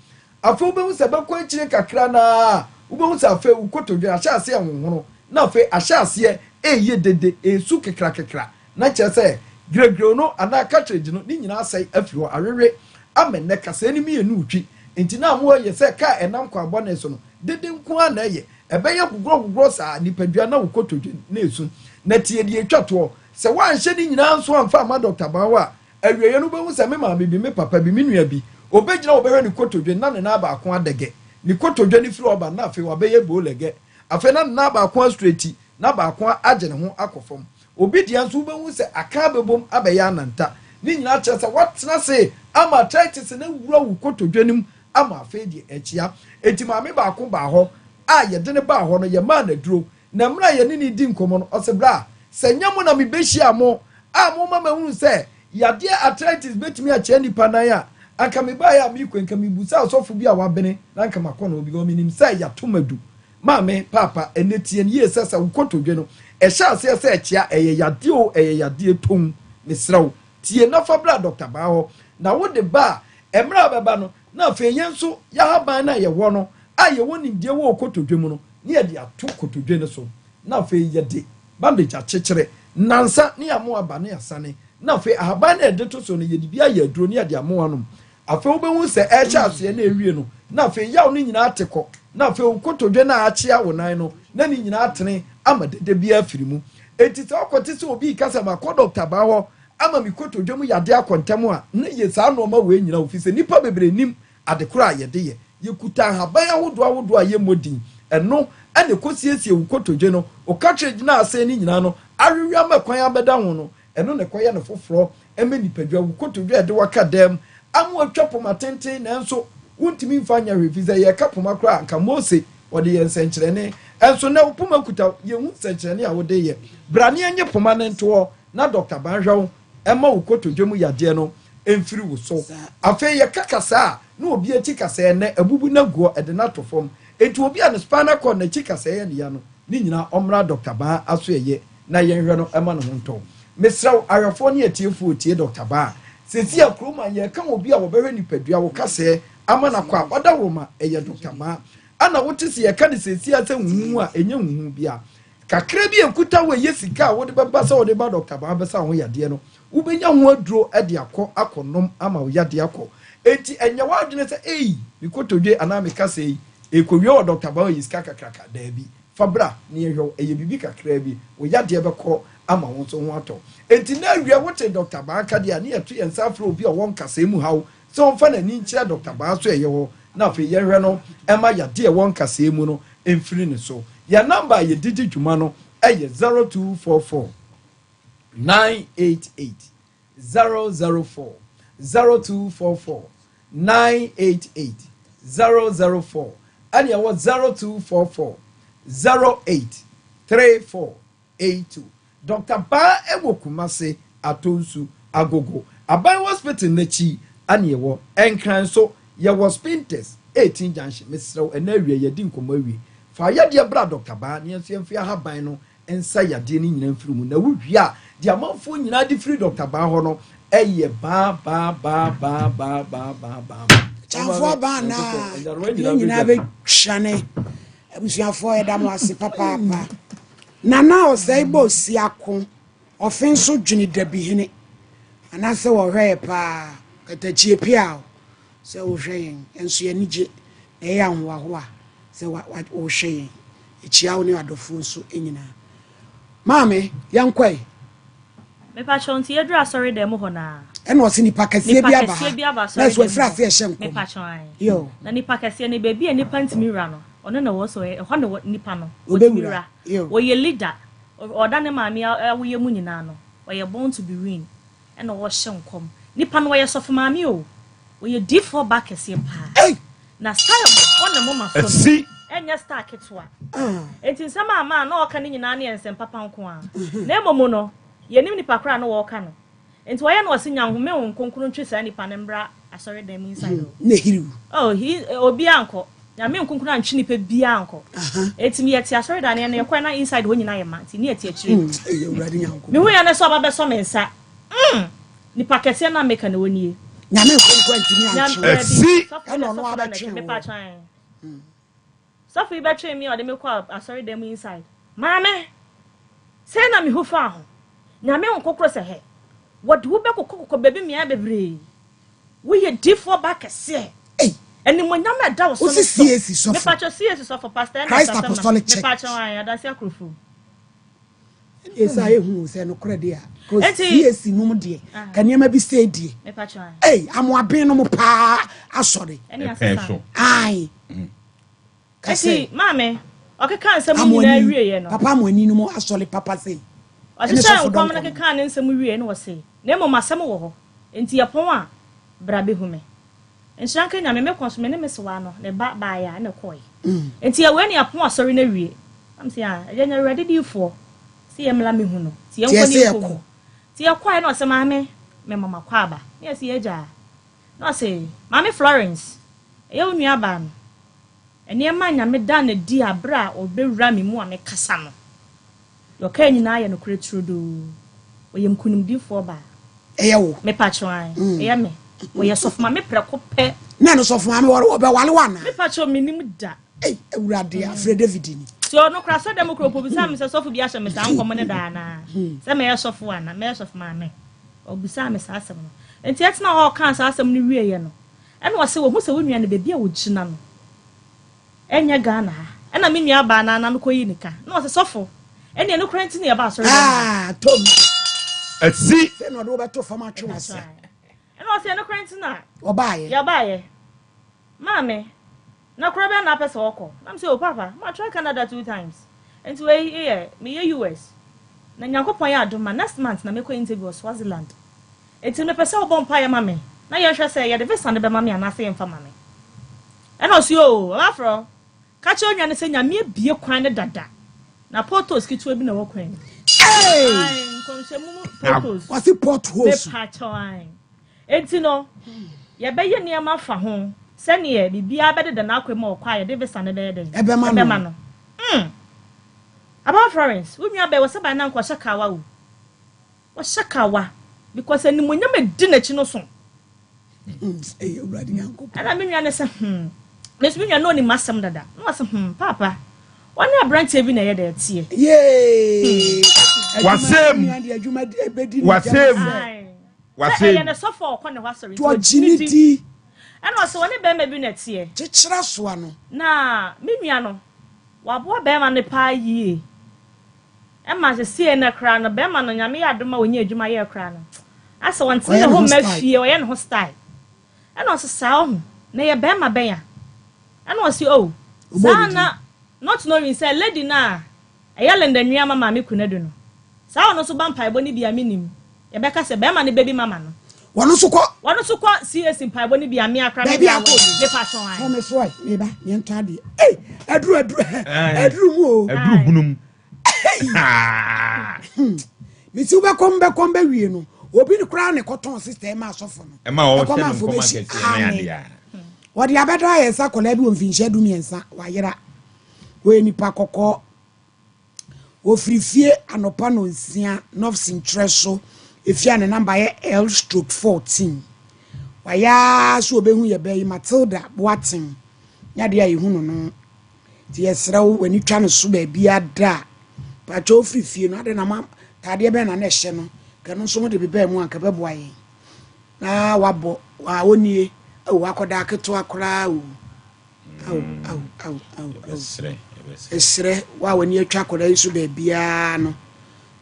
Afei wobɛhu sɛ ɛbɛkɔ akyire kakra no ara wobɛhu sɛ afei wo kotodwe no ahyɛ aseɛ rehohono na afei ahyɛ aseɛ reyɛ dede, resu kekrakekra, na kyerɛ sɛ giregireo no anaa cartridge no ne nyinaa asɛe afiri hɔ, awewe ama nnɛ kasɛɛ no mmienu retwi. Nti na amoa yɛ sɛ kaa a ɛnam kwan bɔne so no, dede nko ara na ɛyɛ. Ɛbɛyɛ gogorɔgogorɔ saa, nipadua na wo kotodwe na esu. Na tie deɛ etwa toɔ, sɛ woanhyɛ ne nyinaa nso amfa amma Dɔkta Bauer a, awieeɛ no wobɛhu sɛ me maame bi, me papa bi, me nua bi, ɔbɛgyina hɔ bɛhwɛ ne kotodwe na ne nan baako adɛgɛ. Ne kotodwe no firi hɔ ba no na afei wabɛyɛ boolɛgɛ. Afei na ne nan baako astreti na baako agye ne ho akɔ fam. Obi deɛ nso wobɛhu sɛ aka abɛbom abɛyɛ ananta. Ne nyinaa kyerɛ sɛ woatena ase ama arthritis no awura wo kotodwe no mu ama afei deɛ akyia. Enti maame baako baa hɔ a yɛde no baa hɔ no, yɛmaa no aduro. Na mmerɛ a yɛne no redi nkɔmmɔ no, ɔse, Bra, sɛ nyɛ mo na mebɛhyiaa mo a moma mahunu sɛ yadeɛ arthritis bɛtumi akyea nnipa nan a, anka mebaeɛ a merekɔ yi, nka mebusaa ɔsɔfo bi a wabene na anka makɔ no hɔ because menim sɛ yɛato madu. Maame, Paapa, ɛnnɛ tie no yie sɛ sɛ wo kotodwe no ɛhyɛ aseɛ sɛ ɛkyea, ɛyɛ yadeɛ o, ɛyɛ yadeɛ tomm, mesrɛ wo, tie na fa bra Dɔkta Baa hɔ. Na wode ba a, mmerɛ a wobɛba no, na afei yɛn nso yɛahaban no a yɛwɔ no a yɛwɔ nimdeɛ wɔ kotodwe mu no, na yɛde ato kotodwe no so, na afei yɛde bandage akyekyere nnansa ne yɛamoa aba na yɛasane, na afei ahaban no a yɛde to so no yɛde bi ayɛ aduro na yɛde amoa anom. Afei wobɛhu sɛ ɛrehyɛ aseɛ na ɛrewie no, na afei yaw no nyinaa ate kɔ, na afei wo kotodwe no a akyea wo nan no, na ne nyinaa atene ama dede biara afiri mu. Enti sɛ wokɔte sɛ obi reka sɛ makɔ dɔkta baa hɔ ama me kotodwe mu yadeɛ akɔ ntɛm a, na yɛ saa nnoɔma wei nyinaa o, firi sɛ nnipa bebree nnim ade korɔ a yɛde yɛ. Yɛkuta nhaban ahodoɔ ahodoɔ a yɛmmɔ din. Ɛno na ɛkɔsiesie wo kotodwe no, wo cartridge no a asɛe no nyinaa no, awewe ama kwan abɛda ho no, ɛno na ɛkɔyɛ no foforɔ ma nipadua, wo kotodwe a ɛde wo aka dan mu ama woatwa poma tenten nanso wontumi mfa nyɛ hwee, ɛfiri sɛ yɛreka poma koraa a, anka Mose ɔde yɛ nsɛnkyerɛnne, nso nnɛ wo poma kuta wo, yɛnhu nsɛnkyerɛnne a wode yɛ. Bra na yɛnnye poma no nto hɔ na dɔkta ban hwɛ wo mma wo kotodwe mu yadeɛ no mfiri wo so. Afei yɛka kasaa a, na obi akyi kasɛɛ nnɛ abubu no aguɔ, ɛde no ato fam. Enti obi a ne spinal cord n'akyi kasɛɛ yɛ no ya no, Ne nyinaa ɔmmra Dɔkta Baa asoɛeɛ na yɛnhwɛ no ma ne ho ntɔ wo. Mesrɛ wo ahwɛfoɔ ne atiefoɔ tie Dɔkta Baa. Seesei a kurom a yɛreka obi a wɔbɛhwɛ nipadua wo kasɛɛ ama no akɔ a ɔdawuroma ɛyɛ Dɔkta Baa. Ana wote sɛ yɛka no seesei a sɛ huhuhu a ɛnyɛ huhu biara. Kakra bi a ɛkuta wo a ɛyɛ sika a wode bɛba sɛ wode ba Dɔkta Baa bɛsa wo ho yadeɛ no wobɛnya ho aduro de akɔ akɔnom ama wo yadeɛ akɔ. Enti ɛnyɛ w'adwene sɛ ei me kotodwe anaa me kasɛɛ yi ɛrekɔwie wɔ Dɔkta Baa ɔyɛ sika kakraka. Daabi. Fa bra na yɛnhwɛ wo. Ɛyɛ biribi kakraa bi. Wo yadeɛ bɛkɔ ama wo nso ho atɔ wo. Enti nnɛ awia wotee Dɔkta Baa nka deɛ a, ne yɛto yɛn nsa afrɛ obi a ɔwɔ nkasɛɛ mu haw sɛ ɔmfa n'ani nkyerɛ Dɔkta Baa so ɛyɛ hɔ na afei yɛnhwɛ no mma yadeɛ a ɛwɔ nkasɛɛ mu no mfiri ne so. Yɛn nɔmba a yɛde di dwuma no yɛ 0244 988 004, 0244 988 004, ɛne ɛwɔ 0244 08 3482. Dɔkta Baa ɛwɔ Kumase, Atonsu, Agogo, Aban Hospital n'akyi ɛne ɛwɔ Nkran nso yɛwɔ Spintex, 18 Junction. Mesrɛ wo ɛnɛ awia yɛadi nkɔmmɔ awie. Fa ayɛdeɛ bra Dɔkta Baa na yɛn nso yɛmfa yɛn ahaban no nsa yadeɛ no nyinaa mfiri mu na wowie a deɛ amanfoɔ nyinaa de firi Dɔkta Baa hɔ no yɛ baa baa baa baa baa baa baa baa. Kyanfoɔ baa naa yɛn nyinaa bɛtwane. Abusuafoɔ yɛda mo ase papaapa. Nana ɔsɛe bɔ osiako ɔfe nso dwene dabihene anaasɛ wɔhwɛ yɛ paa katakyie piaw sɛ wohwɛ yɛn yɛn nso yɛn ani gye na ɛyɛ ahohoahoa sɛ wohwɛ yɛn. Yɛkyia wo ne adɔfoɔ nso nyinaa. Maame, yɛnkɔ ɛ. Mepakyɛw, nti yɛduru asɔre dɛm hɔ no a. Ɛna ɔse nipa kɛseɛ bi aba ha. Na ɛso afiri ase ɛhyɛ nkɔm. Mepakyɛw, ae. Yo. Na nipa kɛseɛ no, baabi a nipa ntumi wura no, ɔno na ɛwɔ so, ɛhɔ na nipa no, ɔtumi wura. Ɔyɛ leader. Ɔda ne maame awoyɛ mu nyinaa no, ɔyɛ born to be win. Ɛna ɔhyɛ nkɔm. Nipa no ɔyɛ sɔfo maame o. Ɔyɛ diifoɔ ba kɛseɛ paa. Ei! Na style a ɔbɔ ne moma so no, Asi! ɛnyɛ style ketewa. Enti nsɛm a maa na ɔka no nyinaa no yɛ nsɛm papa nko ara. Na mmom no, yɛnnim nipa korɔ a na ɔreka no. Enti ɔyɛ na ɔse Nyanhome Honhom Kronkron ntwe saa nipa no mmra asɔredan mu inside hɔ. Na hiriw. Oh, he, obiara nkɔ. Nyame Honhom Kronkron antwe nipa biara ankɔ. Enti me yɛte asɔredan no, yɛn yɛkɔɛ na inside hɔ nyinaa yɛ ma, nti ne yɛte akyire. Ɛyɛ Awurade Nyankopɔn. Mehu yɛ ne sɛ ɔba bɛsɔ me nsa. Mm! Nipa kɛseɛ no a meka no ɔnie. Nyame nkonkron antumi antwe wo. Ɛsi. Ɛna ɔno abɛtwe wo. Sɔfo yi bɛtwee me a ɔde me kɔɔ asɔredan mu inside. Maame! Sei na mehu faa ho. Nyame nkonkron sɛ hɛ, wɔde wo bɛkokɔkokɔ baabi mmeae bebree. Woyɛ difoɔ ba kɛseɛ. Ei! Animuonyam a ɛda wo so no Wosi sɔ. CAC sɔfo. Mepakyɛw CAC sɔfo, Pastor Ernest Christ Asɛm na. Apostolic Church. Mepakyɛw ae, Adanse Akurofo. Ɛnna ɛsɛ a ehu sɛ nokorɛ deɛ a, kò Enti. CAC nom deɛ, ka nneɛma bi sɛ deɛ. Mepakyɛw ae. Ei, amoaben nom paa asɔre. Ɛne Ɛpɛn asesa. so. Ae. Ka Enti, sɛ. maame, ɔkekaa nsɛm yi nyinaa Amoani, wieeɛ no. papa amoani nom asɔre papa sei. Ɛne Ɔhyehyɛɛ sɔfo nkɔm no dɔnkɔ nom. kekaa ne nsɛm wieeɛ no ɔse, Na mmom asɛm wɔ hɔ, enti yɛpɔn a, bra bɛhu me. Nhyira nka Nyame, me kɔ so, me ne me sewaa no, ne ba baeɛ a, ɛna ɛkɔeɛ. Enti yɛ wei ne yɛapɔn asɔre no awie. Na mese, ah, agya nya Awurade diyifoɔ, se yɛmmra mmɛhu no, nti Nti yɛnkɔ ne ɛsɛ yɛnkɔhu. yɛkɔ. Nti yɛkɔeɛ na ɔse, maame, mema mo akwaaba. Ne yɛse, yɛagya. Na ɔse, Maame Florence, ɛyɛ wo nuabaa no. Nneɛma a Nyame daa no adi a berɛ a ɔbɛwura me mu a mekasa no, Deɛ ɔkae nyinaa yɛ nokorɛ turodoo. Ɔyɛ nkunimdifoɔ baa. Ɛyɛ wo? Mepakyɛw ae, ɛyɛ me. Ɔyɛ sɔfo maame prɛko pɛ. Na ɛno sɔfo maame ɔbɛwale wo anaa? Mepakyɛw mennim da. Ei Awurade afrɛ David ni. Nti ɔno koraa asɔrdan mu koraa ɔkɔbisaa me sɛ sɔfo bi ahyɛ me saa nkɔm no da anaa? Sɛ mɛyɛ sɔfo anaa? Mɛyɛ sɔfo maame? Ɔbisaa me saa asɛm no. Nti ɛtenaa hɔ a ɔkaa saa asɛm no wieeɛ no, ɛna ɔse wahu sɛ wo nua no baabi a ɔgyina no, Ɛnyɛ Ghana ha. Ɛna me nua baa na na mekɔ yi ne ka. Na ɔse sɔfo, ɛneɛ no koraa nti na yɛba asɔre dɛm ha. Ah, tom. Asi. Sɛ na ɔde wo bɛto fam atwe w'ase. Ɛna ɔse ɛno koraa nti na. Wɔbaayɛ. Yɛbaayɛ. Maame, na koro bɛn na apɛ sɛ ɔkɔ? Na mese oh papa, matry Canada 2 times. Nti wei yɛ, meyɛ US. Na Nyankopɔn yɛ adom a, next month na mekɔ interview wɔ Swaziland. Nti mepɛ sɛ wobɔ mpaeɛ ma me na yɛnhwɛ sɛ yɛde visa no bɛma me anaasɛ yɛmfa ma me. Ɛna ɔse oo ɔbafrɛ wo, ka kyerɛ onua no sɛ Nyame abue kwan no dada, na potholes ketewa bi na ɛwɔ kwan no mu. Ae, nkɔmhyɛ mu mu potholes. Ɔse potholes. Mepakyɛw ae. Enti no, yɛbɛyɛ nneɛma afa ho sɛdeɛ biribiara bɛdeda n'akwan mu a ɔkɔ a yɛde visa no bɛyɛ dɛn? Ɛbɛma no. Ɛbɛma no. Mm. Ababa Florence, wo nua bɛɛ wɔ sɛ by now nka ɔhyɛ kawa o. Ɔhyɛ kawa because animuonyam a ɛdi n'akyi no so. Ɛna me nua no sɛ hmm, me nso me nua no ɔnim m'asɛm dada. Na ɔsɛ hmm, paapa, ɔne aberanteɛ bi na ɛyɛ dɛ ɛteɛ. Yee! Wasɛm! Wasɛm! Sɛ ɛyɛ ne sɔfo a ɔkɔ ne hɔ asɔre nti ɔgye ne di. Ɛna ɔsɛ ɔne bɛrima bi na ɛteɛ. Kyekyere asoa no. Na me nua no, waboa bɛrima no paa yie. Ɛma sesie no koraa no bɛrima no Nyame yɛ adom a ɔnya adwuma yɛ koraa no asɛ ɔntene ne ho mma fie ɔyɛ ne ho style. Ɛna ɔse saa ɔho na ɛyɛ bɛrima bɛn a? Ɛna ɔse oh saa na not knowing sɛ lady no a ɛyɛ Linda nua ma maame Kunadu no saa ɔno nso ba mpaebɔ no bi a menim yɛbɛka sɛ bɛrima no baby mama no Wɔno nso kɔ. Wɔno nso kɔ CAC mpaebɔ no bi a me akora me Baabi akɔ ni. Mepa kyɛw ae. Home so ae meba yɛntɔ adeɛ. Ei aduru aduru aduru mu o. Aduru bunu mu. Mesi wobɛkɔ mbɛkɔ mbɛwie no obi no koraa na ɛkɔtɔn sista ɛma asɔfo no. Ɛma ɔhyɛ no nkɔm akɛseɛ ne adeɛ a. Wɔde abɛdɔ ayɛ nsa akwadaa bi wɔ mfinhyia 13 wayera. Wɔyɛ nipa kɔkɔɔ. Wɔfiri fie anɔpa nɔnsia Nɔfs nkyerɛ so efie a ne namba yɛ L stroke 14. Wayɛ ara sɛ ɔbɛhu yɛ ba yi Matilda Boateng nyɛ adeɛ a yɛhu no no. Nti yɛsrɛ wo w'ani twa no so baabiara da a pakyɛ wofiri fie no adɛn na ma taadeɛ bɛn na na ɛhyɛ no ka no nso mode bebaa mu anka bɛboa yɛn na wabɔ wa ɔnie oh akɔdaa ketewa koraa o. Ao, ao, ao, ao, ao. Ɛsrɛ wo a w'ani atwa akwadaa yi so baabiara no,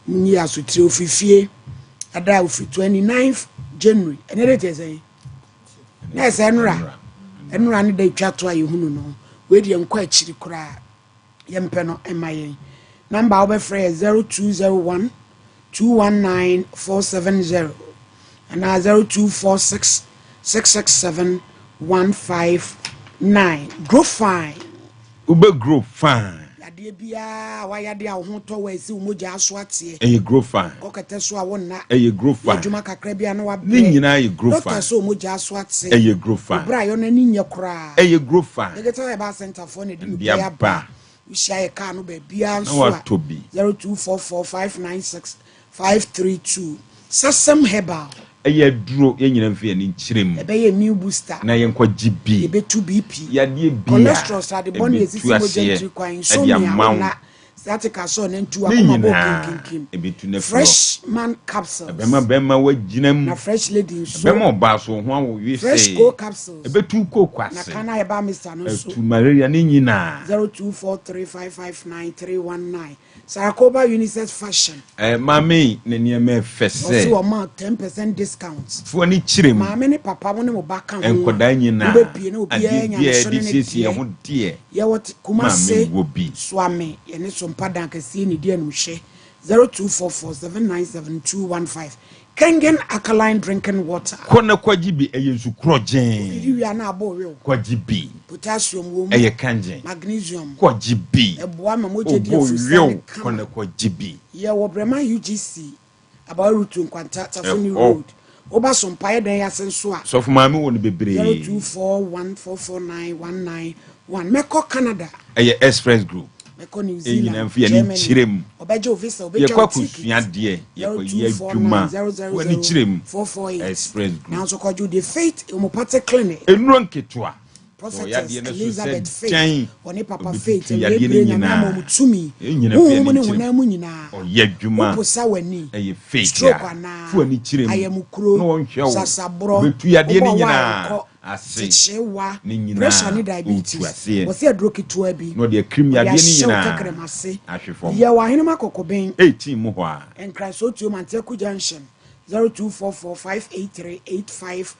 monyi asotire ofiri fie ada a ofiri 29 January ɛnɛ de teɛ sɛn na ɛsɛ ɛnora ɛnora ne da atwa to a yɛhunu no wei deɛ nkɔ akyiri koraa yɛmpɛ no mma yɛn. Number a wobɛfrɛ yɛ 0201 219 470 anaa 0246 667 159. Grow fine. Wobɛ grow fine. Yadeɛ biara a wayade a wo ho tɔ wo a ɛsi wo mogya aso ateɛ. Ɛyɛ grow fine. Kɔ kɛtɛ so a wonna. Ɛyɛ grow fine. Yɛ adwuma kakra bi a na wabrɛ. Ne nyinaa yɛ grow fine. Doctor sɛ wo mogya aso ate. Ɛyɛ grow fine. Wo bra yɔ no ani nyɛ koraa. Ɛyɛ grow fine. Digital Herbal Center foɔ na ɛdi no pɛ aba. Wohyia yɛ kaa no baabiara nso a. Na watɔ bi. 0244 596 532. Sasem Herbal. Ɛyɛ aduro, yɛn nyinaa mfa yɛn ani nkyerɛ mu. Ɛbɛyɛ immune booster. Na yɛnkɔ gye bi. Yɛbɛtu BP. Yadeɛ bi a. Cholesterol, srade bɔne a Ɛbɛtu ɛsisi mogya aseɛ ntiri kwan, ɛde insomnia, ama wo. wonna, sciatica, sɔɔ nantu, Ne akoma bɔ nyinaa kinkinkim. ɛbɛtu no afiri hɔ. Fresh man capsules. Ɛbɛma bɛrima woagyina mu. Na fresh lady nso. Ɛbɛma ɔbaa so wo ho awo wesee. Fresh co capsules. Ɛbɛtu wo kooko Na ase. Kana herbal mixture no nso. Ɛtu malaria ne nyinaa. 0243559319. Sarakoba Unisex Fashion. Eh, maame yi ne nneɛma ɛfɛ sɛ. Ɔsi wɔn ma 10% discount. Fo ani kyerɛ mu. Maame ne papa mo ne mo ba ka ho a. Nkwadaa nyinaa. Wobɛpie na obiara Adeɛ nya ne biara so yɛde ne ne siesie deɛ. yɛn ho deɛ. Yɛwɔ te Kumase, Maame wɔ bi. Suame, yɛne Sompa Dan kɛseɛ ne di animhwɛ 0244 797 215. Kengen Alkaline Drinking Water. Kɔ na kɔgye bi, ɛyɛ nsu korɔgyee. Wodidi wie a na abɔ wew. Kɔgye bi. Potassium wɔ mu. Ɛyɛ kangen. Magnesium. Kɔgye bi. Ɛboa ma mogya di Obɔ afurusiane wew, kama. kɔ na kɔgye bi. Yɛwɔ Brɛman UGC, Abawa Route Nkwanta, Tafoni Ɛhɔ. Road. Woba Sompa yɛ dɛn ase nso a. Sɔfo maame wɔ no bebree. 0241449191. Mɛkɔ Canada. Ɛyɛ Express Group. Mɛkɔ New Yɛn Zealand, nyinaa mfa yɛn ani Germany. nkyerɛ mu. Ɔbɛgye wo visa, ɔbɛtwa Yɛkɔ wo ticket. akɔsua adeɛ, yɛkɔyɛ adwuma. W'ani kyerɛ mu. 0249000448. Express Group. Nanso kɔgye wo deɛ Faith Homeopathic Clinic. Nnuro nketewa. Sɛ ɔyɛ Prophetess adeɛ no so sɛ Elizabeth Faith, dɛn, ɔne Papa ɔbɛtutu Faith, yadeɛ no mmerɛbrɛ Nyame ama nyinaa. wɔn tumi, Yɛn nyinaa mfa yɛn honhom ani ne nkyerɛ honam mu. mu nyinaa. Ɔyɛ adwuma. Woposa w'ani, Ɛyɛ faith stroke a, anaa, fa w'ani kyerɛ mu ayamukuro, na ɔnhwɛ wo. sasaborɔ, Ɔbɛtu yadeɛ no wobɔ wa a nyinaa ɛnkɔ, ase. kyekyewa, Ne nyinaa pressure ne ɔretu diabetes. aseɛ. Wɔse aduro ketewa bi, Na ɔde akirim ɔde yadeɛ no ahyɛ wo nyinaa tɛkrɛma ase. ahwe fam. Yɛwɔ Ahenem Akɔkɔben. 18 mu hɔ a. Nkran Sotuo Manteaku Junction, 0244 583 859.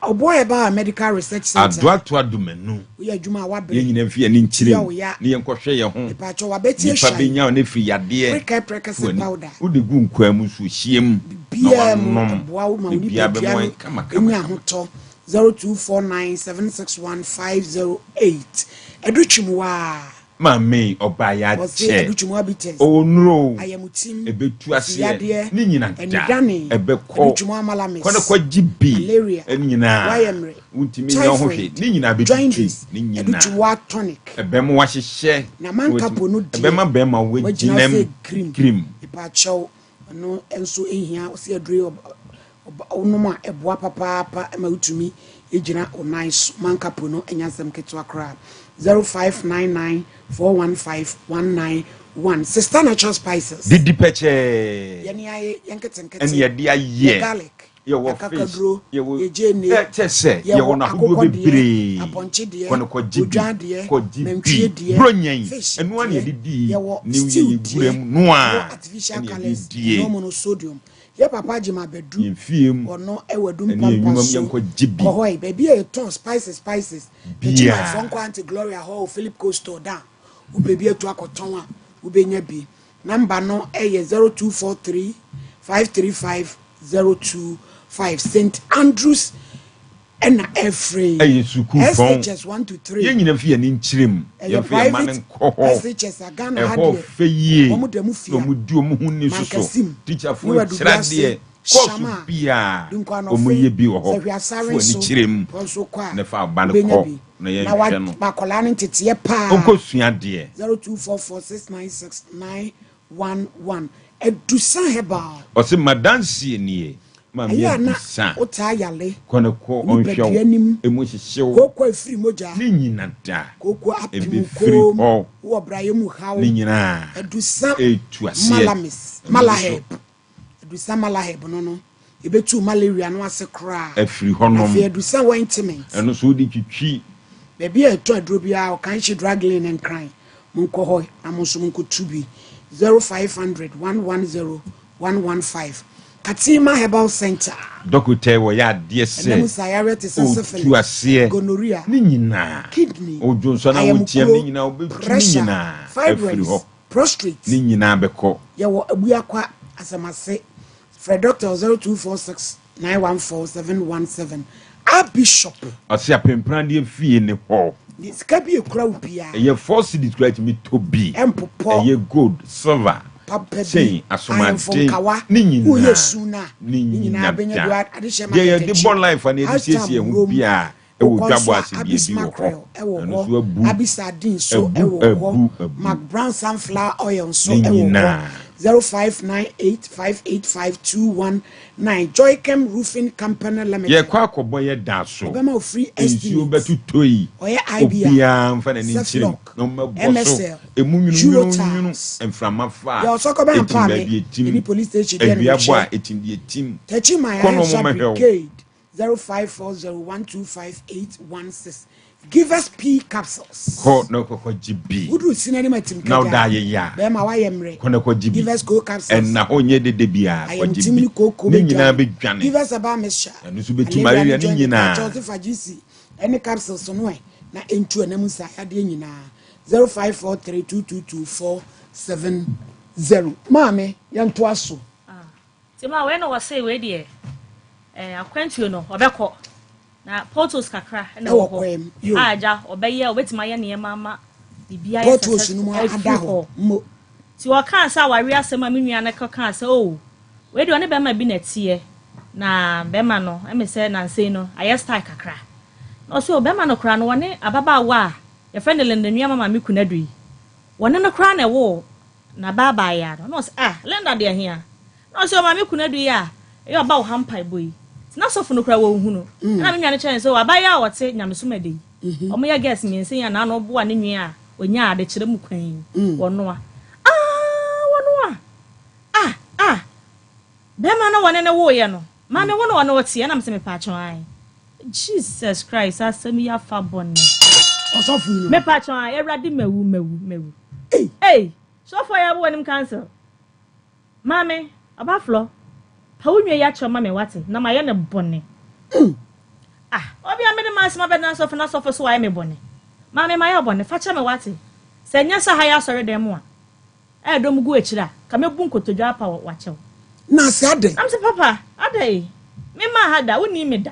Ɔboa Herbal Medical Research Centre. Adoatoa Dumenu. Woyɛ adwuma a woabrɛ. Yɛn nyinaa mfi yɛn ani nkyerɛ Yɛ mu wo ya. na yɛnkɔhwɛ yɛn ho. Mepaakyɛw w'abati Nipa ahwan. bɛnya wo no afiri yadeɛ. Prekɛ prɛkɛsɛ Fa w'ani powder. wode gu nkwaa mu nsuo hyeɛ mu na Biribiara mu wanom. ɛboa wo ma wo Biribiara nipadua bɛma no ayɛ kama kama nya kama. ahotɔ. 0249 761 508. Ɛdo twim waa. Maame yi, ɔbaa yi Wɔse akyɛ. Adutwum Habitats, Ɔwɔ nnuro o, Ayamutim, ɛbɛtu aseɛ, Afiyadeɛ, ne nyina da, Anidane, ɛbɛkɔ. Adutwum Kɔ Amalames, na kɔgye bi, Malaria, ne nyinaa. Wayɛmmerɛ, Wontumi nyɛ wo ho hwee, Typhoid, ne nyinaa bɛtutu, Jaundice, ne nyinaa. Adutwuwa Tonic. Ɛbɛma wahyehyɛ, Na na watumi, Mankapo no deɛ, ɛbɛma bɛrima wagyina wagyinam sɛ kirim. kirim. Mepaakyɛw, ɛno nso hia, wɔse aduro yi wonom a ɛboa papaapa ma wotumi gyina wo nan so. Mankapo no nyɛ asɛm ketewa koraa. 0599 415 191. Sister Natural Spices. Didi pɛkyɛɛ. Yɛne ayɛ yɛn nketenkete. Ɛne yɛde ayɛ. Yɛ garlic. Yɛwɔ fish. Akakaduro. Yɛwɔ Yɛ gyeene. Ɛ kyɛ sɛ yɛwɔ Yɛwɔ no ahodoɔ akokɔ deɛ, bebree. apɔnkye deɛ, Kɔ no kɔgye bi. odwan deɛ, Kɔgye bi. nantwie deɛ, Buronya yi, fish ɛno ara na deɛ, yɛde di yɛwɔ New Year stew yi deɛ, wuram no yɛwɔ a artificial ɛna yɛde colours, die. ɛno mu no sodium. Yɛ papa Jim Abadu, Yɛn fie mu ɔno ɛwɔ Adum ɛne yɛn Pampa nnwuma mu so. yɛnkɔgye bi. Kɔ hɔ ɛ, baabi a yɛtɔn spices spices. Biara. Techimanfoɔ nkɔ Aunty Gloria hɔ o, Philip Co store down. Wopɛ bi atu akɔtɔn a, wobɛnya bi. Number no yɛ 0243 535 025. St Andrews ɛna ɛfrɛ yi. Ɛyɛ sukuu pɔn. SHS 1 to 3. Yɛn nyinaa fi yɛn ani nkyerɛ mu. Ɛyɛ Yɛmfa yɛn mma no private nkɔ hɔ. SHS a Ghana ha Ɛhɔ deɛ fɛ yie. wɔn da mu fia. Na wɔn di wɔn ho ni soso. Mankasim, Tikyafoɔ ne kyerɛ Wadubiase, adeɛ. Kɔɔso Shama, biara Dunkuanɔfe, wɔn yɛ bi wɔ hɔ. Sahwi Asare Fo ani nso, kyerɛ mu. wɔn nso kɔ a Na fa aba no wobɛnya kɔ bi. na Na yɛnhwɛ no. wa akwadaa no nteteɛ paa. Ɔnkɔ sua adeɛ. 0244 696 911 Adusa Herbal. Ɔse madanseɛ nie maame Ɛyɛ a na Adusa wotaa yale kɔ no kɔ ɔnhwɛ nipadua wo nim. emu hyehye wo Kooko a ɛfiri mogya. ne nyina da Kooko apem ɛbɛfiri koom. hɔ Wowɔ brayɛ mu haw. ne nyinaa Adusa ɛtu aseɛ Malamis ɛno nso Malaheb. Adusa Malaheb no no ɛbɛtu malaria no ase koraa. Afiri hɔ nom. Afei Adusa ointment. Ɛno nso wode twitwi. Baabi a yɛtɔ aduro biara, Ɔkanhye Drug Lane Nkran, monkɔ hɔ na mo nso monkɔtu bi. 0500 110 115. Katima Herbal Centre. Dɔkota yi wɔyɛ adeɛ sɛ Ɛnam nsaeyareɛ te sɛ ɔtu syphilis, aseɛ gonorrhea, ne nyinaa, kidney, ɔdwonsɔ na woteam ne ayamkuro, nyinaa ɔbɛtu ne pressure, nyinaa afiri fibroids, hɔ prostrate. ne nyinaa bɛkɔ. Yɛwɔ Abuakwa Asɛmase. Frɛ dɔkta wɔ 0246 914 717. A Bishop. Ɔse apempradeɛ fie ne hɔ. Ne sika bi ekura wo biara. Ɛyɛ 4 cedis koraa tumi tɔ bi. Ɛmpopɔ. Ɛyɛ gold, silver, Papa bi. chain, Ahemfo asomaden nkawa. ne Woyɛ nyinaa. su no a. Ne Ne nyinaa nyina bɛnya da. bi. Adehyɛ ma Deɛ yɛde kɛtɛkyi. bɔ life a na yɛde Ashtown siesie ho wurom. biara ɛwɔ Wokɔ dwabɔ nso a ase deɛ Abis bi wɔ hɔ. mackerel ɛwɔ Ɛno hɔ. nso abu. Abis sardine nso Abu, ɛwɔ hɔ. abu, abu. McBrown sunflower oil nso Ne ɛwɔ hɔ. nyinaa. 0598585219 Joychem Roofing Company Limited. Yɛkɔ akɔbɔ yɛ da so. Ɔbɛma wo free Nsuo estimate. bɛtotɔ yi. Ɔyɛ IBR, Obiara mfa n'ani nkyerɛ mu Cefloc, na ɔmmɛbɔ so. MSL, Emu nwununwununwunu, Eurotiles. mframa fa Yɛ a, ɔsɔkɔbɛn ɛtim Mpaame baabi ɛtim. ɛne police station deɛ no Awia bɔ a, mekyerɛ. ɛtim deɛ ɛtim. Techiman Kɔ na Ahensah wɔmmɛhwɛ wo. Brigade 0540125816 Givers P capsules. Kɔ na kɔkɔgye bi. Woduru sini anim atim Na woda kagya. ayeyɛ a, Bɛrima wayɛ mmerɛ. kɔ na kɔgye bi. Givers Co capsules. Ɛnna hɔ nyɛ dede biara, kɔgye Ayamtim bi. ne kooko Ne nyinaa bɛdwane. bɛdwane. Givers herbal mixture. Ɛno nso bɛtu Malaria malaria ne ne joint nyinaa. pakyɛ ɔse fa GC ɛne capsules no ɛ na ɛntu ɛnam nsa yadeɛ nyinaa. 0543222470. Maame yɛntoa so. Nti ma wei na wɔse wei deɛ eh, akwantuo no ɔbɛkɔ na potholes kakra na Ɛwɔ ɛwɔ hɔ kwan mu, yo. a agya ɔbɛyɛ ɔbɛtumi ayɛ nneɛma ama biribi ayɛ Potholes no mu successful ada afiri hɔ hɔ. mo. Nti wɔkaa sɛ awareɛ asɛm a me nua no kɔkaa sɛ oh wei deɛ ɔne bɛrima bi na ɛteɛ na bɛrima no ɛme sɛ nansei no ayɛ style kakra na ɔsɛ oh bɛrima no koraa no wɔne ababaawa a yɛfrɛ no Linda nua ma maame Kunadu yi wɔne no koraa na ɛwoo na baabaayaa no na ɔsɛ ah Linda deɛ hea na ɔsɛ ɔmaame Kunadu yi a ɛyɛ ɔba wo ha mpaebɔ yi nti na sɔfo no koraa wɔnhu no ɛna me nua no kyerɛ no sɛ abayewa a ɔte nyamesom ɛde yi ɔmo yɛ girls mmiɛnsa yi a naano ɔboa ne nua a onyaa adekyerɛ mu kwan yi wɔnoa ah wɔnoa ah ah bɛrima no wɔne ne woeɛ no maame wo na ɔne ɔteɛ ɛna mesɛ mepaakyɛw ae Jesus Christ asɛm yi afa bɔne Ɔsɔfo yi no. mepaakyɛw ae awurade mawu mawu mawu ei sɔfo a yɛabɔ w'anim cancel maame ɔbaflɔ pa wo nua yi akyerɛ ma me wate na mayɛ ne bɔne ah obi a mede m'asɛm abɛdena sɔfo na sɔfo so wayɛ me bɔne maame mayɛ bɔne fa kyɛ me wate sɛ nyɛ sɛ ha yɛ asɔre dan mu a ɛyɛ dɔm gu akyiri a ka mɛbu nkotodwe apa wakyɛw Na ase adɛn? nam sɛ papa adɛn mema ha da wonni me da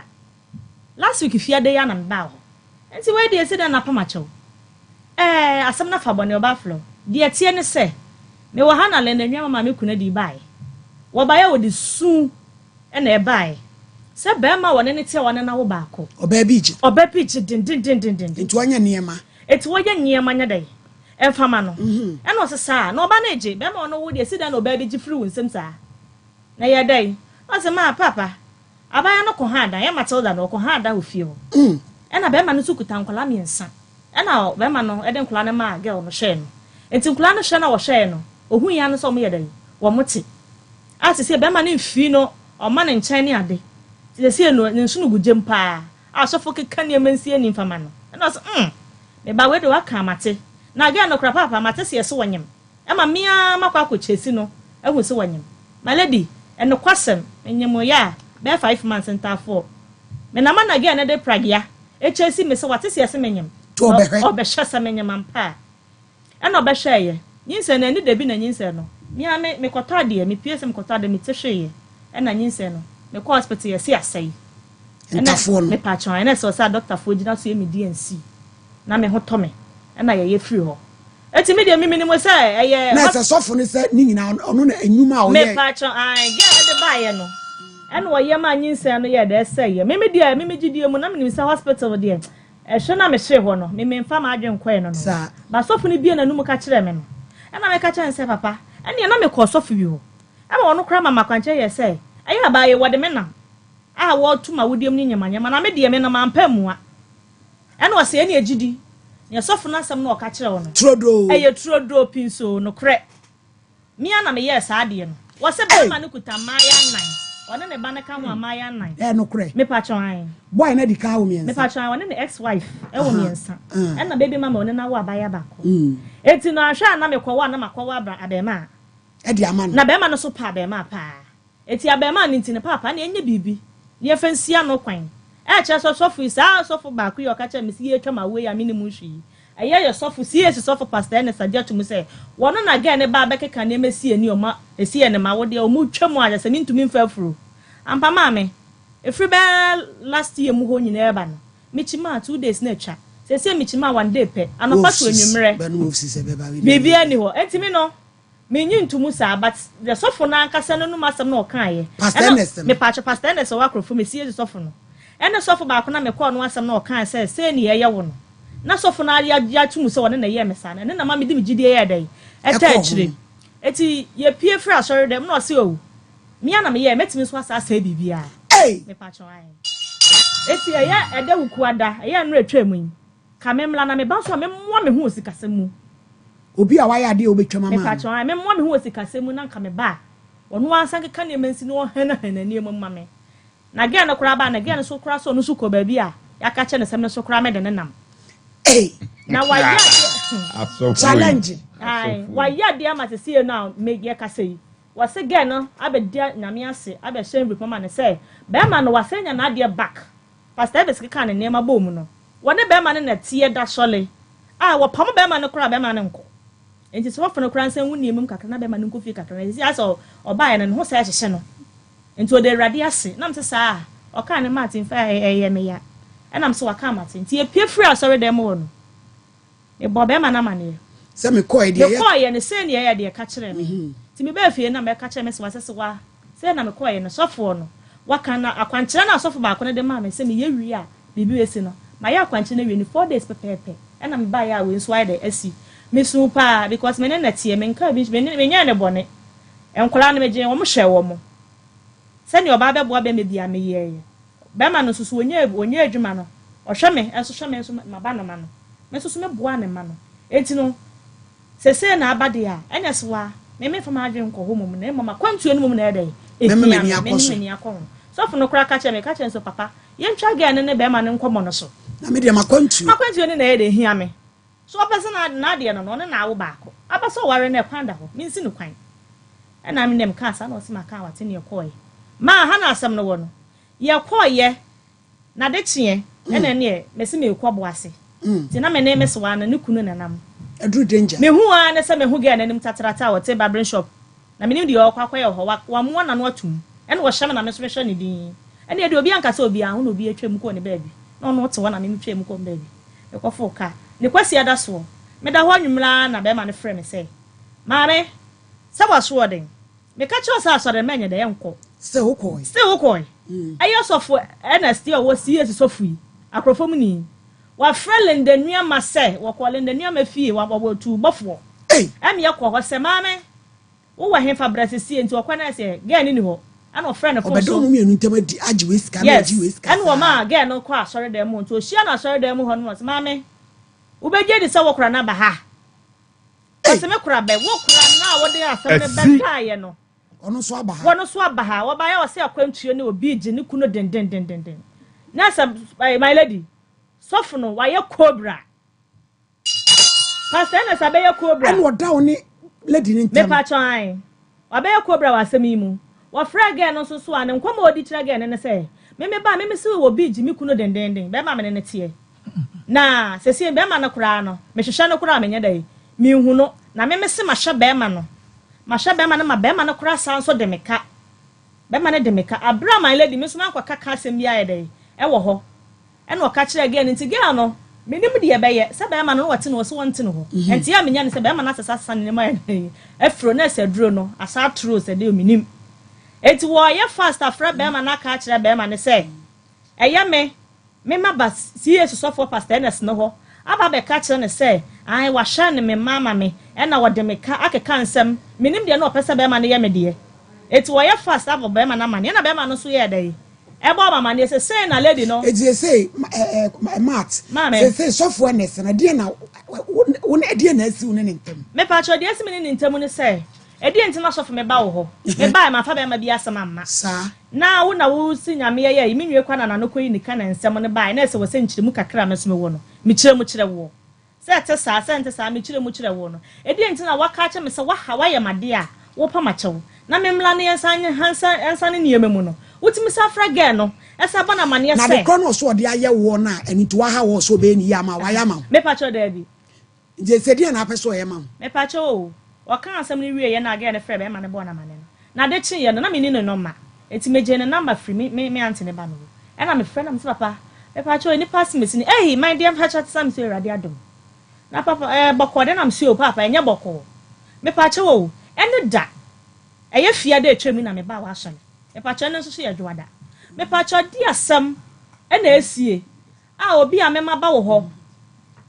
last week fiade yi ana mebaa hɔ nti wei deɛ ɛsi dɛn na apam akyɛw. Ɛɛ, asɛm no afa bɔne, ɔbaa frɛ wo. Deɛ ɛteɛ ne sɛ, mewɔ ha na Linda nua maame kunu adi baeɛ. Wɔbaeɛ a wɔde su na ɛbaeɛ. Sɛ barima a wɔne no te a wɔne no awo baako. Ɔbaa bi gye. Ɔbaa bi gye dendendendenden. Enti wɔnyɛ nneɛma. Enti wɔyɛ nneɛma nyɛ dɛn? Ɛmfa ma no. Ɛna ɔse saa. Na ɔbaa no regye. Barima a ɔne wo deɛ, ɛsi dɛn na ɔbaa bi gye firi wo nsam saa? Na ɛyɛ dɛn? Na ɔse maa paapa, abaayewa no kɔhaa dan, ɛyɛ Matilda no, ɔkɔhaa dan wɔ fie hɔ. Ɛna barima no nso kuta nkwadaa mmiɛnsa. Ɛna barima no de nkwadaa no maa girl no hwɛɛ no. Nti nkwadaa no hwɛ no a wɔhwɛɛ no, ɔhui ara ne sɛ wɔyɛ dɛn? Wɔte. A seesei barima no mfii no, ɔma ne nkyɛn ne ade. Nti seesei no, ne nsono gu gyam paa. A ɔsɔfo keka nneɛma nsi ani mfa ma no. Ɛna ɔse, mm, me ba wei deɛ waka a mate. Na girl no koraa paapa, mate sɛ yɛse wɔnyem. Ɛma me ara makɔ akɔ chase no ahu sɛ wanyem. My lady, ɛnokwasɛm, menyem yɛ a, bɛyɛ five months ntaafoɔ. Me na ma na girl no de pragea chase me sɛ wate sɛ yɛse menyem. To ɔbɛhwɛ. Ɔbɛhwɛ sɛ menyem ampa a. Ɛna ɔbɛhwɛɛyɛ. Nyinsɛn no, ɛne dabi na nyinsɛn no. Me ara me, mekɔtɔ adeɛ, mepue sɛ mekɔtɔ adeɛ, me ti hweeɛ. Ɛna nyinsɛn no, mekɔɔ hospital yɛse asɛe. Ɛna, Ntafoɔ no. mepaakyɛw, ɛna ɛsɛ sɛ adɔktafoɔ gyina so yɛ me DNC. Na me ho tɔ me. Ɛna yɛyɛ firi hɔ. Eti me deɛ me menim sɛ ɛyɛ. Na ɛsɛ sɔfo no sɛ ne nyinaa ɔno na enyuma a ɔyɛ. Mepaakyɛw ae girl no de baayɛ no ɛna ɔyɛ maa nyinsɛn no yɛɛ dɛ ɛsɛeɛ me me deɛ me me gyidie mu na menim sɛ hospital deɛ ɛhwɛ na mehyee hɔ no me menfa m'adwene nkɔɛ no no Saa. but sɔfo no bue n'anum ka kyerɛɛ me no ɛna meka kyerɛ no sɛ papa ɛneɛ na mekɔɔ sɔfo bi hɔ ɛma ɔno koraa ma m'akwankyerɛ yɛɛ sɛ ɛyɛ abaa yi wɔde me nam a wɔto m'awodeɛ mu ne nyamanyama na me deɛ me nam ampa ammua. Ɛna ɔse, ɛneɛ gyidi, neɛ sɔfo no asɛm no a ɔka kyerɛɛ wo no, Turodoo. ɛyɛ turodoo pinsoo, nokorɛ. Me ara na meyɛɛ saa adeɛ no. Wɔse Ei! bɛɛma no kuta mmaayaa nnan, ɔne ne ba no ka ho a mmaayaa nnan. Ɛyɛ nokorɛ. Mepakyɛw ae. Boy no adi kan awo mmiɛnsa. Mepakyɛw ae, ɔne ne ex wife ɛwɔ Aha, mmiɛnsa, ah. ɛna baby mama ɔne no awo abaayaa baako. Mm. Enti no anhwɛ a na mekɔwo a na makɔwo abra abɛɛmaa. Ɛde ama no. Na bɛɛma no nso pɛ abɛɛmaa paa. Enti abarimaa no nti no, paapa, ɛnneɛ ɛnyɛ biribi na yɛmfa nsi ano kwan. Ɛkyerɛ sɛ ɔsɔfo yi, saa ɔsɔfo baako yi a ɔka kyerɛɛ me sɛ yɛretwa m'awoɔ yi a mennim ho hwee yi, ɛyɛ yɛ sɔfo, CAC sɔfo Pastor Ernest agye ato mu sɛ wɔno na gɛɛ no ba abɛkeka nneɛma si ani ɔma ɛsi yɛ ne ma wo deɛ ɔmo twa mu a kyerɛ sɛ mentumi mfa afuro. Ampa maame, ɛfiri bɛyɛ last year mu hɔ nyinaa reba no, mekyimaa two days na atwa. Seesei mekyimaa one day pɛ, anɔpa to anwummerɛ, biribiara nni hɔ. Enti me no, Mennye nto mu saa but the sɔfo no ankasa n'anum asɛm na ɔkaeɛ. Pastor Ɛna Ernest no. mepaakyɛ Pastor Ernest ɔwɔ Akorɔfo mesie sɔfo no. Ɛne sɔfo baako na mekɔɔ no asɛm na ɔkae sɛ sei ne yɛyɛ wo no. Na sɔfo no ara agye ato mu sɛ ɔne na ɛyɛɛ me saa no ɛno na ɛma mede me gyidie yɛɛ dɛn? Ɛtaa Ɛkɔɔ ho. akyire. Enti yɛpue firi asɔre dɛm na ɔse oh me ara na meyɛɛ mɛtumi nso asa asɛe biribiara. Ei! Mepaakyɛw ae. Enti ɛyɛ ɛda Wukuada ɛyɛ nnora atwaa mu yi. Ka me mmra na me ba nso a memmoa me ho wɔ sikasɛm mu. Obi a wayɛ adeɛ a wobɛtwam ama no. Mepakyɛw ae, memmoa me ho wɔ sikasɛm mu na nka me ba a, ɔno ara nsa nkeka nneɛma nsi na ɔhanahana nneɛma mu ma me. Na girl no koraa baa na girl no nso koraa sɛ ɔno nso kɔ baabi a yɛaka kyerɛ no sɛ me nso koraa mede ne nam. Ei! Na wayɛ adeɛ. Asɔfo yi. Challenge. Ae, wayɛ adeɛ ama sesie no a me yɛkasa yi, wɔse girl no abɛda Nyame ase abɛhyɛ envelope ama no sɛ bɛrima no wasan anya n'adeɛ back. Pastor Elvis kekaa ne nneɛma bɔɔ mu no, wɔne barima no na ɛteɛ da sɔle a, wɔpamo barima no koraa a, barima no nkɔ. Enti sɔfo no koraa nsa ngu nneɛma mu kakra na barima no nkɔ fie kakra. Na seesei ayɛ sɛ ɔbaeɛ no, ne ho san hyehye no. Enti ɔda Awurade ase. Na mese saa a, ɔkaa ne mate mfa ɛyɛ me ya. Ɛna mese waka mate. Nti yɛpue firii asɔredan mu hɔ no, Mebɔɔ bɛrima no amaneɛ. Sɛ mekɔeɛ deɛ ɛyɛ. Mekɔeɛ no, sei ne ɛyɛ deɛ ɛka kyerɛɛ me. Nti mebaa fie no na mɛka kyerɛɛ me sewa sɛ, Sewa, sei na mekɔeɛ no, sɔfoɔ no, waka na akwankyerɛ no a sɔfo baako no de maa me sɛ meyɛ wie a biribi bɛsi no, mayɛ akwankyerɛ no awie no four days pɛpɛɛpɛ ɛna mebaeɛ a wei nso ayɛ dɛ asi. Mesuu paa because me ne no teɛ, menkaa bi nso, menyɛɛ no bɔne. Nkwadaa no megyee wɔn hwɛɛ wɔn. Sɛdeɛ ɔbaa bɛboa bɛrima biara meyɛeɛ. Bɛrima no nso so ɔnyɛɛ ɔnyɛɛ adwuma no, ɔhwɛ me nso hwɛ me nso maba no ma no. Me nso so meboaa ne mma no. Enti no, sesei na aba deɛ a, ɛnyɛ so ara, me memfa m'adwene nkɔ hɔ mmom, na mmom akwantuo no mmom na ɛyɛ dɛn? Mɛma Ɛhia m'ani me, akɔ mene so. m'ani akɔ ho. Sɔfo no koraa ka kyerɛɛ me, ka kyerɛɛ no sɛ, Papa, yɛntwa girl no ne bɛrima no nkɔmmɔ no so. Na me deɛ m'akwantuo. M'akwantuo no na ɛyɛ dɛn? Ɛhia me. So ɔpɛ sɛ n'adeɛ no no, ɔne no awo baako. Aba sɛ ɔware no a, ɛkwan da hɔ. Mensi no kwan. Ɛna me deɛ mekaa saa na ɔse maka a wate ne yɛkɔɔɛ. Maa ha na asɛm no wɔ no. Yɛkɔɔyɛ na de kyeɛ ɛna ɛneɛ mese meekɔ Boase. Nti na me ne me sewaa no ne kunu na nam. Aduru danger. Mehu ara ne sɛ mehu girl no anim tatrata a ɔte barbering shop na menim deɛ ɔɔkɔ akɔyɛ wɔ hɔ. Wa wamoa n'ano atum ɛna ɔhyɛ me na me nso mehwɛ no dinn. Ɛneɛ deɛ obiara nka sɛ obiara ho na obiara twam kɔɔ ne baabi na ɔno ɔte hɔ na me metwam kɔ me baabi. Mekɔfoo car. Ne Kwasiada soɔ. Meda hɔ anwummerɛ ara na bɛrima no frɛ me sɛ, Maame, sɛ w'asoɔden. Meka kyerɛ wo sɛ asɔre no mɛnyɛ dɛ nkɔ. Still wokɔe. Still wokɔe. Ɛyɛ sɔfo Ernest yi a ɔwɔ CAC sɔfo yi, Akorɔfam ni. Wafrɛ Linda Nuamah sɛ wɔkɔɔ Linda Nuamah fie, wɔwɔ tuubɔfoɔ. Ɛna yɛkɔɔ hɔ sɛ, Maame, wowɔ hefa bra sesie? Nti ɔkɔe na ayɛ sɛ girl no nni hɔ. Ɛna ɔfrɛɛ ne phone Ɔbɛda so. wɔn mmienu ntam adi agye wei sika na Yes. wagye wei sika Ɛna saa. wɔmaa girl no kɔɔ asɔredan mu hɔ. Nti ɔhyiaa no asɔredan mu hɔ no na ɔse, Maame, wobɛgye adi sɛ wo kora no aba ha? Ɔse me kora bɛ, wo kora no a wode asɛm no bɛdaeɛ no. Ɔno nso aba ha. Wɔno nso aba ha. Wɔbaeɛ ɔse akwantuo ne obi gye ne kunu dendendendenden. Na sɛ my lady, sɔfo no wayɛ cobra. Pastor Ernest abɛyɛ cobra. Ɛna ɔda wo ne lady no ntam. Mepa kyɛw ae. Wabɛyɛ cobra wɔ asɛm yi mu. Wɔfrɛɛ girl no nso so a, ne nkɔmmɔ a ɔdi kyerɛ girl no ne sɛ, Me me ba, me me se obi regye me kunu dendeenden, bɛrima a me ne no teɛ. Na seesei bɛrima no koraa no, mehwehwɛ no koraa a menyɛ dɛn? Menhu no. Na me me se mahyɛ bɛrima no. Mahyɛ bɛrima no ma bɛrima no koraa san nso de me ka. Bɛrima no de me ka. Aberɛ a my lady, me nso mankɔka ka asɛm biara ayɛ dɛn? Ɛwɔ hɔ. Ɛna ɔka kyerɛɛ girl no, nti girl no, mennim deɛ ɛbɛyɛ, sɛ bɛrima no na ɔte ne hɔ, sɛ ɔnte ne hɔ. Ɛnti a menya ne sɛ bɛrima no asesa asesa ne nneɛma ayɛ dɛn? Afiri hɔ, na ɛsɛ aduro no, asa atoro o, sɛ deɛ o, mennim. Enti wɔreyɛ fast afrɛ bɛrima no aka akyerɛ bɛrima no sɛ, ɛyɛ me, Me maba CAC sɔfoɔ Pastor Ernest no hɔ aba abɛka akyerɛ no sɛ ae wahyɛ ne me mma ama me ɛna ɔde me ka akeka nsɛm menim deɛ na ɔpɛ sɛ bɛrima no yɛ me deɛ enti wɔyɛ fast abɔ bɛrima no amaneɛ ɛna bɛrima no nso yɛɛ dɛn ɛbɔɔ me amaneɛ sɛ sei na lady no Enti seesei ma ɛ ɛ Matt Maame. seesei sɔfoɔ Ernest no ɛdeɛn na wo wo ne ɛdeɛn na asi wo ne ne ntam? Mepakyɛw deɛ asi me ne ne ntam ne sɛ ɛdeɛn nti na sɔfo meba wo hɔ mebaeɛ mamfa bɛrima bi asɛm amma Saa. Na wo na wo se Nyame yɛyɛ yi, me nwie kwa na nano kɔyi nika na nsɛm no baeɛ na ɛsɛ wɔ sɛ nkyerɛmu kakra a me nso mewɔ no, mekyerɛ mu kyerɛ woɔ. Sɛ ɛte saa, sɛ ɛnte saa, mekyerɛ mu kyerɛ woɔ no. Ɛdeɛn nti na woaka akyerɛ me sɛ woaha, woayɛ me adeɛ a, worepa m'akyɛw, na memmra na yɛnsan nye ha nsa nsane nneɛma mu no? Wotumi san frɛ girl no, san bɔ no amaneɛ Na sɛ. ade korɔ no ɔso ɔde ayɛ woɔ no a, ɛno nti woaha woɔ sɛ ɔbɛyɛ ne yie ama wo, wayɛ ama wo? Mepakyɛw, daabi. Nti ɛsɛ deɛn na apɛ sɛ ɔyɛ ma wo? Mepakyɛw o, ɔkaa asɛm no wieeɛ na girl no frɛɛ bɛrima no bɔɔ no amane no. Na ade kyeeɛ no, na menni ne nɔma, enti megyee ne nɔma firi me me me aunty ne ba no hɔ. Ɛna mefrɛ no na mese, Papa, mepakyɛw nnipa asemesi ni, ei, my dear mpakyɛw te sɛ mese Awurade adom. Na papa, ɛɛ, bɔkɔɔ dɛn na mese o, paapa, ɛnyɛ bɔkɔɔ. Mepakyɛw o, ɛne da, ɛyɛ fiada a atwam yi na mebaa w'asɔre. Mepakyɛw ɛno nso so yɛ dwoada. Mepakyɛw di asɛm ɛna asie. A Obi a mɛma ba wo hɔ,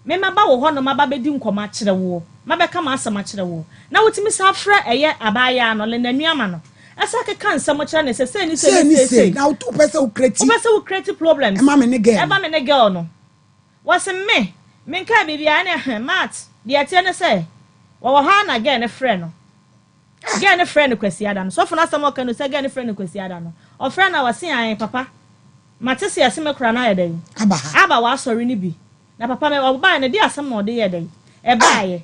mɛma ba wo hɔnom aba abɛdi nkɔmmɔ akyerɛ woɔ, mabɛka m'asɛm akyerɛ woɔ, na wotumi san frɛ ɛyɛ abaayaa no, Linda Nuamah no, san keka nsɛm kyerɛ no sɛ sei ne sei Sei ne ne sei sei, sei. na wopɛ sɛ wo create Wopɛ sɛ wo create problems ma me ne girl no. ɛba me ne girl no. Wɔse me, menkaa biribiara, ɛne ɛhɛ, Matt, deɛ ɛteɛ ne sɛ, wɔwɔ hɔ ara na girl no frɛ no. Girl no frɛɛ no Kwasiada no. Sɔfo no asɛm a ɔka no sɛ girl no frɛɛ no Kwasiada no, ɔfrɛɛ no a ɔse ae papa, mate sɛ yɛse me kora no ayɛ dɛn? Aba ha. Aba w'asɔre no bi. Na papa me ɔbaeɛ no deɛ asɛm na ɔde yɛɛ dɛn? Ɛbaeɛ.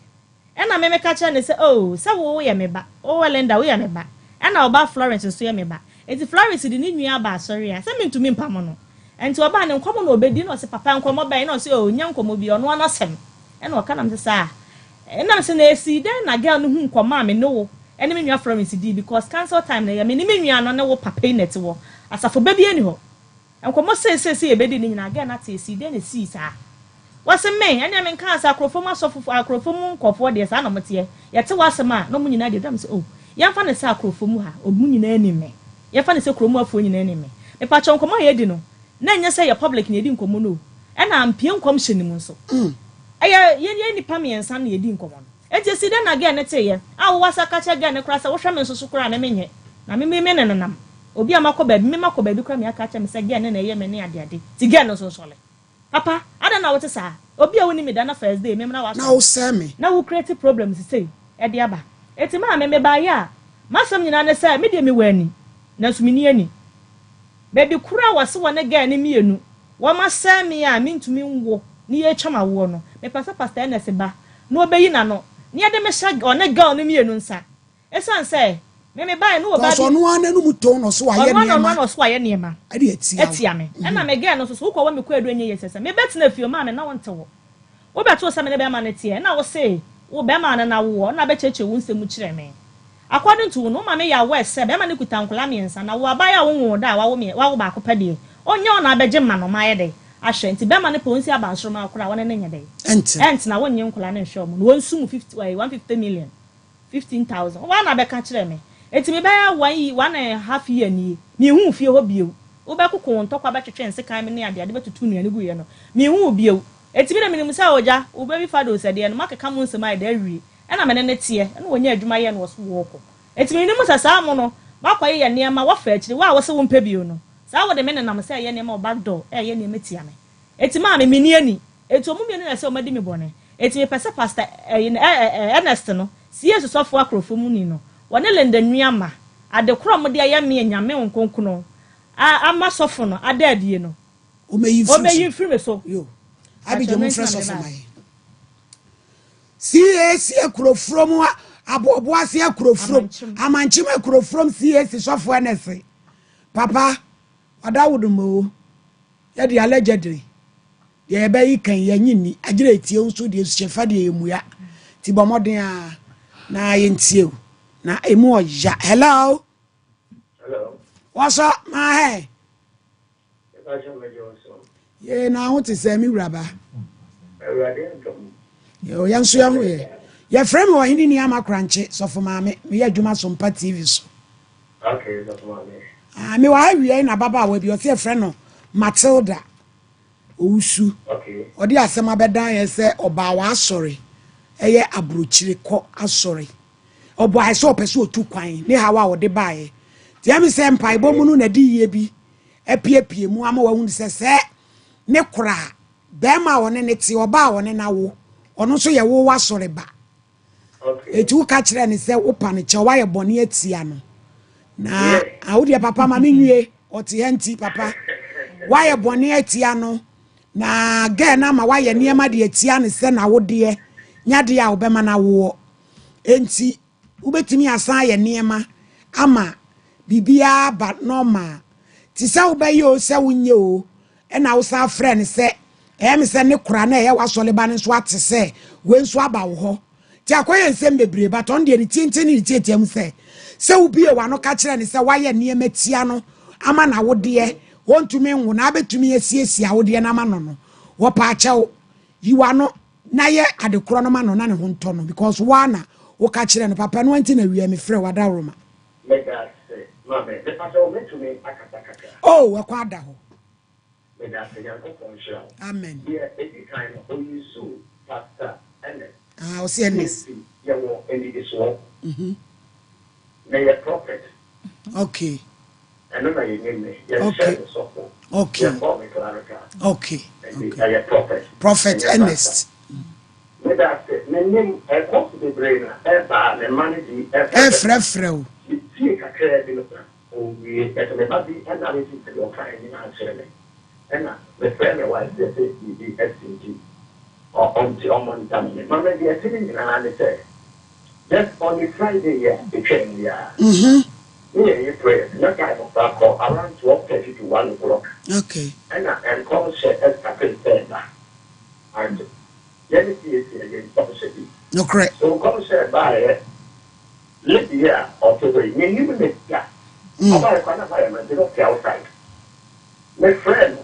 Ɛna me meka kyerɛɛ no sɛ oh sɛ wo woyɛ me ba, wo Linda woyɛ me ba, ɛna wo ba Florence nso yɛ me ba. Enti Florence de ne nua aba asɔre a, sɛ mentumi mpamo no. Ɛnti ɔbaa no nkɔmmɔ na ɔbɛdi na ɔse papa nkɔmmɔ bɛn? Na ɔse oh nyɛ nkɔmmɔ biara ɔno ara n'asɛm. Ɛna ɔka na mese saa? Ɛna mese na esii dɛn na girl no hu nkɔmmɔ a me ne wo ne me nua Florence dii because council time no ɛyɛ me ne me nua no ne wo papa yi na ɛte hɔ asafo ba biara nni hɔ nkɔmmɔ sei sei sei yɛbɛdi ne nyinaa girl no ate esii dɛn na esii saa? Wɔse me ɛneɛ menkaa sɛ akorɔfo mu asɔfo akorɔfo mu nkorɔfoɔ deɛ saa na wɔn teɛ yɛte w'asɛm a na wɔn nyinaa deɛ dwa mese oh yɛmfa no sɛ akorɔfo mu ha wɔn nyinaa nim me yɛmfa no sɛ kurom afoɔ nyinaa nim me mepakyɛw nkɔmmɔ a yɛdi no Na ɛnyɛ sɛ yɛ public na yɛdi nkɔmmɔ no o, ɛna ampue nkɔmhyɛ no mu nso. Ɛyɛ yɛn yɛn nnipa mmiɛnsa no na yɛdi nkɔmmɔ no. Enti esi dɛn na girl no teeɛ a wowɔ asa ka kyerɛ girl no koraa sɛ wohwɛ me nso so koraa a me menyɛ, na me me me ne nenam. Obi a makɔ baabi, me makɔ baabi koraa me aka akyerɛ me sɛ girl no na ɛyɛ me ne adeade, nti girl no nso nsɔre. Papa, adɛn na wote saa? Obi a wonni me da na first day me mmra Na w'asɔre. wosɛe me. Na wo create problems sei de aba. Enti maame mebaeɛ a, m'asɛm nyinaa ne sɛ me deɛ mewɔ ani, nanso menni ani. Baabi koro a wɔse wɔne girl no mmienu wɔasɛe me a mentumi nwo ne yɛretwa m'awoɔ no, mepɛ sɛ Pastor Ernest ba na ɔbɛyi n'ano na yɛde me hyɛ ɔne girl no mmienu nsa. Ɛsiane sɛ me mebaeɛ no ɔbaa Because bi. ɔno ara n'anum too na ɔse wayɛ Ɔno ara na ɔno nneɛma ara na ɔse wayɛ nneɛma de atia wo. atia me. Ɛna me girl no nso so wokɔwɔ me kwaadu ɛnyɛ yie sɛ sɛ mebɛtena fie ɔmaa me na wonte hɔ. Wobɛtoo sɛ me ne bɛrima no teɛ ɛna wose wo bɛrima no na wowɔ ɛna bɛkyerɛkyerɛ wo nsɛm mu kyerɛ me. According to wo no, woma me yɛ aware sɛ bɛrima no kuta nkwadaa mmiɛnsa na wo abaayewa a wonwoo da a wawo mmiɛ wawo baako pɛ deɛ, ɔnyɛ wo na abɛgye mma no mayɛ dɛn? ahwɛ. Nti bɛrima no pɛ ɔnsi abansoro ma koraa a wɔne no nyɛ dɛn? Ɛntena. Wonnye nkwadaa no nhwɛ wɔn na wɔnsu mu 50, ɛɛ, 150 million. 15,000. Wo ara na bɛka kyerɛɛ me. Enti me bɛyɛ one ye, one and half year nie, menhuu fie hɔ bio. Wobɛkoko wo ntɔkwa bɛtwetwe nsekan me ne adeade bɛtutu nnuane guiɛ no, menhuu wo bio. Enti me deɛ menim sɛ ogya, wo baby Fados deɛ no, moakeka mo nsɛm ayɛ dɛ awie. Ɛna me ne no teɛ, ɛna ɔnya adwuma yɛ na ɔso wɔɔkɔ. Enti menim sɛ saa mo no, moakɔyeyɛ nneɛma, woafa akyire, wo a wose wompɛ bio no, saa wode me nenam sɛ ɛyɛ nneɛma wɔ back door ɛɛyɛ nneɛma tia me. Enti maame, menni ani. Enti wɔn mmienu na ɛsɛ wɔn adi me bɔne. Enti mepɛ sɛ Pastor ɛyi no ɛ ɛ Ernest no, CAC sɔfoɔ akorɔfo mu ni no, wɔne Linda Nuamah, ade korɔ a wɔde ayɛ me a Nyame Honhom Kronkron a ama sɔfo no ada adie no, Ɔmɛyi mfiri ɔmɛyi mfiri me so. Yo. Pakyɛ Abigya ɛno mo nti mfrɛ na mede sɔfo ma baeɛ. yɛn. CAC Akurofurom Aboɔboase Akurofurom Amankyem. Amankyem Akurofurom CAC sɔfo Ernest Papa Ɔdawod Moo Yɛde allegedly Deɛ yɛbɛyi kan yɛnye nni agyerɛ etie wo nso deɛ suhyɛfa deɛ yɛmmua nti bɔ mmɔden a na yɛntie wo na emu ɔya hello Hello. wɔsɔ maa hɛ Mepa kyɛ mɛgye wo so. yee na ho te sɛ me wura ba Awurade adom. Yo, yɛn nso yɛn ho yɛ yɛfrɛ me ɔhene ni ama korankye sɔfo maame meyɛ adwuma so mpa tv so Okay, sɔfo maame. Ah, mewɔ ha wiei na ababaawa bi ɔsɛ yɛfrɛ no Matilda Owusu. Ɔde asɛm abɛdan yɛn sɛ ɔbaa w'asɔre, ɛyɛ abrokyire kɔ asɔre. Ɔbɔaɛ sɛ ɔpɛ sɛ ɔtu kwan ne haw a ɔde baeɛ. Nti ɛme sɛ mpaebɔ mu no na adiyie bi apiepie mu ama wahunu sɛ sɛ ne koraa bɛrima a ɔne ne te, ɔbaa a ɔne no awo, ɔno nso yɛ wo w'asɔre ba. Enti woka kyerɛɛ no sɛ wopa no kyɛw, woayɛ bɔne atia no. Na ah, wo deɛ papa ma menwie, ɔte ha nti papa. Woayɛ bɔne atia no, na gɛɛ no ama woayɛ nneɛma de atia no sɛ n'awodeɛ nya deɛ a wobɛma no awoɔ. Enti wobɛtumi asan ayɛ nneɛma ama biribiara aba normal. Te sɛ wobɛyɛ o sɛ wonyɛ o, Ɛnna wosan frɛɛ no sɛ, Ɛyɛ me sɛ ne kora na ɛyɛ w'asɔreba no nso ate sɛ wei nso aba wo hɔ. Nti akɔyɛ nsɛm bebree, but ɔno deɛ ne tenten ne ne tiatia mu sɛ, sɛ wobue w'ano ka kyerɛ no sɛ woayɛ nneɛma tia no ama n'awodeɛ, ɔntumi nwo na abɛtumi asiesie awodeɛ no ama no no, wɔpaakyɛw, yi w'ano na yɛ ade korɔ no ma no na ne ho ntɔ no because wo ara na woka kyerɛ no. Papa, ɛno ara nti na awia mefrɛ wo, adaworoma. Meda ase maame. Mepakyɛw mɛtumi akasa kakra? Oh, ɛkwan ada hɔ. Medase Nyankopɔn nhyira wo. Amen. Deɛ edi kan no ɔyusuu Pastor Ernest. Ah ɔse Ernest. CAC yɛwɔ anidisoɔ. Meyɛ prophet. Okay. Ɛno na yɛnim me. Yɛnhyɛɛ Okay. me sɔfo. Okay. Yɛmmɔɔ me clerical. Okay. Nti Okay. ɛyɛ prophet. Prophet Ɛnyɛ pastor. Ernest. Medase. Menim ɛkɔs bebree na ɛba a me mma no bi ɛfrɛfrɛ me. Ɛfrɛfrɛ wo. Metie kakraa bi no na Owie, but me ba bi narrate sɛdeɛ ɔkaeɛ nyinaa kyerɛ me, ɛna me frɛ me wife yɛse biribi asi nti ɔnte ɔmo ntam me ma me deɛ ɛte ne nyinaa ne sɛ just on a Friday yi a ɛtwaa mu yi ara ne yɛyɛ prayers na time koraa kɔ around 12:30 to 1 o'clock Okay. ɛna nkɔmhyɛ ɛstartee sɛ ɛba and yɛne CAC ɛyɛ nkɔmhyɛ bi Nokorɛ. so nkɔmhyɛ ɛbaeɛ Lady yi a ɔte hɔ yi, mennim no da. Ɔbaeɛ koraa na mayɛ mante na ɔte outside. Mefrɛɛ no,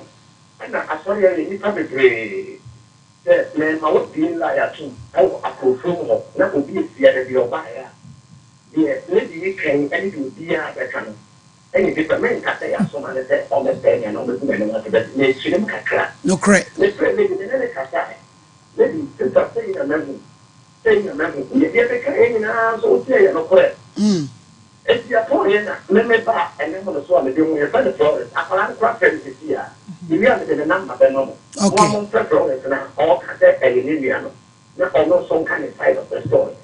ɛna asɔre ha yɛ nnipa bebree. Sɛ merema wabue line atom wɔ Akorofrom hɔ na obi asia da bi a ɔbaeɛ a, deɛ lady yi ka yi ne deɛ obiara bɛka no yɛ different. Menka sɛ yɛasoma no sɛ ɔmmɛsɛe me anaa ɔmmɛgu m'anim ase but mekyerɛ mu kakra. Nokorɛ. Mefrɛɛ lady, me ne no kasae. Lady, sister sei na mahu. Sei na mahu. Woyɛ deɛ mekaeɛ nyinaa nso wote ɛyɛ nokorɛ. Enti ɛpɔeɛ na me me ba a ɛnam no so a mede hu yɛfrɛ no Florence. Akwadaa no koraa frɛ me seesei a. Mewie a mede ne number bɛma mo. Mo ara momfrɛ Florence na ɔreka sɛ ɛyɛ ne nua no na ɔno nso nka ne side of the story.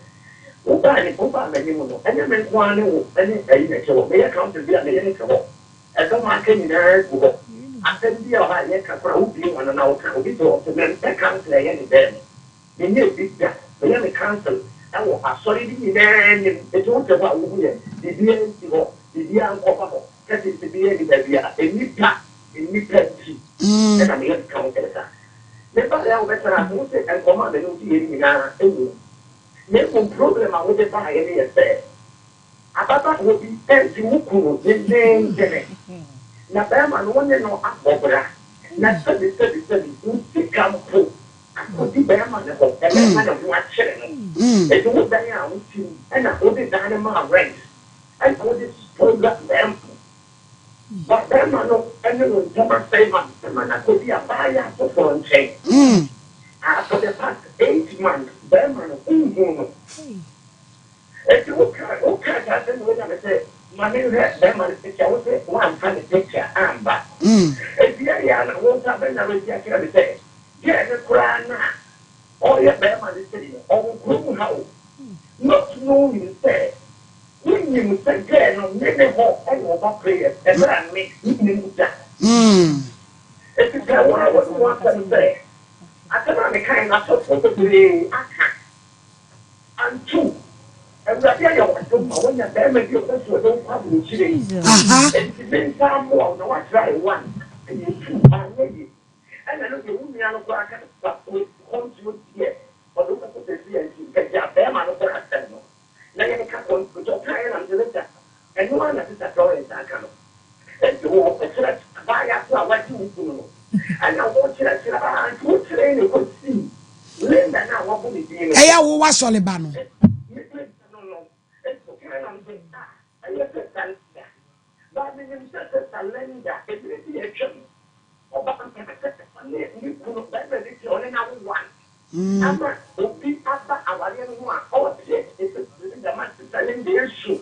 Wobaa ne wobaa m'anim no ɛnyɛ me nko ara ne wo ne ayi na ɛte hɔ. Meyɛ council bi a me yere te hɔ. Ɛdɔm a aka nyinaa gu hɔ. Asɛm bi a wɔ hɔ a yɛka koraa wobue w'ano na woka. Obi te hɔ ɔse mempɛ council a ɛyɛ ne dɛn no. Menyɛɛ bi da. Meyɛ me council wɔ asɔre no nyinaa anim. Enti wote hɔ a wohu yɛn. Biribiara nsi hɔ. Biribiara nkɔba hɔ. Curtains biara nni baabiara. Nnipa, nnipa nti na meyɛ me council saa. Mebaeɛ a wobɛtena ase, wose nkɔmmɔ a me ne wo diiɛ no nyinaa wɔ mu. Na mmom problem a wode baeɛ no yɛ sɛ, Ababaawa bi redi wo kunu denneennen, na barima no wo ne no abɔ bra. Na sɛbi sɛbi sɛbi wo sika mpo akɔdi bɛɛma no hɔ ɛbɛma ne ho akyere no. Enti wo dan a wo te mu ɛna wode dan no maa rent ɛna wode sponsor bɛɛma no. Ba bɛɛma no ɛne wo ntɛm asɛe ma bɛɛma no akɔdi abaayaa foforɔ nkyɛn a for the past 8 months bɛɛma no wonhuu no. Enti wo kaa wo kaa saa asɛm wei na me se ma me nhwɛ bɛɛma no picture wo se woamfa ne picture amba. Enti ɛyɛ a na wo nsa bɛ narrate akyerɛ me sɛ girl no koraa no a ɔyɛ bɛɛma no sei no ɔwɔ kurom ha o not knowing sɛ wo nim sɛ girl no me me hɔ ɛna ɔba prayers ɛberɛ a me me nnim da. Enti pɛ wo ara w'anum asɛm sɛ asɛm a me kae no asɔfoɔ bebree aka. Anto, Awurade ayɛ wo adom ma woanya barima bi a ɔpɛ sɛ ɔde wo kɔ aburokyire. Enti me nsa mmoa wo na woatrae one, ɛyɛ two, anyɛ yie. Ɛna ɛno deɛ wo nua no koraa ka sɛ wei kɔntuo deɛ ɔde wo bɛkɔ baabi a nti nka gyaa barima no koraa asɛm no na yɛnka kɔntuo. Nti ɔkaeɛ na mese Lisa, ɛno ara na Sista Florence aka no. Enti wokyerɛkyerɛ abaayewa ko a wagye wo kunu no, ɛna wokyerɛkyerɛ ara nti wokyerɛe na ɛkɔsii Linda no a wɔabɔ ne din no so. Ɛyɛ wo w'asɔre ba no. Me me ba no no. Enti wokae na mese, Ah, ɛyɛ Sista Linda. But menim sɛ Sista Linda, mmerɛ bi a atwam, ɔbaa mpaa sɛ ɔne ne kunu, barima bi te, ɔne no awo one. Ama obi aba awareɛ no ho a ɔreteetee Sista Linda ma Sista Linda resu.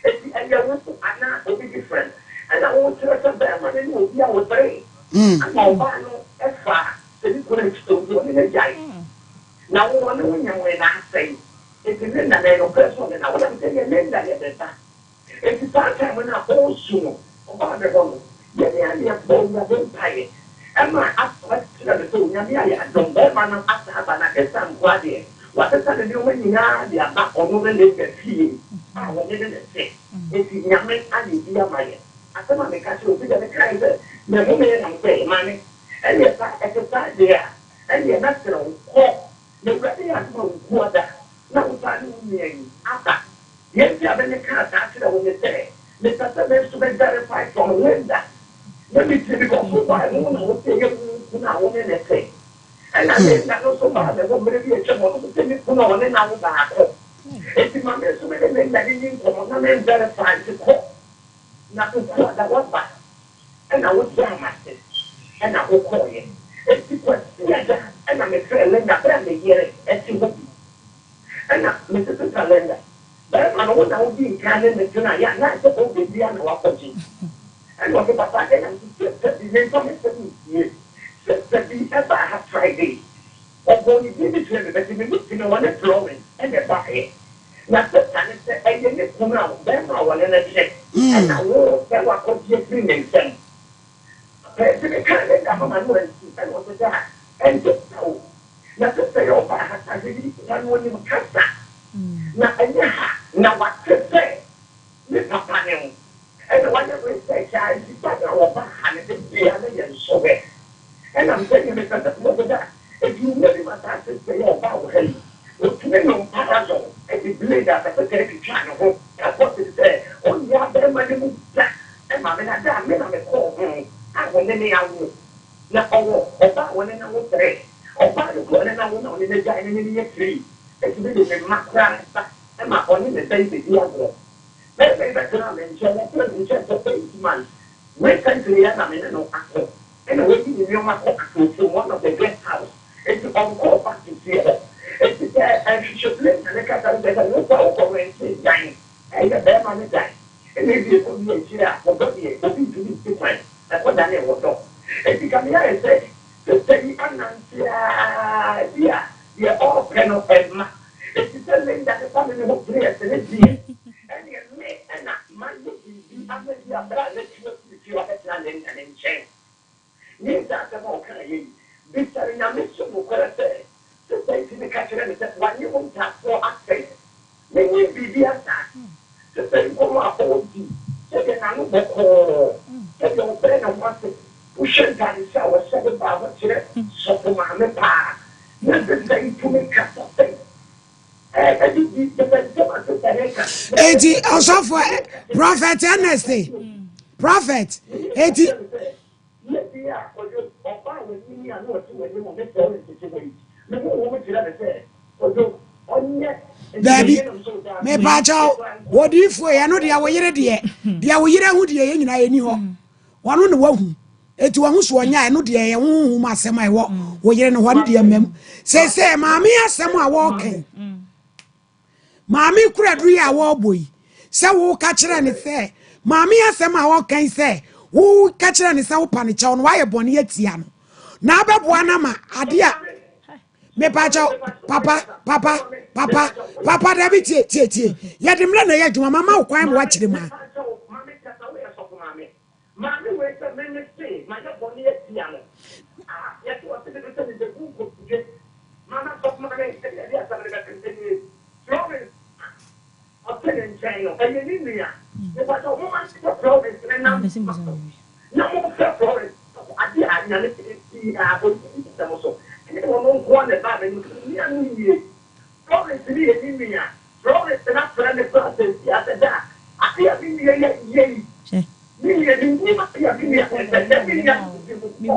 Enti ɛyɛ wo anaa obi different? Ɛna wokyerɛ sɛ bɛɛma no ne obi a ɔbree ama ɔbaa no faa sɛ ne kunu akyi nti ɔne no agyae na wo ɔne wo nyamee na asɛe enti Linda na ɛyɛ nokorɛ sɛ ɔne no awo na mesɛ deɛ Linda yɛ me ba enti saa time no a ɔresu no ɔbaa me hɔ no yɛne a na yɛbɔ Awurade mpaeɛ Ɛma Asa kyerɛ no sɛ Onyame ayɛ adom, barima no asa aba na Asa nkoa deɛ wasesa ne nneɛma nyinaa de aba ɔno ne ne ba fie a wɔne ne ne te, enti Nyame ayɛ bi ama yɛn. Asɛm a meka kyerɛ obi deɛ mekaeɛ sɛ mehomee na mesɛ Maame ɛneɛ saa ɛte saa deɛ a ɛneɛ mɛsrɛ wo kɔ na Awurade yɛ adom a wo kuada na wo saa ne wo nua yi aba. Deɛ nti a me mekaa saa kyerɛ wo ne sɛ mepɛ sɛ me nso me verify from Linda na me tie because wo baa no na wo se ɛyɛ wo kunu a wo ne no te ɛna Linda no nso baa me hɔ mmerɛ bi atwam ɔno nso se ne kunu a ɔne no awo baako enti ma me nso me ne Linda no nni nkɔmmɔ na me verify nti kɔ na Okuada waba ɛna wo gyaa m'ase ɛna wo kɔɔeɛ enti Kwasiada ɛna me frɛɛ Linda berɛ a me yere ɛte hɔ bi Ɛna mese Sista Linda, barima no wo na wodii nkan ne no tenaeɛ anaasɛ ɔrebɛdi a na wakɔgye? Ɛna ɔse papa adɛn na mese sista bi memfa me nsɛm nsie, sista bi baa ha Friday, ɔbɔɔ ne din bi kyerɛɛ me but me mu no ɔne Florence ɛna ɛbaeɛ, na sista no sɛ ɛyɛ ne kunu a barima a ɔne no te ɛna wo sɛ wakɔgye afiri ne nsam. Papa nti mekaa Linda ho ma no ansi ɛna ɔse daa ɛnte saa o. Na sista yi a ɔbaa ha saa yi na no onim kasa, na ɛnyɛ ha na wate sɛ ne papa ne wo, ɛna wayɛ research a nti ba no a ɔbaa ha no de bia na yɛ nsɔhwɛ, ɛna mesɛ neɛ mepɛ sɛ mewɔ sɛ da ɛti owura bi ma saa sista yi a ɔbaa wɔ ha yi ɔtumi nom parazone ɛde blade a pɛpɛtɛ twitwaa ne ho ɛkɔ te sɛ ɔnni abɛɛma no mu da ɛma me na da a me na mekɔɔ ho a wɔne me awo. Na ɔwɔ ɔba a ɔne no awo trɛ. Ɔbaa no kura ɔne no awo na ɔne no agyae no ne no yɛ tiri. Ɛtumi de ne mma koraa ba ma ɔne ne ba yi bɛdi agorɔ. Barima yi bɛtenaa me nkyɛn, ɔtenaa me nkyɛn for 8 months. Recently ara na me ne no ako ɛna wayi ne nneɛma kɔ Akurofom, one of the guest house. Enti ɔnkɔɔ back to fie hɔ. Enti sɛ nhwehwɛbile na ne kasa no kyerɛ sɛ wo koraa wokɔ rente dan, ɛyɛ barima no dan. Ɛna ebi ɛkɔ wie akyire a, ɔdɔ deɛ obi ntumi nsi kwan. Ɛkɔdanee ɔdɔ. Enti kame ayɛ sɛ sista yi anante ara bi a deɛ ɔrepɛ no mma. Enti sɛ Linda de ba me me hɔ prayers no deɛ, ɛneɛ me na mayɛ biribi ama bi a berɛ a matu afiri fie hɔ abɛtena Linda ne nkyɛn. Ne saa asɛm a ɔkaeɛ yi, bisa no Nyame so nokorɛ sɛ sista yi tumi ka kyerɛ me sɛ wanye wo ntaafoɔ asɛe. Mennim biribiara saa. Sista yi nkɔmmɔ a ɔredi, sɛdeɛ n'ano bɔkɔɔ, sɛdeɛ ɔbrɛ ne ho ase, wohwɛ ntadehyɛ a ɔhyɛ de ba a, wokyerɛ sɔfo maame paa. Na sista yi tumi kasa sɛn? Ɛɛ, adidi, kyerɛ sɛ nsɛm a sista no reka. Eti ɔsɔfo Prophet Ernest, Prophet, eti. Lady a ɔyɛ. Daabi, mepaakyɛw, odiyifoɔ yi, ɛno deɛ wo yere deɛ, deɛ wo yere ahu deɛ yɛn nyinaa yɛni hɔ. Ɔno na wahu. Eti wahu so ɔnyɛ a, ɛno deɛ ɛyɛ honhom asɛm a ɛwɔ wo yere no hɔ no deɛ mmam. Seesei maame asɛm a wɔreka yi, maame kura duru yi a wɔrebɔ yi, sɛ woka kyerɛ ne sɛ, maame asɛm a wɔreka yi sɛ, woka kyerɛ ne sɛ wopa ne kyɛw no, wayɛ bɔne atia no. Na abɛboa no ama adeɛ a mepakyɛw papa papa papa papa dabi tie tie tie yɛde mmerɛ na ɛyɛ adwuma mama wo kwan ma woakyerɛ mu a. Maame wei sɛ me me se mayɛ bɔne atia no a yɛte ɔse me sɛ mebebu nkotodwe mama sɔfo maame ɛde ɛde asɛm no bɛto ɛnie Florence a ɔte ne nkyɛn no ɛyɛ ne nua mepakyɛw moma ne kɔ Florence ne nam so Na momfrɛ Florence sɔfo, adeɛ a Nyame pɛ biara ɔnni nsɛm so, ɛnyɛ ɔno nkoa na ɛbaa m'anim sɛ menua no nie, Florence no yɛ ne nua, Florence no afrɛ me koraa seesei ara sɛ daa, adeɛ a me nua yi ayɛ yi, me nua, mennim adeɛ a me nua pɛ sɛ, na me nua no de me kɔ,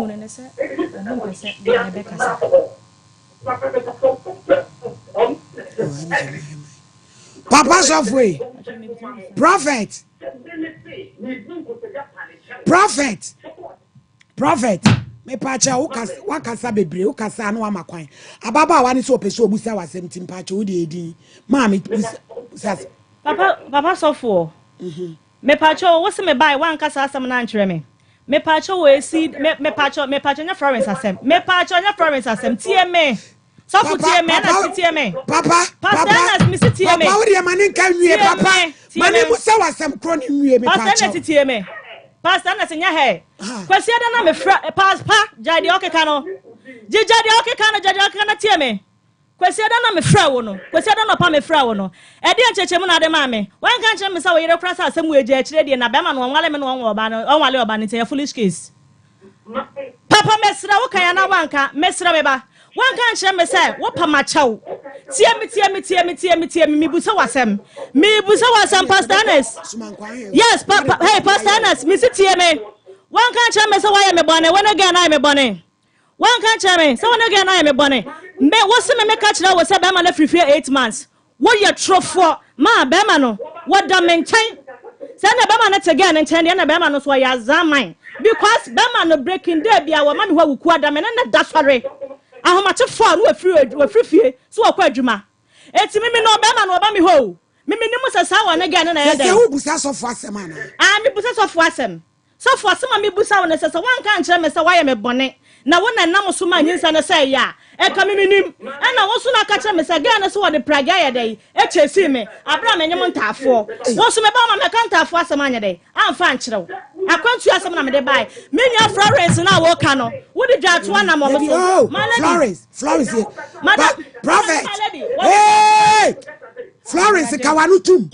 enti sɛ ɔtwe ase mmra hɔ, papa mepɛ sɛ wofrɛ ɔno na ɛsɛ Papa sɔfo yi, prophet. Prophet, prophet, mepaakyɛ wakasa bebree wokasa na wama kwan. Ababaawa ne sɛ ɔpɛ sɛ ɔbusa w'asɛm nti mpaakyɛ wo deɛ ɛdin maa me busa. Papa, papa sɔfoɔ, mhm. mepaakyɛ wo se mebae wanka saa asɛm no ankyerɛ me. Mepaakyɛ wo esi, mepaakyɛ, mepaakyɛ nyɛ Florence asɛm. Mepaakyɛ nyɛ Florence asɛm. Tie me. Sɔfo tie me, Ernest tie me. Papa, Pastor papa, Ernest, mesi tie me. Papa, wo deɛ ma ne nka nwie, papa. Ma ne mu sɛ wasɛm korɔ ne nwie, me Pastor Ernest tie me. Pastor Ernest nyɛ hɛ. Kwasi ada na me fra, eh, pas, pa, gyae deɛ ɔkeka no. Gye gyae deɛ ɔkeka no, gyae deɛ ɔkeka no tie me. Kwasi ada na me frɛ wo no. Kwasi ada na ɔpa me frɛ wo no. Ɛdeɛ nkyerɛkyerɛmu na ade maa me. Wanka nkyerɛ me sɛ wo yere kora sɛ asɛm wɔ agya akyire deɛ na bɛrima no ɔnwale me na ɔnwale ɔba no, ɔnwale ɔba no nti ɛyɛ foolish case. Papa mesrɛ wo kan anaa wanka? Mesrɛ me ba. Wanka ankyerɛ me sɛ wopa makyɛw. Tie me tie me tie me tie me tie me mebusa w'asɛm. Mebusa w'asɛm Pastor Ernest. Yes, pa, pa, hey Pastor Ernest, mesi tie me. Wanka ankyerɛ me sɛ woayɛ me bɔne, wo ne girl no ayɛ me bɔne. Wanka ankyerɛ me sɛ wo ne girl no ayɛ me bɔne. Me, wo se me meka kyerɛ wo sɛ bɛrima no afiri fie 8 months. Woyɛ torofoɔ maa bɛɛma no wɔda me nkyɛn sɛ ɛna bɛɛma no te girl no nkyɛn deɛ ɛna bɛɛma no nso ɔyɛ azaa man because bɛɛma no breaking day bia wɔma me hɔ awuku ada me ne ne da sɔre ahomakye fɔɔ no wafiri wafiri fie so wɔkɔ adwuma eti me me no bɛɛma no ɔba me hɔ o me me nim sɛ saa wɔ ne girl no na ɛyɛ dɛn. Sɛ wo busa sɔfo asɛm anaa. Ah me busa sɔfo asɛm. Sɔfo, asɛm a mibisa wo ne sɛ, sɛ woanka ankyerɛ me sɛ woayɛ me bɔne, na wo na ɛnam so maa nyinsɛn no sɛee a, ɛka me minnim. Ɛnna wo nso na aka kyerɛ me sɛ girl no se wɔde pragea ayɛ dɛn akyɛsii me bere a menyem ntaafoɔ. Wo nso meba wo ma mɛka ntaafoɔ asɛm anyɛ dɛn amfa ankyerɛ wo. Akwantuo asɛm na mede bae. Me nua Florence no a woka no, wode dwaatoa nam wɔn so. Oh, My lady. Florence, Florence, eh, Madam, prophet, my lady, wɔde hey, Florence, kawa no tum.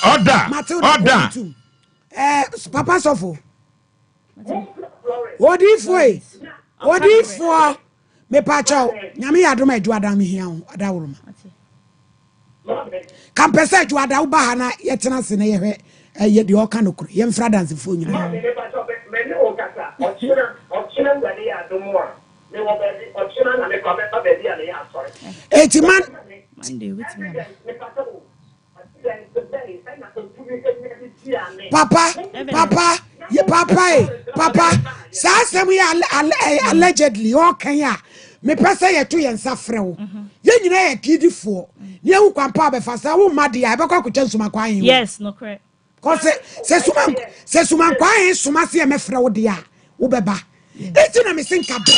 Order, Matilda, kawa order. no tum. Eh, papa sɔfo. Odiifoɔ yi, odiifoɔ, mepakyɛw, nyame yɛ adom a adwuada mehia wo, adaworoma. Ka mpɛ sɛ adwuada woba ha na yɛtena ase na yɛhwɛ ɛyɛ deɛ ɔka no korɛ, yɛmfra adansefoɔ nyinaa. Eti man. Papa, papa, ye papa e, papa. Saa asɛm yi allegedly ɔka yi a, mepɛ sɛ yɛto yɛn nsa frɛ wo. Mhm. Yɛn nyinaa yɛ gidifoɔ. Ne ehu kwan pa abɛfa sɛ wo mma deɛ a ɛbɛkɔ akɔtwa nsuma kwan yi. Yes, nokorɛ. Kɔ sɛ sɛ suma sɛ suma nkwan he soma se yɛmɛfrɛ wo deɛ a wobɛba. Eti na mese nka bra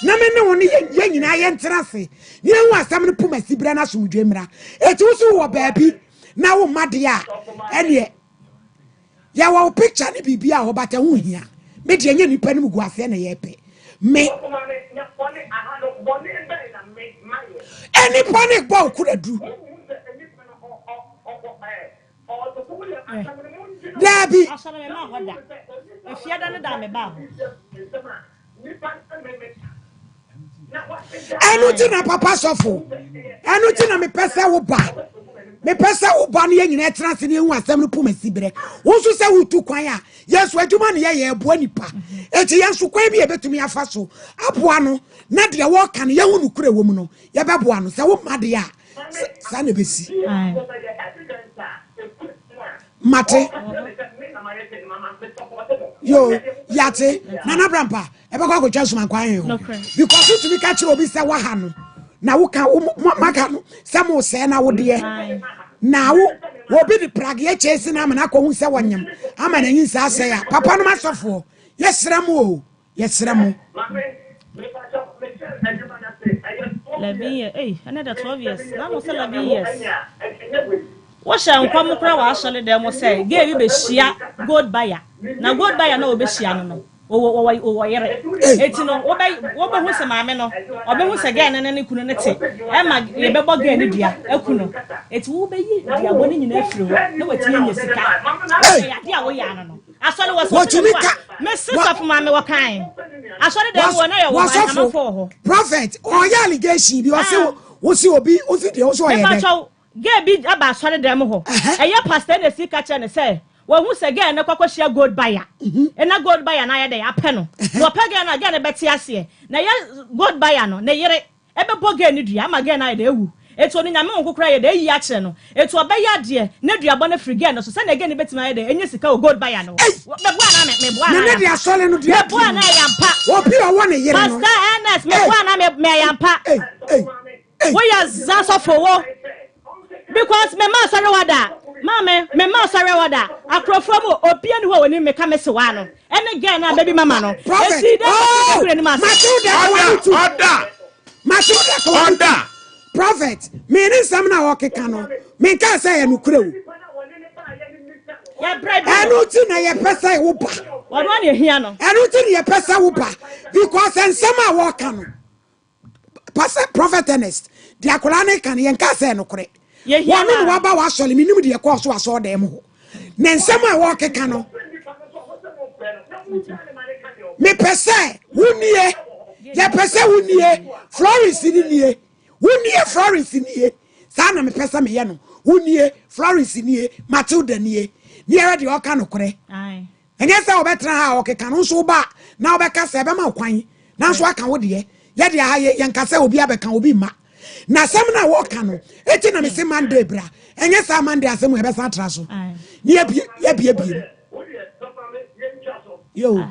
na me ne wo ne yɛn nyinaa yɛntena ase na yɛhu asɛm no poma si berɛ no asomdwe mmra. Eti wo so wowɔ baabi na wo mma deɛ a ɛneɛ yɛwɔ wo picture ne biribi a hɔ but ɛho hia. Me deɛ nyɛ nipa no mu gu aseɛ na yɛpɛ. Me Nipa ne bɔ wo kora duru. Daabi. Ɛno ti na papa sɔfo. Ɛno ti na mepɛ sɛ wo ba. Mepɛ sɛ wo ba no yɛ nyinaa tena ase ne ehu asɛm no poma si berɛ. Wo nso sɛ wotu kwan a, yɛn nso adwuma ne yɛyɛ ɛboa nipa. Enti yɛn nso kwan bi a yɛbɛtumi afa so aboa no na deɛ wɔreka no yɛhu nokorɛ wɔ mu no, yɛbɛboa no. Sɛ womma deɛ a, saa na ɛbɛsi. Mate. Yo, yate. Nana Brampa, ɛbɛkɔ akɔtwa nsumankwa he hɔ. Because wotumi ka kyerɛ obi sɛ waha no, na woka maka no sɛ mo sɛɛ na wodeɛ. Na wo obi de prageɛ kyɛsi no ama no akɔhu sɛ wɔnyem ama n'anyi nsa asɛe a, papa nom asɔfoɔ, yɛsrɛ mo o. Yɛsrɛ mo. 11 years ei ɛnɛ da 12 years na mo sɛ 11 years wohyɛ nkɔm koraa wɔ asɔre dɛm mo sɛ gay bi bɛhyia gold buyer na gold buyer na wɔbɛhyia no no wɔwɔ wɔwɔ yere eti no wobɛ wobɛhu sɛ maame no ɔbɛhu sɛ gay no ne ne kunu no te ɛma yɛbɛbɔ gay no dua aku no eti wobɛyi duabɔ no nyinaa afiri hɔ na watumi anya sika ɛyɛ adeɛ a woyɛ ano no Asɔre wɔ sɔfo Wɔtumi ka. Mese sɔfo maame wɔ kan. Asɔre dɛm wɔ na yɛ wɔ hɔ amanfo wɔ hɔ. Prophet ɔyɛ allegation bi ɔse wosi obi wosi deɛ wosi ɔyɛ dɛ. Mepakyɛw girl bi aba asɔre dɛm hɔ. Ɛyɛ pastor na esi ka kyerɛ no sɛ wahu sɛ girl no kɔ akɔhyia gold buyer. Ɛna gold buyer no ayɛ dɛ apɛ no. Na ɔpɛ girl no a girl no bɛte aseɛ. Na ɛyɛ gold buyer no ne yere Ɛbɛbɔ girl no dua ama girl no ayɛ dɛ awu. Eti ɔno Nyame honhom kronkron ayɛ dɛ ayi akyerɛ no. Eti ɔbɛyɛ adeɛ na duabɔ no afiri girl no so sɛnea girl no bɛtumi ayɛ dɛ anya sika wɔ gold buyer no hɔ. Meboa anaa me meboa anaa Nana de ɛyɛ ampa? asɔre no deɛ Meboa anaa ɛyɛ ampa? Obi a ɔwɔ ne yere no. Pastor Ernest meboa anaa me me ɛyɛ ampa? Ei, ei, ei. Woyɛ za sɔfo wo. Because me ma asɔre hɔ da. Maame, me ma asɔre hɔ da. Akorɔfoɔ mu obia ni hɔ a onim me ka me sewa no. Ɛne girl no a baby mama no. Prophet, Eti dɛ oh, kura anim ase. Matilda Order, Kawanitu. order, Matilda Kawanitu. order. Prophet, me ne nsɛm no a ɔkeka no, menkaa sɛ ɛyɛ nokorɛ o. Yɛbrɛ bi. Ɛno nti na yɛpɛ sɛ wo ba. Ɔno na ehia no. Ɛno nti na yɛpɛ sɛ wo ba because nsɛm a wɔka no Pastor Prophet Ernest, deɛ akwadaa no ka no yɛnka sɛ nokorɛ. Wɔn na waba w'asɔre menim deɛ ɛkɔɔ so asɔre dan mu hɔ. Na nsɛm a wɔrekeka no mepɛ sɛ wonie yɛpɛ sɛ wonie Florence ni nie wonie Florence nie saa na mepɛ sɛ meyɛ no wonie Florence nie Matilda nie ne yɛrɛ deɛ ɔka nokorɛ. Ɛnyɛ sɛ wɔbɛtena ha a ɔkeka no nso woba a na wobɛka sɛ ɛbɛma wo kwan nanso aka wo deɛ. Yɛ deɛ ha yɛ yɛnka sɛ obi abɛka obi mma. Na asɛm no a wɔka no eti na mese Monday bra. Ɛnyɛ saa Monday asɛm wɔ yɛbɛsan atra so ne yɛbie yɛbiebie mu. Yo.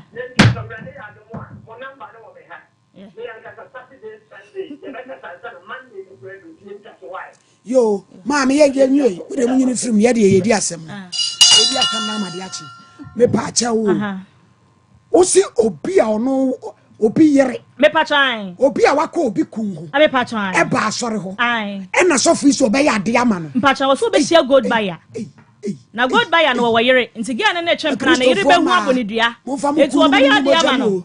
Yo, maame yɛ yɛ nwie wo de mu nyini firim yɛ deɛ yɛdi asɛm no yɛdi asɛm no ama de akye mepa akyɛ wo wo se obi a ɔno obi yere obi a wakɔ obi kun ho ɛba asɔre hɔ ɛna sɔfo yi sɛ ɔbɛyɛ adeɛ ama no mpakyɛ wɔ so wobɛhyia gold buyer na gold buyer no wɔwɔ yere nti girl no ne twe mpena ne yere bɛhu abɔ ne dua nti ɔbɛyɛ adeɛ ama no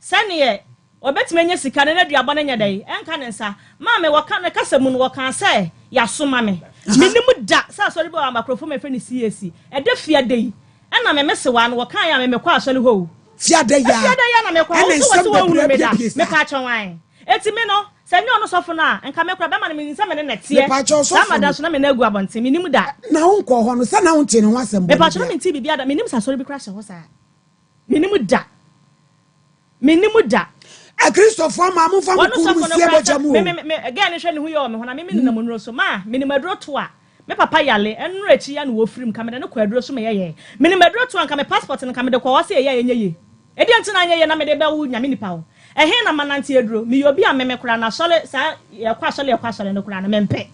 Sɛdeɛ ɔbɛtumi anya sika no, n'aduabɔ no nyɛ dɛn? Ɛnka ne nsa. Maame, wɔka, ne kasa mu no, wɔkaa sɛ, Yɛasoma me. Mennim da sɛ asɔre bi wɔ Amakorofo mu a yɛfrɛ no CAC. Ɛda Fiada yi, ɛna me mesewaa no, wɔkaeɛ a me mekɔɔ asɔre hɔ o. Fiada yi ara, Fiada yi ara na mekɔɔ hɔ. ɛna Wo nso nsɛm wɔse wɔnhunu bebree me da. apiepie saa. Mepaakyɛw ae. Enti me no, sɛ ɛnyɛ ɔno sɔfo no a, nka me koraa, bɛrima no menim sɛ me ne no teɛ. Mepaakyɛw, Saa sɔfo ma da no. so na me nan agu abɔnten. Mennim da. Na wonkɔɔ hɔ no, sɛ na wontee ne ho asɛm bɔne Mepaakyɛw, na biara? mentee biribiara da. Mennim sɛ asɔre bi koraa hyɛ hɔ saa. Mennim da. Mennim da. Akristofoɔ mmaa momfa mo Wɔn kunu sɔfo mu no nsie koraa mogya sɛ mu me o. me me girl no hwɛ ne ho yie wɔ me ho na me me nenam nnuro so ma menim aduro to a me papa yale ɛnora akyi ya na wɔfiri mu nka mede no kɔ aduro so meyɛ yɛ menim aduro to a nka me passport no nka mede kɔ hɔ sɛ ɛyɛ a ɛnyɛ yie ɛdeɛ nti na anyɛ yie na mede bɛwo nyame nipa hɔ ɛhe na manante aduro meyɛ obi a me me koraa na asɔre saa yɛkɔ asɔre yɛkɔ asɔre no koraa no mempɛ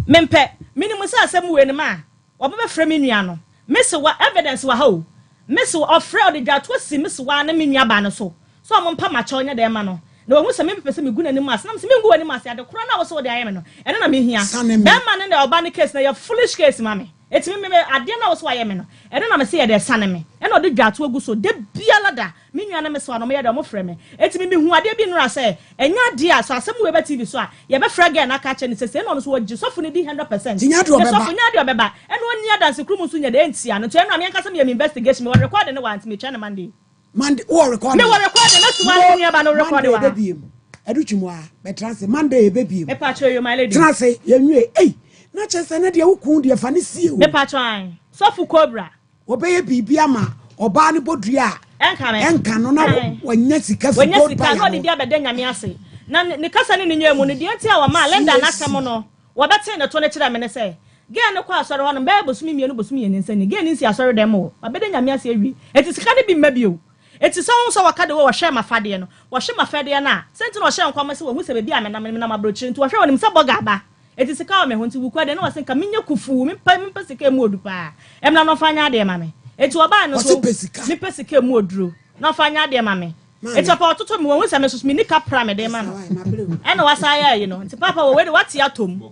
mempɛ menim sɛ asɛm wei no ma Wɔbɛfrɛ me nua no. Me se wa evidence wɔ ha o. Me se ɔfrɛ ɔde dwatoɔ si me se wa ne me nua baa no so sɛ ɔmo mpa makyɛw nyɛ dɛn ma no. Na wahu sɛ me mepɛ sɛ me gu n'anim ase na me se mengu w'anim ase ade korɔ no a wo se wode ayɛ me no ɛno na me hia. Sane me. Bɛɛma no ne ɔbaa no case no ɛyɛ foolish case ma me. Eti me me adeɛ no a wo se wayɛ me no ɛno na me se yɛ dɛn sane me. Ɛna ɔde dwatoɔ gu so da biara da Me nua ne me soa no, wɔyɛ dɛ wɔfrɛ me. Enti me mehuu adeɛ bi nnora sɛ, ɛnyɛ adeɛ a, sɛ asɛm wei ba TV so a, yɛbɛfrɛ girl no aka akyerɛ no sɛ sei na ɔno nso ɔgye sɔfo no di 100%. Nti nyɛ adeɛ Ne ɔbɛba. sɔfo, nyɛ adeɛ ɔbɛba. Ɛna ɔnni adanse kurom nso nyɛ dɛ ɛntia no. Nti ɛnnora me ankasa meyɛ me investigation, mewɔ recording no wɔ ha nti metwɛn no Monday. Monday, wowɔ recording? Mewɔ recording, me soa ne nua ba no recording Monday wɔ ha. ɛbɛbiem. Ɛdu twim hɔ a, bɛtena ase. Monday ɛbɛbiem. Mepa kyɛw yo, my lady. Tena ase, yɛnwie. Ei! Na kyerɛ sɛ ne deɛ wo kun deɛ fa ne sie o. Mepatwɔ ae. Sɔfo Cobra. Wɔbɛyɛ biribi ama ɔbaa no bɔdua a Ɛnka me. ɛnka no na Ae. wanya sika fi Wanya gold sika na buyer ɔde hɔ. bi abɛda Nyame ase. Na ne kasa ne ne nyɛɛ mu no, deɛ nti a wɔmaa Linda CAC. n'asɛm no wɔbɛtee ne to no kyerɛɛ me ne sɛ, girl no kɔɔ asɔre hɔ nom bɛyɛ bosome mmienu, bosome mmiɛnsa ni, girl no nsi asɔre dɛm o, wabɛda Nyame ase awie, enti sika no bi mma bio. Enti sɛ wohu sɛ wɔka de wɔ wɔhwɛ m'afadeɛ no, wɔhwe m'afadeɛ no a, sɛ nti na wɔhyɛɛ nkɔm sɛ wɔhu sɛ baabi a menam no, menam aburokyire nti wɔhwɛ wɔnim sɛ bɔga aba. Enti sika wɔ me ho nti wukua deɛ na wɔse nka menyɛ kufuu, mempɛ mempɛ sika emu odu paa, ɛmmra na ɔmfa nyɛ adeɛ ma me. Enti wɔbaeɛ no Ɔse nso, pɛ sika. mepɛ sika emu oduro na ɔmfa nyɛ adeɛ ma me. Enti Maame. ɔpɛ ɔtoto me, wɔhu sɛ me nso menni kapra a mede ma Kasa no. wae, mabrɛ o. Ɛna wasan ayɛ ayi no. Nti paapa wɔ wei de wate atom.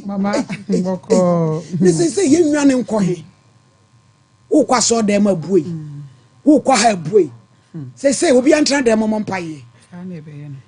Mama bɔkɔɔ. Ne sɛ sɛ yɛnnwane nkɔ he? Wokɔ asɔɔdan mu abue, wokɔ ha abue. Sɛsɛ obi antena dan mu mɔ mpaeɛ.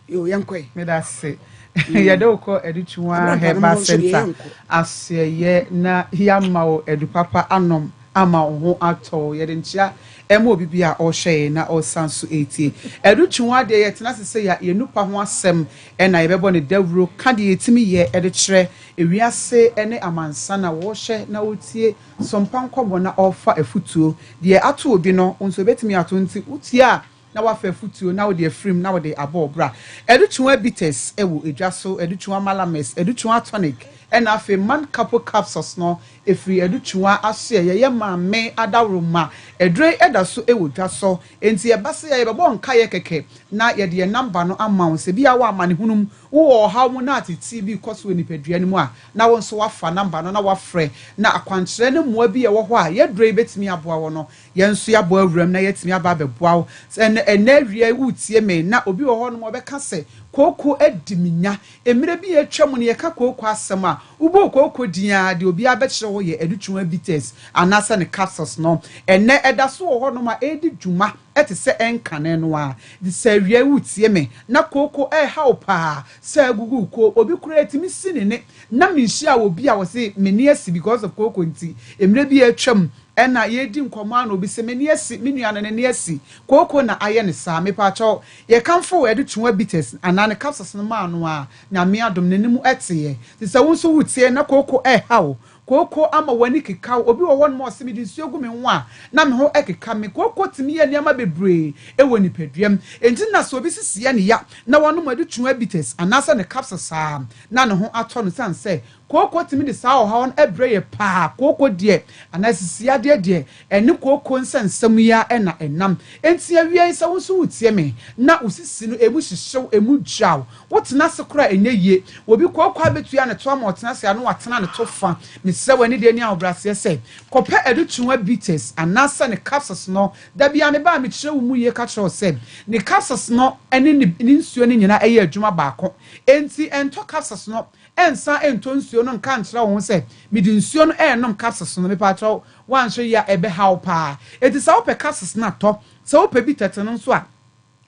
Yo, yɛnkɔ yi. Meda se. Yɛde wo kɔ Adutuwa Herbal Center asoɛyɛ na yɛama wo adu papa anom ama wo ho atɔ wo. Yɛde nkyea ɛma obi bi a ɔrehwɛ yɛn na ɔresan so ɛretie. Adutuwa deɛ yɛtena ase sɛ yɛ yɛn nupa ho asɛm ɛna yɛbɛbɔ ne dawuro ka deɛ yɛtumi yɛ ɛde kyerɛ ewiase ne amansan a wɔrehwɛ na wɔretie Sompa nkɔmmɔ na ɔrefa afutuo. Deɛ ato obi no, wo nso ɛbɛtumi ato nti wotie a na woafa afutuo na wode afirim na wode abɔ wo bra. Adutoa bitters wɔ edwa so, adutoa malames, adutoa tonic ɛna afei man capo capsules no ɛfiri adutoa asoɛ yɛyɛ maame adaworoma. Aduro yi ɛda so wɔ dwa so enti ɛba sɛ yɛbɛbɔ nkaeɛ kɛkɛ na yɛde yɛn number no ama wo sɛ bia wɔ amanehunu mu Wowɔ ɔhaw mu na ateetee bi rekɔ so wɔ nipadua no mu a, na wo nso woafa namba no na woafrɛ, na akwankyerɛ ne mmoa bi a ɛwɔ hɔ a yɛn duro yi bɛtumi aboa wo no, yɛn nso yɛabɔ awuram na yɛatumi aba abɛboa wo. Sɛ ɛnnɛ, ɛnnɛ awia yi woretie me na obi wɔ hɔnom a ɔbɛka sɛ, Kooko adi me nya. Mmerɛ bi a atwa mu no yɛka kooko asɛm a, wobɔɔ kooko din ara, deɛ obiara bɛkyerɛ wo yɛ Adutwuma Bitters anaasɛ ne capsules no. Ɛnnɛ ɛda so wɔ hɔnom a ɛredi dwuma. te sɛ ɛnkane no ara. Nti sɛ awia yi woretie me na kooko reha wo paa sɛ agugu wo koo, obi koraa ɛtumi si ne ne na menhyiaa obi a ɔse m'ani asi because of kooko nti. Mmerɛ bi a atwam ɛna yɛredi nkɔmmɔ ara na obi se m'ani asi, me nua no n'ani asi, kooko na ayɛ no saa. Mepaakyɛw yɛkamfo wo ɛde Tungwa bitters anaa ne capsules no maa no a, Nyame adom n'anim teeɛ. Nti sɛ wo nso woretie na kooko reha wo, Kooko ama w'ani keka wo. Obi wɔ hɔnom a ɔse mede nsuo gu me ho a na me ho keka me. Kooko tumi yɛ nneɛma bebree wɔ nipadua mu. Enti na sɛ obi sisi yɛ no ya na wanom adutoa bitters anaasɛ ne capsules a na ne ho atɔ no esiane sɛ kooko tumi de saa ɔhaw no brɛ yɛ paa. Kooko deɛ anaa sisiadeɛ deɛ ɛne kooko nsɛnsɛm yi ara na ɛnam. Enti awiei sɛ wo nso woretie me na wo sisi no emu hyehye wo, emu gya wo, Wotena ase koraa a ɛnyɛ yie. Obi kooko abɛtua ne to ama ɔtena ase a na watena ne to fa. Mesrɛ wo anidie ne ahobrɛaseɛ sɛ, kɔpɛ Adutoa bitters anaasɛ ne capsules no. Da biara meba a mekyerɛ wo mu yie ka kyerɛ wo sɛ, ne capsules no ne ne nsuo no nyinaa yɛ adwuma baako. Enti ntɔ capsules no nsan ntɔ nsuo no nka nkyerɛ wo ho sɛ, mede nsuo no renom capsules no. Mepaakyɛw, woanhwɛ yie a ɛbɛha wo paa. Enti sɛ wopɛ capsules no a, tɔ. Sɛ wopɛ bitters no nso a,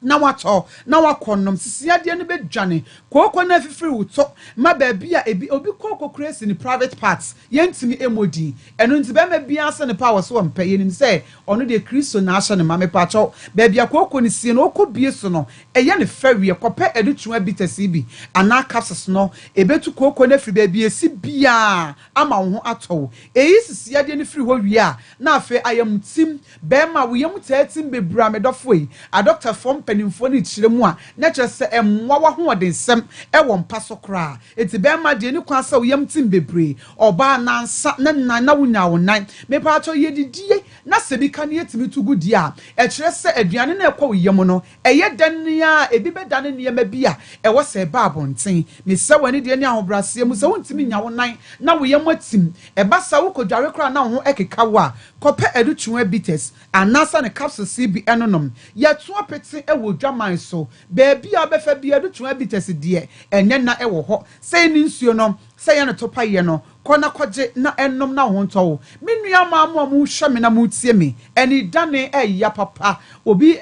na watɔ na wakɔ nom sisi adeɛ no bɛdwane kooko no afifiri wo to ma baabi a ebi obi kooko koraa si ne private parts yɛntumi mmɔ din ɛno nti bɛrima biara sɛ ne pɛ a wɔse ɔmpɛ yɛnim sɛ ɔno deɛ Kristo na ahyɛ no ma mepaakyɛw baabi a kooko no sie no ɔkɔ bie so no ɛyɛ ne fɛ wiɛ kɔpɛ adutoa bitters yi bi anaa capsules no ɛbɛtu kooko no afiri baabi a ɛsi biara ama wo ho atɔ wo ɛyi sisi adeɛ no firi hɔ wie a na afei ayamtim Bɛɛma, wo yam taa tim bebree a me dɔfo ei, adɔktafɔɔ mpaninfoɔ no rekyerɛ mu a, na kyerɛ sɛ ɛmmoa w'ahoɔdensɛm wɔ mpa so koraa. Enti bɛɛma deɛ ɛni kwan sɛ wo yam tim bebree. Ɔbaa, nansa na nan na wo nyaa wo nan. Mepaakyɛw yɛdidie na sɛ bi ka na yɛtumi to gu deɛ a, ɛkyerɛ sɛ aduane no a ɛkɔ wo yam no, ɛyɛ dɛn ara a ebi bɛdane nneɛma bi a ɛwɔ sɛ ɛba abɔnten. Mesrɛ wo anidie ne ahobrɛaseɛ mu sɛ wontumi nnya wo nan na wo yam atim, ɛba saa wokɔdware koraa na wo ho keka wo a, kɔpɛ adutoa bitters anaasɛ ne capsules yi bi nom. Yɛto apete wɔ odwaman so. Baabi a wobɛfa biara adutoa bitters deɛ ɛnyɛ na ɛwɔ hɔ. Sɛ ɛne nsuo no, sɛ ɛyɛ ne topaeɛ no, Kɔ na kɔgye na nom na wo ho ntɔ wo. Me nua maa mo a mohwɛ me na motie me, anidane ɛya papa. Obi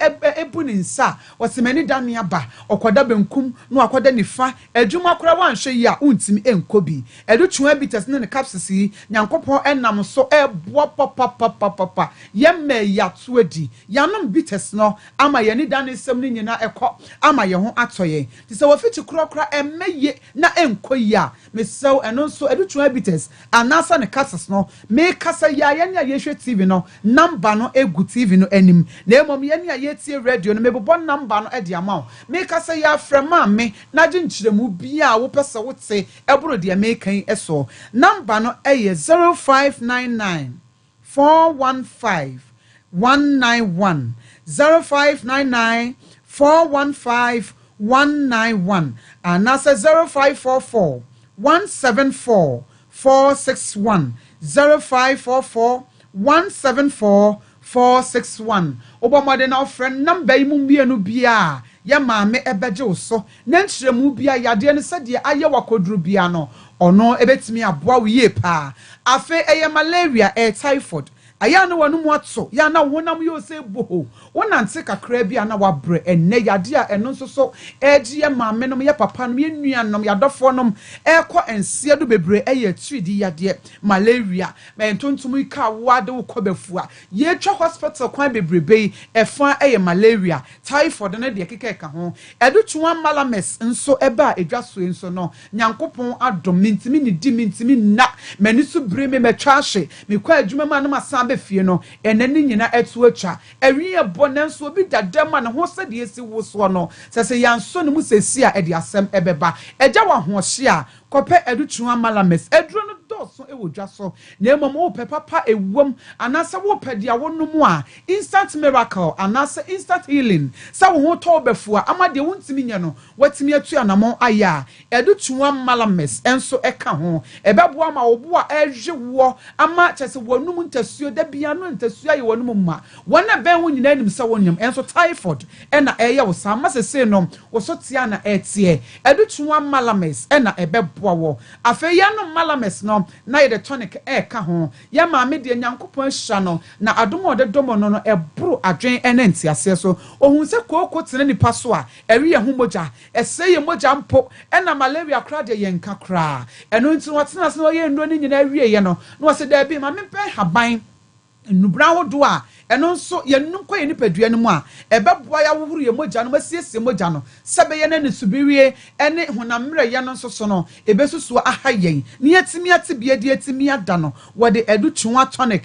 bu ne nsa a, ɔse m'ani dane aba. Ɔkɔda benkum na wakɔda nifa. Adwuma koraa woanhwɛ yie a wontumi nkɔ bi. Ɛde Twea Bitters ne ne capsules yi, Nyankopɔn nam so reboa papapapapa yɛn ma yɛato adi. Yɛanom bitters no ama yɛn anidanesɛm no nyinaa ɛkɔ ama yɛn ho atɔ yɛn. Nti sɛ wafikyi korakora ɛmmɛ ye na ɛnkɔ yie a, mesrɛ. Mesrɛ wo, ɛno nso Adutoa Bitters anaasɛ ne Cassis no, mekasa yi ara yɛne a yɛhwɛ TV no, number no gu TV no anim. Na mmom yɛne a yɛretie radio no, mebobɔ number no de ama wo. Mekasa yi ara frɛ maame na gye nkyerɛmu biara a wopɛ sɛ wote ɛboro deɛ meka yi soɔ. Number no yɛ 0599 415 191, 0599 415 191, anaasɛ 0544 174 461, 0544 174 461. Wobɔ mmɔden na wofrɛ nɔmba yi mu mmienu biara a, yɛn maame bɛgye wo so na nkyerɛmu biara, yadeɛ no sɛdeɛ ayɛ wo akɔduru biara no, ɔno bɛtumi aboa wo yie paa. Afei ɛyɛ malaria, ɛyɛ typhoid, ɛyɛ a na w'anomu ato, yɛ a na wo honam yɛ wo sɛ boho, wonante kakraa bi a na woabrɛ. Ɛnnɛ yadeɛ a ɛno nso so ɛregye yɛn maamenom, yɛn papanom, yɛn nuanom, yɛn adɔfoɔnom ɛrekɔ nseɛ do bebree ɛyɛ atiridii yadeɛ, malaria, ntontom yi ka wo ara de wo kɔ bafua. Yɛretwa hospital kwan bebrebe yi, ɛfa yɛ malaria, typhoid ne deɛ ɛkeka ɛka ho. Adutoa Malamis nso baa edwa soe nso no, Nyankopɔn adom, mentumi nnidi, mentumi nna, m'ani so biri me, matwa ahwe, mekɔ adwuma mu a na masan aba fie no, ɛnnɛ ne nyina atu atwa. Awi ɛbɔ nanso obi da dɛm a ne ho sɛdeɛ ɛsi wosoɔ no, sɛ sɛ yɛansɔ ne mu seesei a ɛde asɛm ɛbɛba. Agya wɔ ahoɔhye a, Kɔpɛ adutoa Malamis. Aduro no dɔɔso wɔ dwa so, na mmom wopɛ papa a ɛwom anaasɛ wopɛ deɛ wonom a, instant miracle anaasɛ instant healing, sɛ wo ho tɔ wo bɛfua ama deɛ wontumi nyɛ no woatumi atu anamɔn ayɛ a, adutoa Malamis nso ka ho. Ɛbɛboa ama wo bo a ɛrewe woɔ ama kyerɛ sɛ w'anum ntasuo, da biara no ntasuo ayɛ w'anum ma. Wɔn a ɛbɛn wo nyinaa nim sɛ wonyem, nso typhoid na ɛreyɛ wo saa ma sesei no wo so teɛ a na ɛreteɛ. Adutoa Malamis na ɛbɛboa wo. Afei yɛnom Malamis no na yɛde tonic reka ho. Yɛn maame deɛ Nyankopɔn ahyira no na adom a ɔde dom no no ɛboro adwene ne nteaseɛ so. Ɔhuu sɛ kooko tena nipa so a, ɛwe yɛn ho mogya, ɛsɛe yɛn mogya mpo, ɛna malaria koraa deɛ yɛnka koraa. Ɛno nti no ɔtenaa ase na ɔyɛɛ nnuro no nyinaa wieeɛ no na ɔse daabi ma mempɛ nhaban Nnubran ahodoɔ a ɛno nso yɛnom kɔ yɛn nipadua no mu a, ɛbɛboa yɛn ahohoro yɛn mogya no mu, asiesie mogya no sɛ ɛbɛyɛ na anisobirie ne honam mmerɛyɛ no nso so no, ɛbɛsusuo aha yɛn na yɛatumi ate bi adi atumi ada no. Wɔde Adutwuwa tonic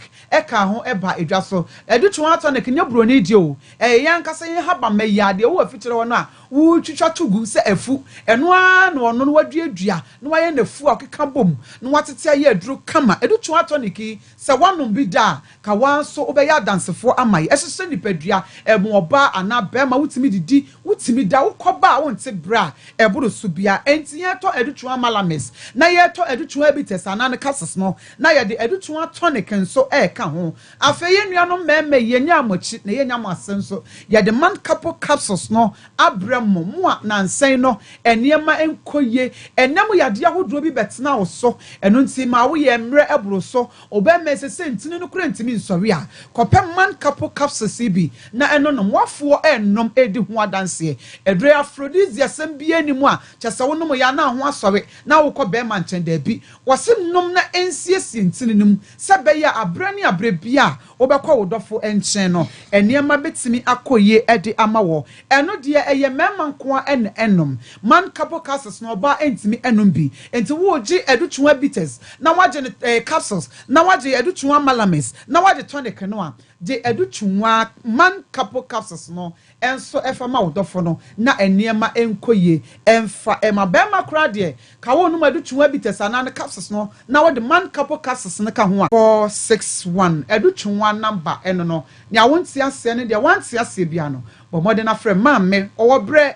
kaa ho baa edwa so. Adutwuwa tonic nyɛ buroni deɛ o, ɛyɛ yɛn ankasa yɛn habamma yi ara, deɛ ɛwɔ afikyire hɔ no a wotwitwa to gu sɛ afu, ɛno ara na ɔno no waduadua na wayɛ no afu a ɔkeka bom na watete ayɛ aduro kama. Adutwuwa tonic yi, Sɛ woanom bi da a, ka wo ara nso wobɛyɛ adansefoɔ ama yɛ. Ɛhyehyɛ nipadua, ɛmu ɔbaa anaa barima, wotumi didi, wotumi da, wokɔ ba a wonte berɛ a ɛboro so biara. Enti yɛtɔ adutoa Malamis, na yɛtɔ adutoa Bitters anaa ne Cassis no, na yɛde adutoa Tonic nso reka ho. Afei yɛn nuanom mmarima yi, yɛnyaa mo akyi na yɛnnya mo ase nso. Yɛde Man Couple Capsules no abrɛ mo, mo a nnansa yi no nneɛma nkɔ yie, ɛnna mu yadeɛ ahodoɔ bi bɛtena wo so, ɛno nti ma woyɛ mmerɛ boro so, wo bɛrima ɛsɛ sɛ ntini no koraa ntumi nsɔre a, kɔpɛ Man Couple Capsules yi bi na ɛno nom, w'afoɔ renom redi ho adanseɛ. Aduro yi aphrodisiasɛm biara nni mu a kyerɛ sɛ wonom yɛ a na ho asɔre na wokɔ bɛrima nkyɛn, daabi, wɔse nom na ɛnsiesie ntini no mu sɛ ɛbɛyɛ a aberɛ ne aberɛ biara a wobɛkɔ wo dɔfo nkyɛn no, nneɛma bɛtumi akɔ yie de ama wɔ. Ɛno deɛ ɛyɛ mmarima nko ara na ɛnom. Man couple capsules no ɔbaa ntumi nnom bi. Nti woregye adutwua bitters na woagye no eh, capsules na woagye adutwua malamis na woagye tonic no a, gye adutwua man couple capsules no nso fa ma wo dɔfo no na nneɛma nkɔ yie. Ɛmfa mma barima koraa deɛ, ka wonom adutwua bitters anaa ne capsules no na wode man couple capsules no ka ho a. 461, adutwua number ɛno no. Nea wonte aseɛ ne deɛ wante aseɛ biara no, bɔ mmɔden na frɛ Maame. Ɔwɔ berɛ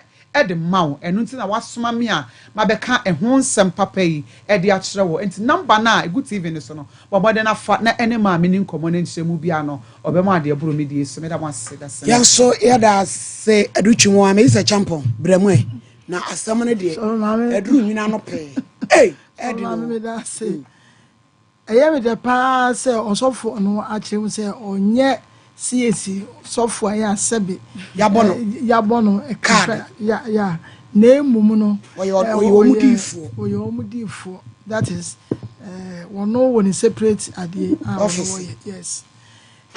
de ma wo. Ɛno nti na wasoma me a mabɛka ɛho nsɛm papa yi de akyerɛ wo. Enti number no a ɛgu TV no so no, bɔ mmɔden na fa na ɛne Maame ni nkɔmmɔ na nkyerɛmu biara no, ɔbɛma wo adeɛ boro me deɛ yi so. Meda mo ase da sene. Yɛn nso yɛda ase Adutwi mu a meyi sɛ Champon brɛ mu ɛ na asɛm no deɛ aduru nwini ano pɛɛ ei ɛde no. Meda ase. Ɛyɛ me dɛ paa sɛ ɔsɔfo no akyerɛ mu sɛ ɔnyɛ CAC sɔfo a yɛ a sɛbe Yɛabɔ no yɛabɔ no kaade. kakra ya ya na mmom no Ɔyɛ ɔyɛ wɔn diifoɔ. ɔyɛ wɔn diifoɔ that is eh, wɔno wɔ ne separate adeɛ a wɔno Office. wɔyɛ yes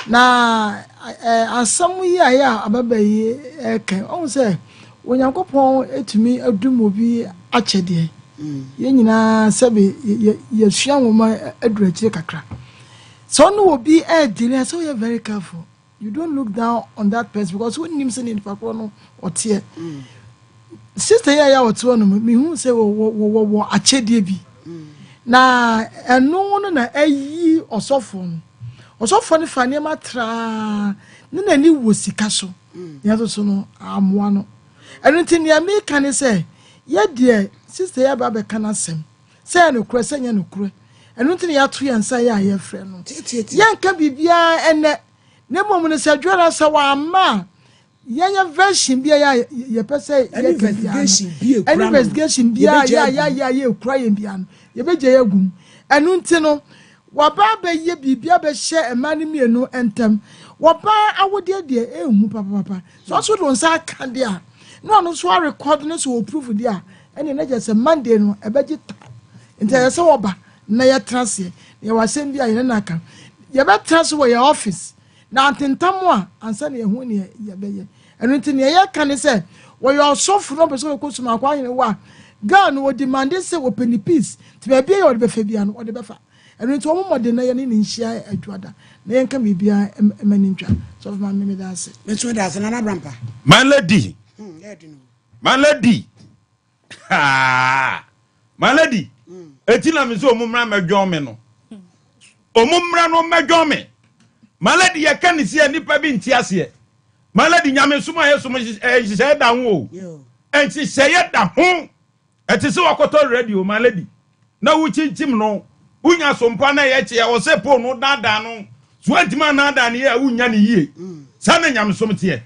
na eh, asɛm yi a yɛ a ababaa yi ɛka yi ɔhu sɛ Onyankopɔn tumi adum obi akyɛdeɛ. Yɛn nyinaa sɛbe yɛsua nwoma aduru akyire kakra. Sɛ wo ne obi ɛɛdili a, sɛ woyɛ very careful. You don't look down on that person because wonnim sɛnea nipa korɔ no ɔteɛ. Sister yi a yɛ a ɔte hɔ no, mehu sɛ wɔwɔ akyɛdeɛ bi. Na ɛno no na ayi ɔsɔfoɔ no. Ɔsɔfoɔ no fa nneɛma traa ne n'ani wɔ sika so. Nanso so no, ammoa no. Ɛno nti nea meka ne sɛ, yɛ deɛ sister yi aba abɛka n'asɛm, sɛ ɛyɛ nokorɛ sɛ ɛnyɛ nokorɛ. Ɛno nti na yɛato yɛn nsa yɛ a yɛfrɛ no. Yɛnka biribiara ɛnnɛ, na mmom no sɛ Dwoada sɛ wamma a, yɛnyɛ version bi a yɛ a yɛpɛ sɛ yɛka biara no, ɛne investigation biara yɛ a yɛayɛ a yɛkura yɛn biara no, yɛbɛgya yɛ agu mu. Ɛno nti no, waba abɛyɛ biribi abɛhyɛ mmaa no mmienu ntam. Wɔbaa awodeɛ deɛ ɛnhu papapapa. Sɛ ɔso de wo nsa aka deɛ a, na ɔno nso arekɔdo no sɛ wɔ proof deɛ a, ɛnneɛ na kyerɛ sɛ Monday no ɛbɛgye ta. Nti ɛyɛ sɛ wɔba na yɛtena aseɛ. Na yɛwɔ asɛm bi a yɛne no aka. Yɛbɛtena ase wɔ yɛn office na antentam a ansa na yɛahu nea yɛbɛyɛ. Ɛno nti nea yɛka ne sɛ wɔyɛ ɔsɔfo na ɔpɛ sɛ ɔkɔ Sumaako ahene hɔ a, girl no ɔdemande sɛ ɔpɛ ne peace nti baabi a ɔde bɛfa biara no ɔde bɛfa. Ɛno nti wɔn mmɔden na yɛne no nhyia Adwoada na yɛnka biribiara mma no ntwa. Sɔfo Maame meda ase. Me nso meda ase Nana Brampa. My lady. My lady. Haa. My lady. Eti na me sɛ ɔmo mmra mmɛdwɔn me no. Ɔmo mmra no mmɛdwɔn me. My lady yɛka ne si a nipa bi nte aseɛ. My lady nyamesom a yɛsom nhyehyɛeɛ da ho o. Nhyehyɛeɛ da ho. Ɛte sɛ wakɔtɔ radio, my lady, na wokyinkyim no, wonya so mpo a na ɛyɛ kye a, ɔsɛ pole no daadaa no. So woantumi annaadaa no yie a, wonnya no yie. Saa na nyamesom teɛ.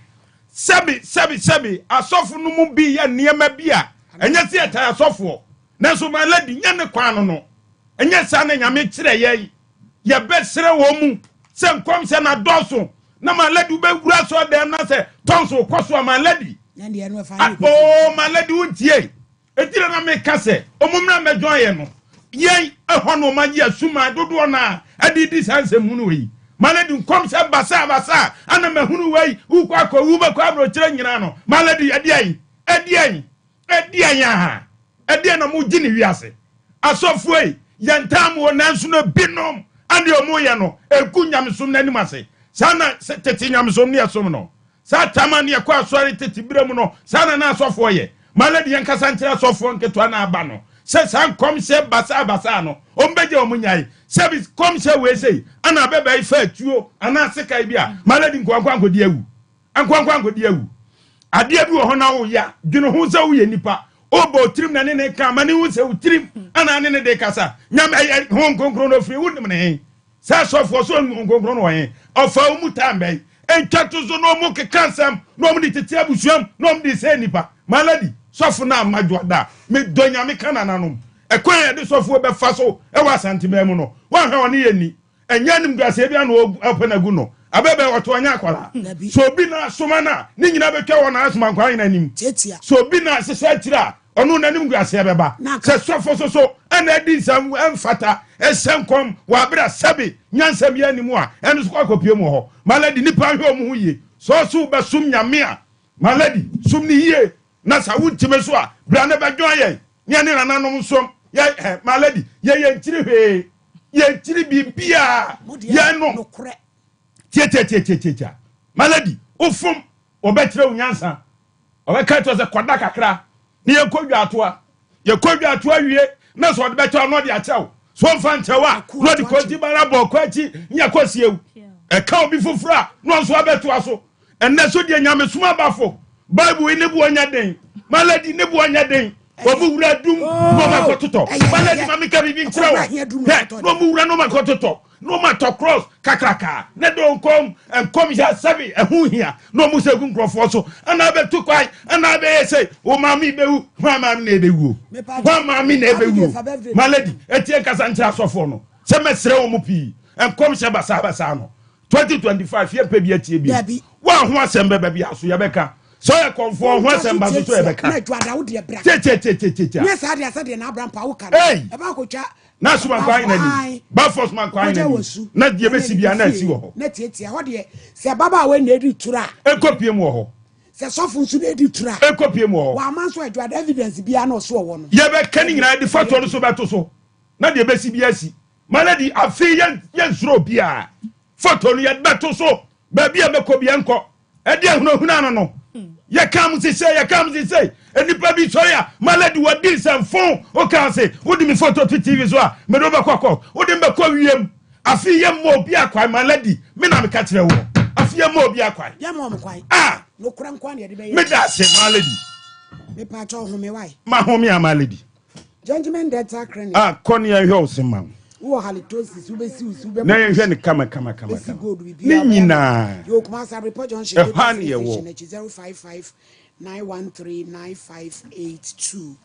Sɛbe, sɛbe, sɛbe, asɔfo no mu bi yɛ nneɛma bi a ɛnyɛ sɛ yɛtaa asɔfoɔ, nanso my lady, nyɛ ne kwan no no. Ɛnyɛ saa na Nyame kyerɛ yɛn. Yɛbɛsrɛ wɔn mu sɛ nkɔmhyɛ no adɔɔso na my lady wobɛwura asɔredan na sɛ tɔnso kɔ so a my lady oh my lady wontie ɛti na na meka sɛ ɔmo mmra mmɛdwan yɛ no yɛn ɛhɔ no ɔma gye asuman dodoɔ no a ɛde di saa nsɛm hunu wei my lady nkɔmhyɛ basaa basaa ana mahunu wei wokɔ akɔwu bɛkɔ aborɔkyerɛ nyinaa no my lady ɛdeɛn ɛdeɛn Ɛdeɛn aha? Ɛdeɛn na mogye ne wiase? Asɔfoɔ yi, yɛntaa mo nanso no binom adeɛ ɔmo yɛ no ɛgu nyamesom no anim ase. Saa na tete nyamesom ne ɛsom no. Saa tama ne ɛkɔ asɔre tete berɛ mu no, saa na na asɔfoɔ yɛ. My lady yɛnkasa nkyerɛ asɔfoɔ nketewa na aba no sɛ saa nkɔmhyɛ basaa basaa no ɔmo bɛgye ɔmo nyae. Sɛ kɔmhyɛ wei sei ana abɛbɛyi fa atuo anaa sekan bi a, my lady nkoankwa nkɔdi awu. Ankorankoro ankɔdi awu. Adeɛ bi wɔ hɔ na woyɛ a, dwene ho sɛ woyɛ nipa. Wobɔ wo tirim na ne ne ka, ma ne hu sɛ wo tirim anaa ne ne de kasa. Nyame ɛyɛ Honhom Kronkron no ofiri, wonim ne he? Sɛ asɔfoɔ so ɔnim Honhom Kronkron no wɔ he? Ɔfa wo mu time bɛn? Ntwa to so na ɔmo keka nsɛm na ɔmo de tete abusuam na ɔmo de sɛe nipa. My lady, sɔfo no amma dwoada a, medɔ Nyame ka nananom. Ɛkwan a yɛde sɔfoɔ bɛfa so wɔ Asanteman mu no, woanhwɛ a ɔne yɛn nni. Ɛnyɛ animguaseɛ bi ano ɔpɛ no agu no. Abɛbɛ ɔto ɔnyɛ akwadaa. Sɛ obi na asoma no a, ne nyinaa bɛtwa wɔ n'asoma nkwaa nyinaa anim. Sɛ obi na ahyehyɛ akyire a, ɔno n'animguaseɛ bɛba. Sɛ sɔfo so so ɛna adi nsɛm ɛmfata, ɛhyɛ nkɔm wɔ abere a sɛbe nyansa biara nni mu a, ɛno nso kɔ akɔpue mu wɔ hɔ. My lady, nnipa nhwɛ wɔn ho yie. Sɛ ɔso wobɛsom Nyame a, my lady, som no yie. Na sɛ wontumi so a, bra na bɛjoin yɛn ne yɛne nananom nsom. Yɛ, eh, my lady, yɛyɛ nkyiri hwee. Yɛnkyiri biribiara. Yɛn no. Tiatiatiatiatia. My lady, wofom, wɔbɛkyerɛ wo nyansa. Ɔbɛka kyerɛ sɛ kɔda kakra na yɛnkɔ dwaatoa. Yɛkɔ dwaatoa wie na sɛ ɔde bɛkyɛ wo na ɔde akyɛ wo. So ɔmfa nkyɛ wo a na ɔde kɔnti bara bɔ ɔkɔ akyi ne yɛkɔ sie wo. Ɛka obi foforɔ a na ɔnso abɛtoa so. Ɛnnɛ so deɛ nyamesom abafo Bible yi ne boɔ nyɛ den. My lady ne boɔ nyɛ den. Wɔn wura dum na wɔn akɔtotɔ. My lady ma mi ka biribi nkyerɛ wɔ. Hwɛ na wɔn wura na wɔn akɔtotɔ na wɔn atɔ cross kakraka ne do nkɔm nkɔm yɛ sɛbi ɛho hia na wɔn sɛ gu nkurɔfoɔ so ɛna abɛtu kwan ɛna abɛyɛ sɛ wɔn maame bɛwu wɔn maame na ɛbɛwuo wɔn maame na ɛbɛwuo. My lady etie nkasa nkyerɛ asɔfoɔ no sɛ mɛsrɛ wɔn pii nkɔm hyɛ basaa basaa no. 2025 yɛmpɛ bi atie bi wo a ho asɛm bɛba bi aso yɛbɛka sɛ ɔyɛ kɔmfoɔ ho asɛm ba so so yɛbɛka tietietietitia na soma nkwa ayɛ n'anim bafo soma nkwa ayɛ n'anim na deɛ bɛsi bia na asi wɔ hɔ sɛ babaawa na ɛdi tura ɛnkɔ pie mu wɔ hɔ. Sɛ sɔfo nso na edi turo a. Ɛkɔpie mu wɔ hɔ. Wamma nso adwuma da evidence biara na ɔso ɔwɔ no. Yɛbɛka ne nyinaa de fatoɔ no so bɛto so na deɛ ɛbɛsi biara asi. My lady, afei yɛn yɛnsuro obiara. Foto no yɛde bɛto so baabi a mɛkɔ biara nkɔ. Ɛde ahunahuna no no. Yɛka mo sesei, yɛka mo sesei. Nnipa bi sɔre a, my lady wɔdi nsɛmfo. Woka se wode me foto to TV so a, mede wo bɛkɔ kɔ. Wode me bɛkɔ wiem. Afei yɛmma obiara kwan, my lady, me na meka kyerɛ woɔ. Afei yɛmma obiara kwan. Yɛmma wɔn kwan. Ah! Nokorɛ nko ara na yɛde bɛyɛ. Meda ase, my lady. Mepaakyɛw home wae. Mahome a, my lady. Gentleman Dental Clinic. Ah, kɔ ne yɛnhwɛ wo se ma wo. Wowɔ halitosis, wobɛsi wo si, wobɛbɔ. Na yɛnhwɛ ne kama kama kama Bɛsi kama. gold Ne biribiara. nyinaa. Yɛwɔ Kumasi Abrepɔ Junction, Ɛhɔ Total a ne Filling yɛwɔ. Station akyi 055 913 9582.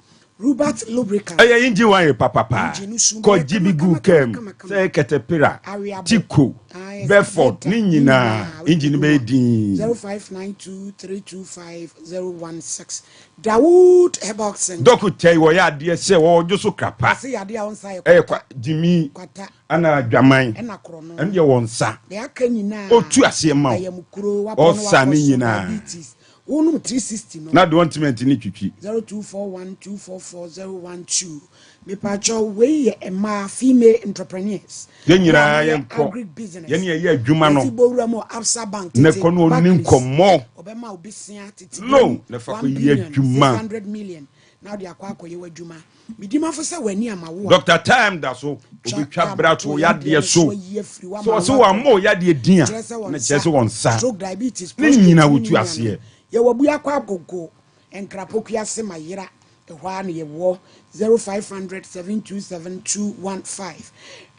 Rubat Lubricant. Ɛyɛ engine wire papapa. Engine no su Kɔ bɛyɛ gye bi kama gu kama kaa mu. kama kama. Sɛ ɛyɛ katapira, Aweabo. Tico, Ah, yes, Bedford, Vector, ne ne nyinaa nyinaa wode engine no bɛgu bɛyɛ mu a. dinn. 0592 325 016. Dawood Herbal Center. Dɔkota yi wɔyɛ adeɛ sɛ wɔdwo so krapa. Ɔse yadeɛ a ɔnsa yɛ Ɛyɛ kwata. kwa gyimi Kwata. ana adwaman. Ɛna korɔno. Ɛno deɛ wɔ nsa. Deɛ aka nyinaa. Ɔtu aseɛ ma wo. Ayamukuro, wapɔ no Ɔsa wakɔ ne so, nyinaa. diabetes. Wonom 360 no. Na deɛ ɔntumi nti ne twitwi. 0241 244 012. Mepakyɛw wei yɛ mmaa, female entrepreneurs. Yɛn Mo a nyinaa moyɛ yɛnkɔ. agric business. Yɛne yɛyɛ adwuma no. Yɛsi bɔ wura mu wɔ Absa Bank Na tete kɔ ne ɔni Barclays. nkɔmmɔ. Ɔbɛma wo besia tete Loan bom na fa 1 kɔyɛ billion, adwuma. 600 million na wode akɔ akɔyɛ w'adwuma. Medi mafo sɛ w'ani ama wo a. Doctor Time da so Twa obetwa tam bra to to wo yadeɛ yadeɛ no so. so ayi afiri Sɛ w'ama ɔse wo wammɔ atɔ. wo yadeɛ din a, Kyerɛ sɛ wɔn na kyerɛ nsa, sɛ wɔn nsa. stroke, diabetes, Ne prostate nyinaa ne ne wotu nuanom. aseɛ. Yɛwɔ Abuakɔ Agogo, Nkrapokuase Mayera, ɛhɔ ara na yɛwɔ 0500 727 215.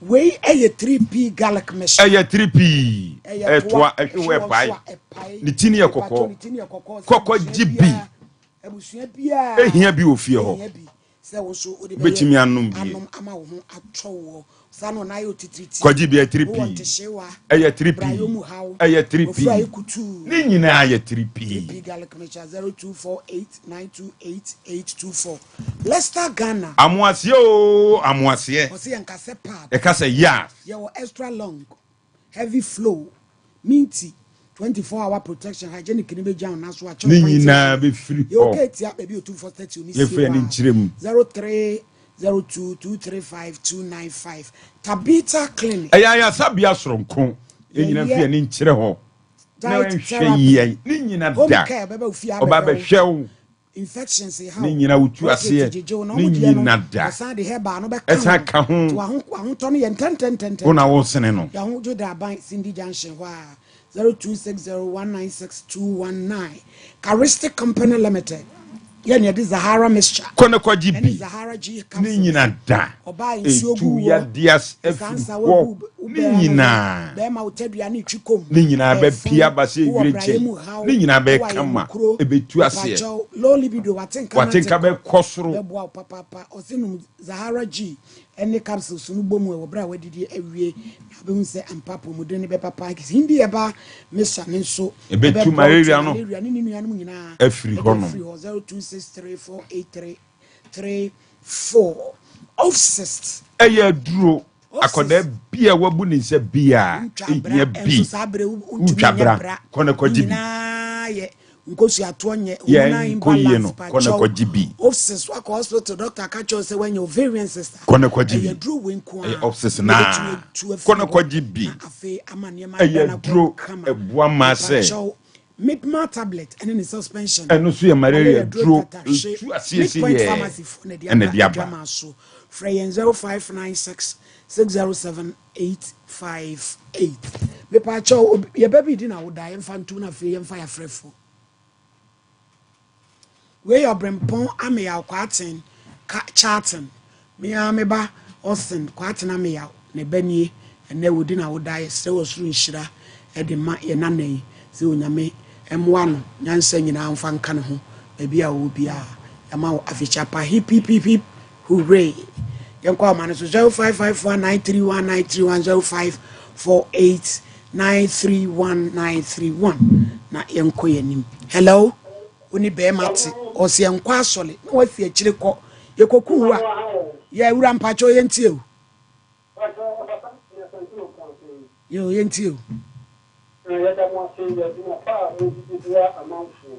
Wei yɛ 3P garlic mixture. Ɛyɛ 3P, Ɛyɛ ɛtoa, toa, ɛhwe ɛhwe wɔ wɔ ɛpae. so a ɛpae. Ne ti no yɛ Mepakyɛw kɔkɔɔ. ne ti no yɛ kɔkɔɔ sɛ Kɔkɔ abusua gye bi. biara, abusua biara Ehia bi wɔ fie hɔ. ehia bi sɛ wo nso wode bɛyɛ Wobɛtumi anom bie. anom ama wo ho atɔ woɔ. Saa na ɔnan ayɛ otitiriti. Kɔgye bi ɛyɛ Wowɔ 3P. ntehyewa, Ɛyɛ 3P. brayɔ mu haw, Ɛyɛ 3P. wafuru ayɛ kutuu. Ne nyinaa yɛ 3P. 3P garlic mixture 0248 928 824. Leicester Ghana. Amoaseɛ oo amoaseɛ. Ɔse yɛnka sɛ pad. Yɛka sɛ yas. Yɛwɔ extra long. Heavy flow, minty, 24 hour protection, hygienic no bɛgya wo nan so akyɛ Ne wo kwan nyinaa tenten. bɛfiri Yɛwɔ hɔ. Keetia baabi a Otumfoɔ statue no sie Yɛmfa yɛn ani hɔ a, nkyerɛ mu. 0302 235 295. Tabitha Clinic. Ɛyɛ ayaresabea soronko. Yɛn nyinaa mfa Yɛyɛ yɛn ani nkyerɛ hɔ na diet yɛnhwɛ therapy, yɛn. Ne nyina home da. care, bɛba wo fie Ɔba abɛhwɛ wo. bɛhwɛ wo. Infections haw, Ne nyina wotu prostate aseɛ. gyegye wo na Ne wɔn deɛ no nyina da. wɔsan de herbal no bɛka Ɛsan ho ka ho. nti waho wahotɔ no yɛ Wo na ntɛntɛntɛntɛm. wosene no. Yɛho dwo da aban Cindy Junction hɔ a 0260196219 Charistic Company Limited yɛ nea ɛde Zahara mixture Kɔ na kɔgye ɛne bi. Zahara G Ne capsules nyina da. ɔbaa nsuo Etu gu woɔ yadeɛ as sesa afiri nsawa hɔ. gu wo Ne bɛɛ ano ho nyinaa. bɛɛma wo tadua ne twi kom Ne nyinaa ɛɛfon bɛpue aba sɛ wowɔ wire brayɛ nkyɛn. mu haw Ne nyinaa bɛyɛ wowɔ kama. ayamukuro Ɛbɛtu aseɛ. mepakyɛw low libido watenka no W'atenka ate kɔ bɛkɔ soro. bɛboa wo papaapa ɔse nom Zahara G ne capsules no bɔ mu wɔ berɛ a wadidi awie na wobɛhu sɛ ampa apɔmuden no bɛba paa Hindi herbal mixture no nso Ɛbɛtu ɛbɛboa wo te malaria no malaria ne ne nuanom nyinaa afiri ɛde hɔnom. afiri hɔ 0263 483 34 Off-cyst. Ɛyɛ aduro. Akwadaa Off-cyst. bi a wabu ne nsa biara Wontwa bra hia nso bi. saa berɛ wontumi Wotwa nyɛ bra, bra. kɔ na Ne kɔgye bi. nyinaa yɛ nkosuatoɔ nyɛ Yɛ hormonal nkɔ yie imbalance no, kɔ na pakyɛw. kɔgye bi. Off-cyst wakɔ hospital doctor aka kyerɛ wo sɛ woanya ovarian cyst a, Kɔ na kɔgye ɛyɛ bi. aduro wei nko Ɛyɛ ara off-cyst na ɛbɛtumi naa. atu Kɔ afiri na hɔ kɔgye bi. na afei ama nneɛma Ɛyɛ ada no akɔ aduro. kama. Ɛboa mmaa sɛ. Mepakyɛw Midmar tablet ɛne ne suspension. Ɛno nso yɛ malaria Malaria duro duro. tatahwe. Ɛtu aseɛ sɛ Midpoint yɛɛ Pharmacy foɔ na ɛde ɛna aba ɛde aba. adwamaa so. Frɛ yɛn 0596 607 858. Mepaakyɛw, obi, yɛba bi di na woda, yɛmfa ntom na afei yɛmfa yɛafrɛfoɔ. Wei yɛ Ɔbrempɔn Ameyaw Kwarteng ka Charlton. Me ara me ba Austin Kwarteng Ameyaw ne ba nie. Ɛnnɛ wɔdi n'awoda. Yɛsrɛ ɔsoro nhyira de ma yɛn nana yi sɛ Onyame mmoa no, nyansa nyinaa mfa nka ne ho baabi a ɔwɔ biara. Yɛama wo afehyia pa. Hip hip hip hip hooray. Yɛnkɔ ahoma no so 0554 931 931 0548 931 931 na yɛnkɔ yɛn anim. Hello? Wo ne bɛrima te ɔsɛ yɛnkɔ asɔre na wasi akyire kɔ yɛkɔku wo a yɛ wura mpakyɛw yɛntie o. Yo yɛntie o. Yɛda mo ase yɛ adwuma pa a mode de boa amanfoɔ.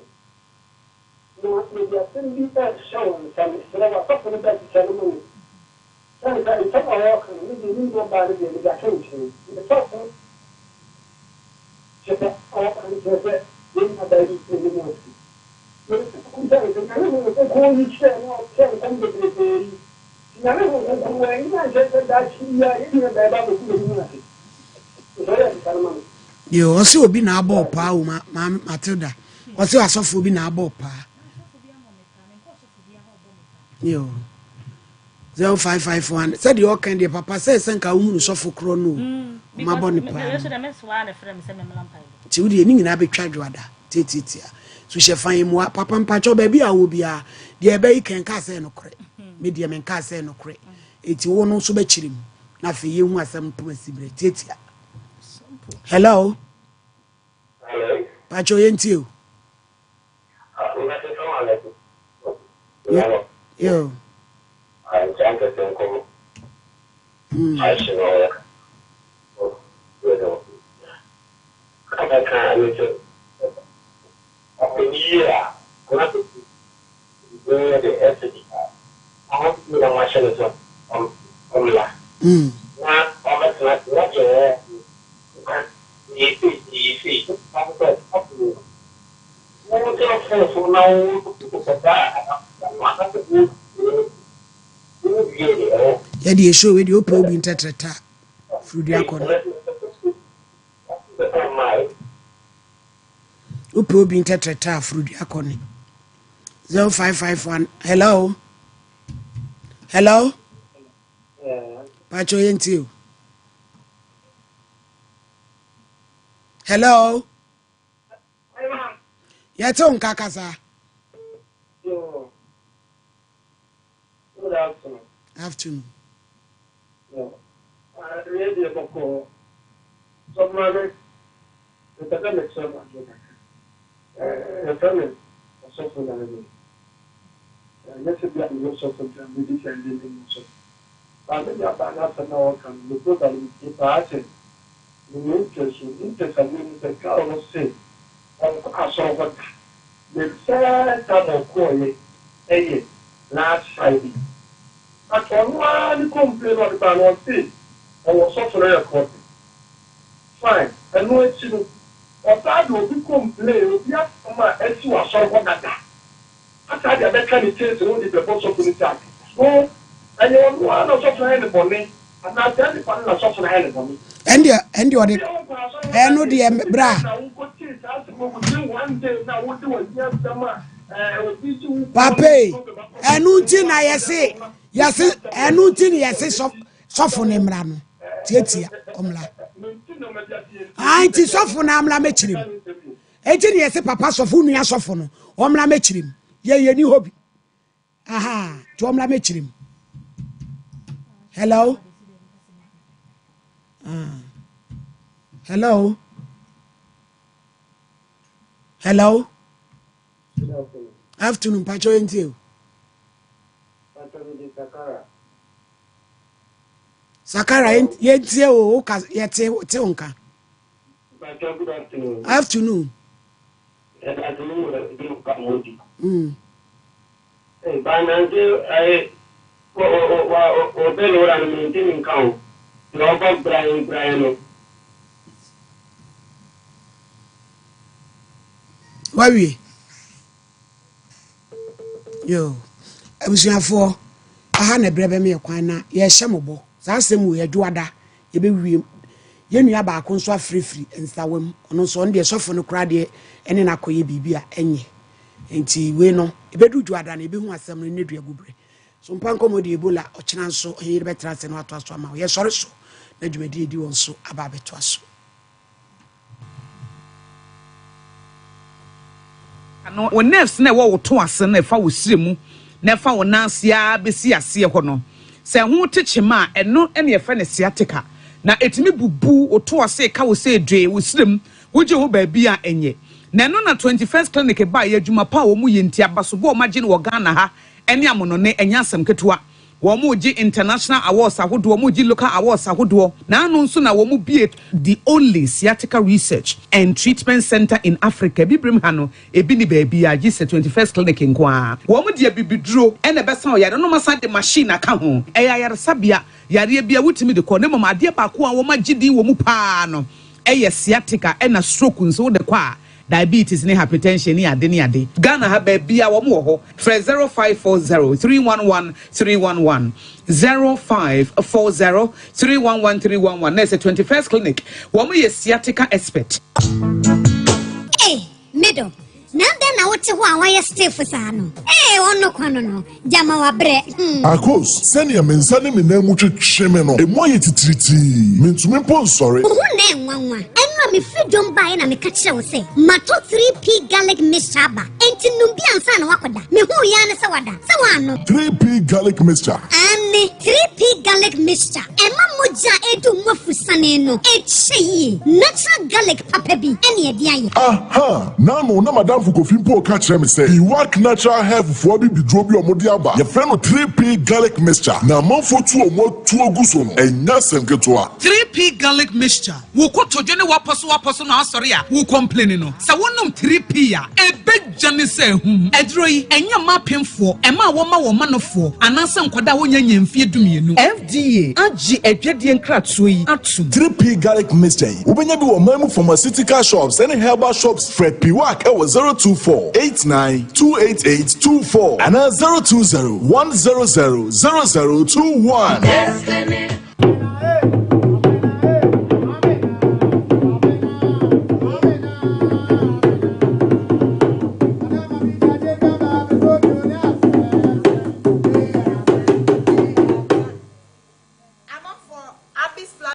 Na mede asɛm bi rehyɛ wo nsa, mesrɛ wo, asɔfo no bɛkyekyɛ no ma me. Sɛ anka nsɛm a wɔreka no, me deɛ, me nuabaa no deɛ, mede ato nkyɛn. Me sɔfo kyerɛ sɛ a wɔka no kyerɛ sɛ yɛn nuabaa yi n'anim ase. Na mebisa no sɛ, Nyame Honhom Kronkron yi kyerɛɛ no a ɔhyɛɛ nkɔm bebrebe yi, nti Nyame Honhom Kronkron wanyi ankyerɛ sɛ daakye biara yɛn nuabaa yi ba abɛgu n'anim ase? Mesrɛ wo yɛ bisa no ma me. Yoo ɔse obi na abɔ ɔpaa o ma maame Matilda ɔse asɔfoɔ bi na abɔ ɔpaa yoo 0551 sɛdeɛ ɔka deɛ papa sɛ sɛ nka wohunu sɔfo korɔ no o ɔma bɔ ne paa no nti wodeɛ ne nyinaa bɛtwa dwoada tiatiatia so hyɛ fa yi mmoa papa mpakyɛw baabi a wɔ biara deɛ ɛbɛyi kɛn kaa sɛ nokorɛ me deɛ menkaa sɛ nokorɛ enti wo no nso bɛkyerɛ mu na afei yɛhu asɛm mpoma si berɛ tiatia Hello. Hello. Pacho yɛntie o. Yo. Yɛde ɛhyɛ wei deɛ wopɛ obi ntɛtrɛta furudua kɔ no wopɛ obi ntɛtrɛta a furudua kɔ ne 0551 hello hello pakyɛ yɛntie o hello yɛte wo nka kasa Good afternoon. Afternoon. Adeɛ deɛ bɔkɔɔ. Sɔfo maame, mepɛ sɛ mekyerɛ mo adeɛ kakra. Yɛfrɛ me Ɔsɔfo Larry. Ɛnyɛ sɛ bi a meyɛ sɔfo nti na medi kan de me mu sɔfo. But me nuabaa no asɛm no a ɔka no, me program no metie paa sɛ mewɔ interest o. Interest a mewɔ mu sɛ girl no se ɔnkɔ asɔre hɔ da. The first time ɔkɔɔeɛ yɛ last Friday but ɔno ara ne complain a ɔde baa no ɔse ɔwɔ sɔfo no recording fine ɛno akyi no ɔsan de obi complain obi asɛm a asi wɔ asɔre hɔ dada asan de abɛka ne case no de bɛbɔ sɔfo no charge so ɛyɛ ɔno ara na sɔfo no ayɛ no bɔne anaa saa nipa no na sɔfo no ayɛ no bɔne. Ɛndeɛ ɛndeɛ ɔde ɛno deɛ bra. Pape ɛno nti na yɛse yɛse ɛno nti na yɛse sɔfo ne mmra no tietia ɔmmra. Ah nti sɔfo na amra mɛkyerɛ mu. Enti na yɛse papa sɔfo nua sɔfo no ɔmmra mɛkyerɛ mu. Yɛ yɛ ni hɔ bi. Aha nti ɔmmra mɛkyerɛ mu. Hello. Ah. Hello. Hello. Afternoon, Pacho yɛntie o. Sakara yɛntie o, woka yɛte te wo nka. Afternoon. Wawie. Yo. Abusuafoɔ, aha na ɛberɛ bɛma yɛ kwan na yɛhyɛ mo bɔ. Saa asɛm wei adwoada yɛbɛwie. Yɛn nua baako nso afirifiri nsawam. Ɔno nso ɔno deɛ sɔfo no koraa deɛ ɛne no akɔyɛ biribi a ɛnyɛ. Nti wei no, ɛbɛdu dwoada no yɛbɛhu asɛm no ne dua gu berɛ. So mpa nkɔmmɔ deɛ Ebola ɔkyena nso ɔhene yere bɛtra ase na watoa so ama wo. Yɛsɔre so na dwumadie di wɔn so aba abɛtoa so. No, wo nerves no a ɛwɔ wo to ase no a ɛfa wo srɛ mu na ɛfa wo nan ase ara bɛsi aseɛ hɔ no, sɛ ɛho te kyema a, ɛno na yɛfrɛ no sciatica. Na ɛtumi bubu wo to ase, ɛka wo sɛ dwee, wo srɛ mu, wogye ho baabi a ɛnyɛ. Na ɛno na 21st Clinic baeɛ, adwuma pa a wɔyɛ nti, abasobɔ a wɔagye no wɔ Ghana ha ne amonɔne, ɛnyɛ asɛm ketewa. Wɔregye international awards ahodoɔ, wɔregye local awards ahodoɔ. N'ano nso na wɔbue the only sciatica research and treatment centre in Africa. Abibirem ha no, ebi nni baabiara gye sɛ 21st Clinic nko ara. Wɔde abibiduro na ɛbɛsa ɔyare no na wɔasan de machine aka ho. Ɛyɛ ayaresabea, yareɛ biara wotumi de kɔ na mmom adeɛ baako a wɔagye din wɔ mu pa ara no yɛ sciatica ɛna stroke nso wode kɔ a diabetes ne hypertension ne ade ne ade. Ghana ha baabia wɔn wɔ hɔ frɛ 0540 311 311 0540 311 311 na ɛsɛ 21st clinic wɔn yɛ sciatica expert. Ei, me dɔ, na adɛn na wote hɔ a woayɛ stiff saa no? Ei, ɔno kwa no no, gyama wabrɛ, hmm. Akos, sɛnea me nsa ne me nan mu twetwe me no, emu ayɛ titiritii. Mintumi mpo nsɔre. Wo ho na ɛnwanwa. Ɛno a mefiri dwom baeɛ na meka kyerɛɛ wo sɛ matɔ 3P garlic mixture aba. Enti nom bi ansa na woakɔda. Mehuu yi ara ne sɛ wada. Sɛ woannom. 3P garlic mixture. Aane, 3P garlic mixture. Ɛma mogya a ɛdu mu afusane no kyɛ yie. Natural garlic papa bi na ɛde ayɛ. Aha! N'ano na m'adamfo Kofi mpo reka kyerɛ me sɛ Iwak Natural Health foɔ abibiduro bi a wɔde aba, yɛfrɛ no 3P Garlic Mixture, na amanfoɔ tu wɔn atuo gu so no, ɛnyɛ asɛm ketewa. 3P Garlic Mixture, Wo kotodwe ne w'apɔsowapɔso na asɔre a wo complaini no, sɛ wonom 3P a, ɛbɛdwane sɛ ahum. Aduro yi, ɛnyɛ mma apemfoɔ, ɛma a wɔma wɔn manofoɔ, anaasɛ nkwadaa a wɔnnya nnya mfeɛ dumienu. FDA agye adwadie nkratoɔ yi atom. 3P Garlic Mixture yi, wobɛnya bi wɔ ɔman mu pharmaceutical shops ne herbal shops. Frɛ Piwak wɔ 024 89 288 24 anaa 020 100 0021. Destiny.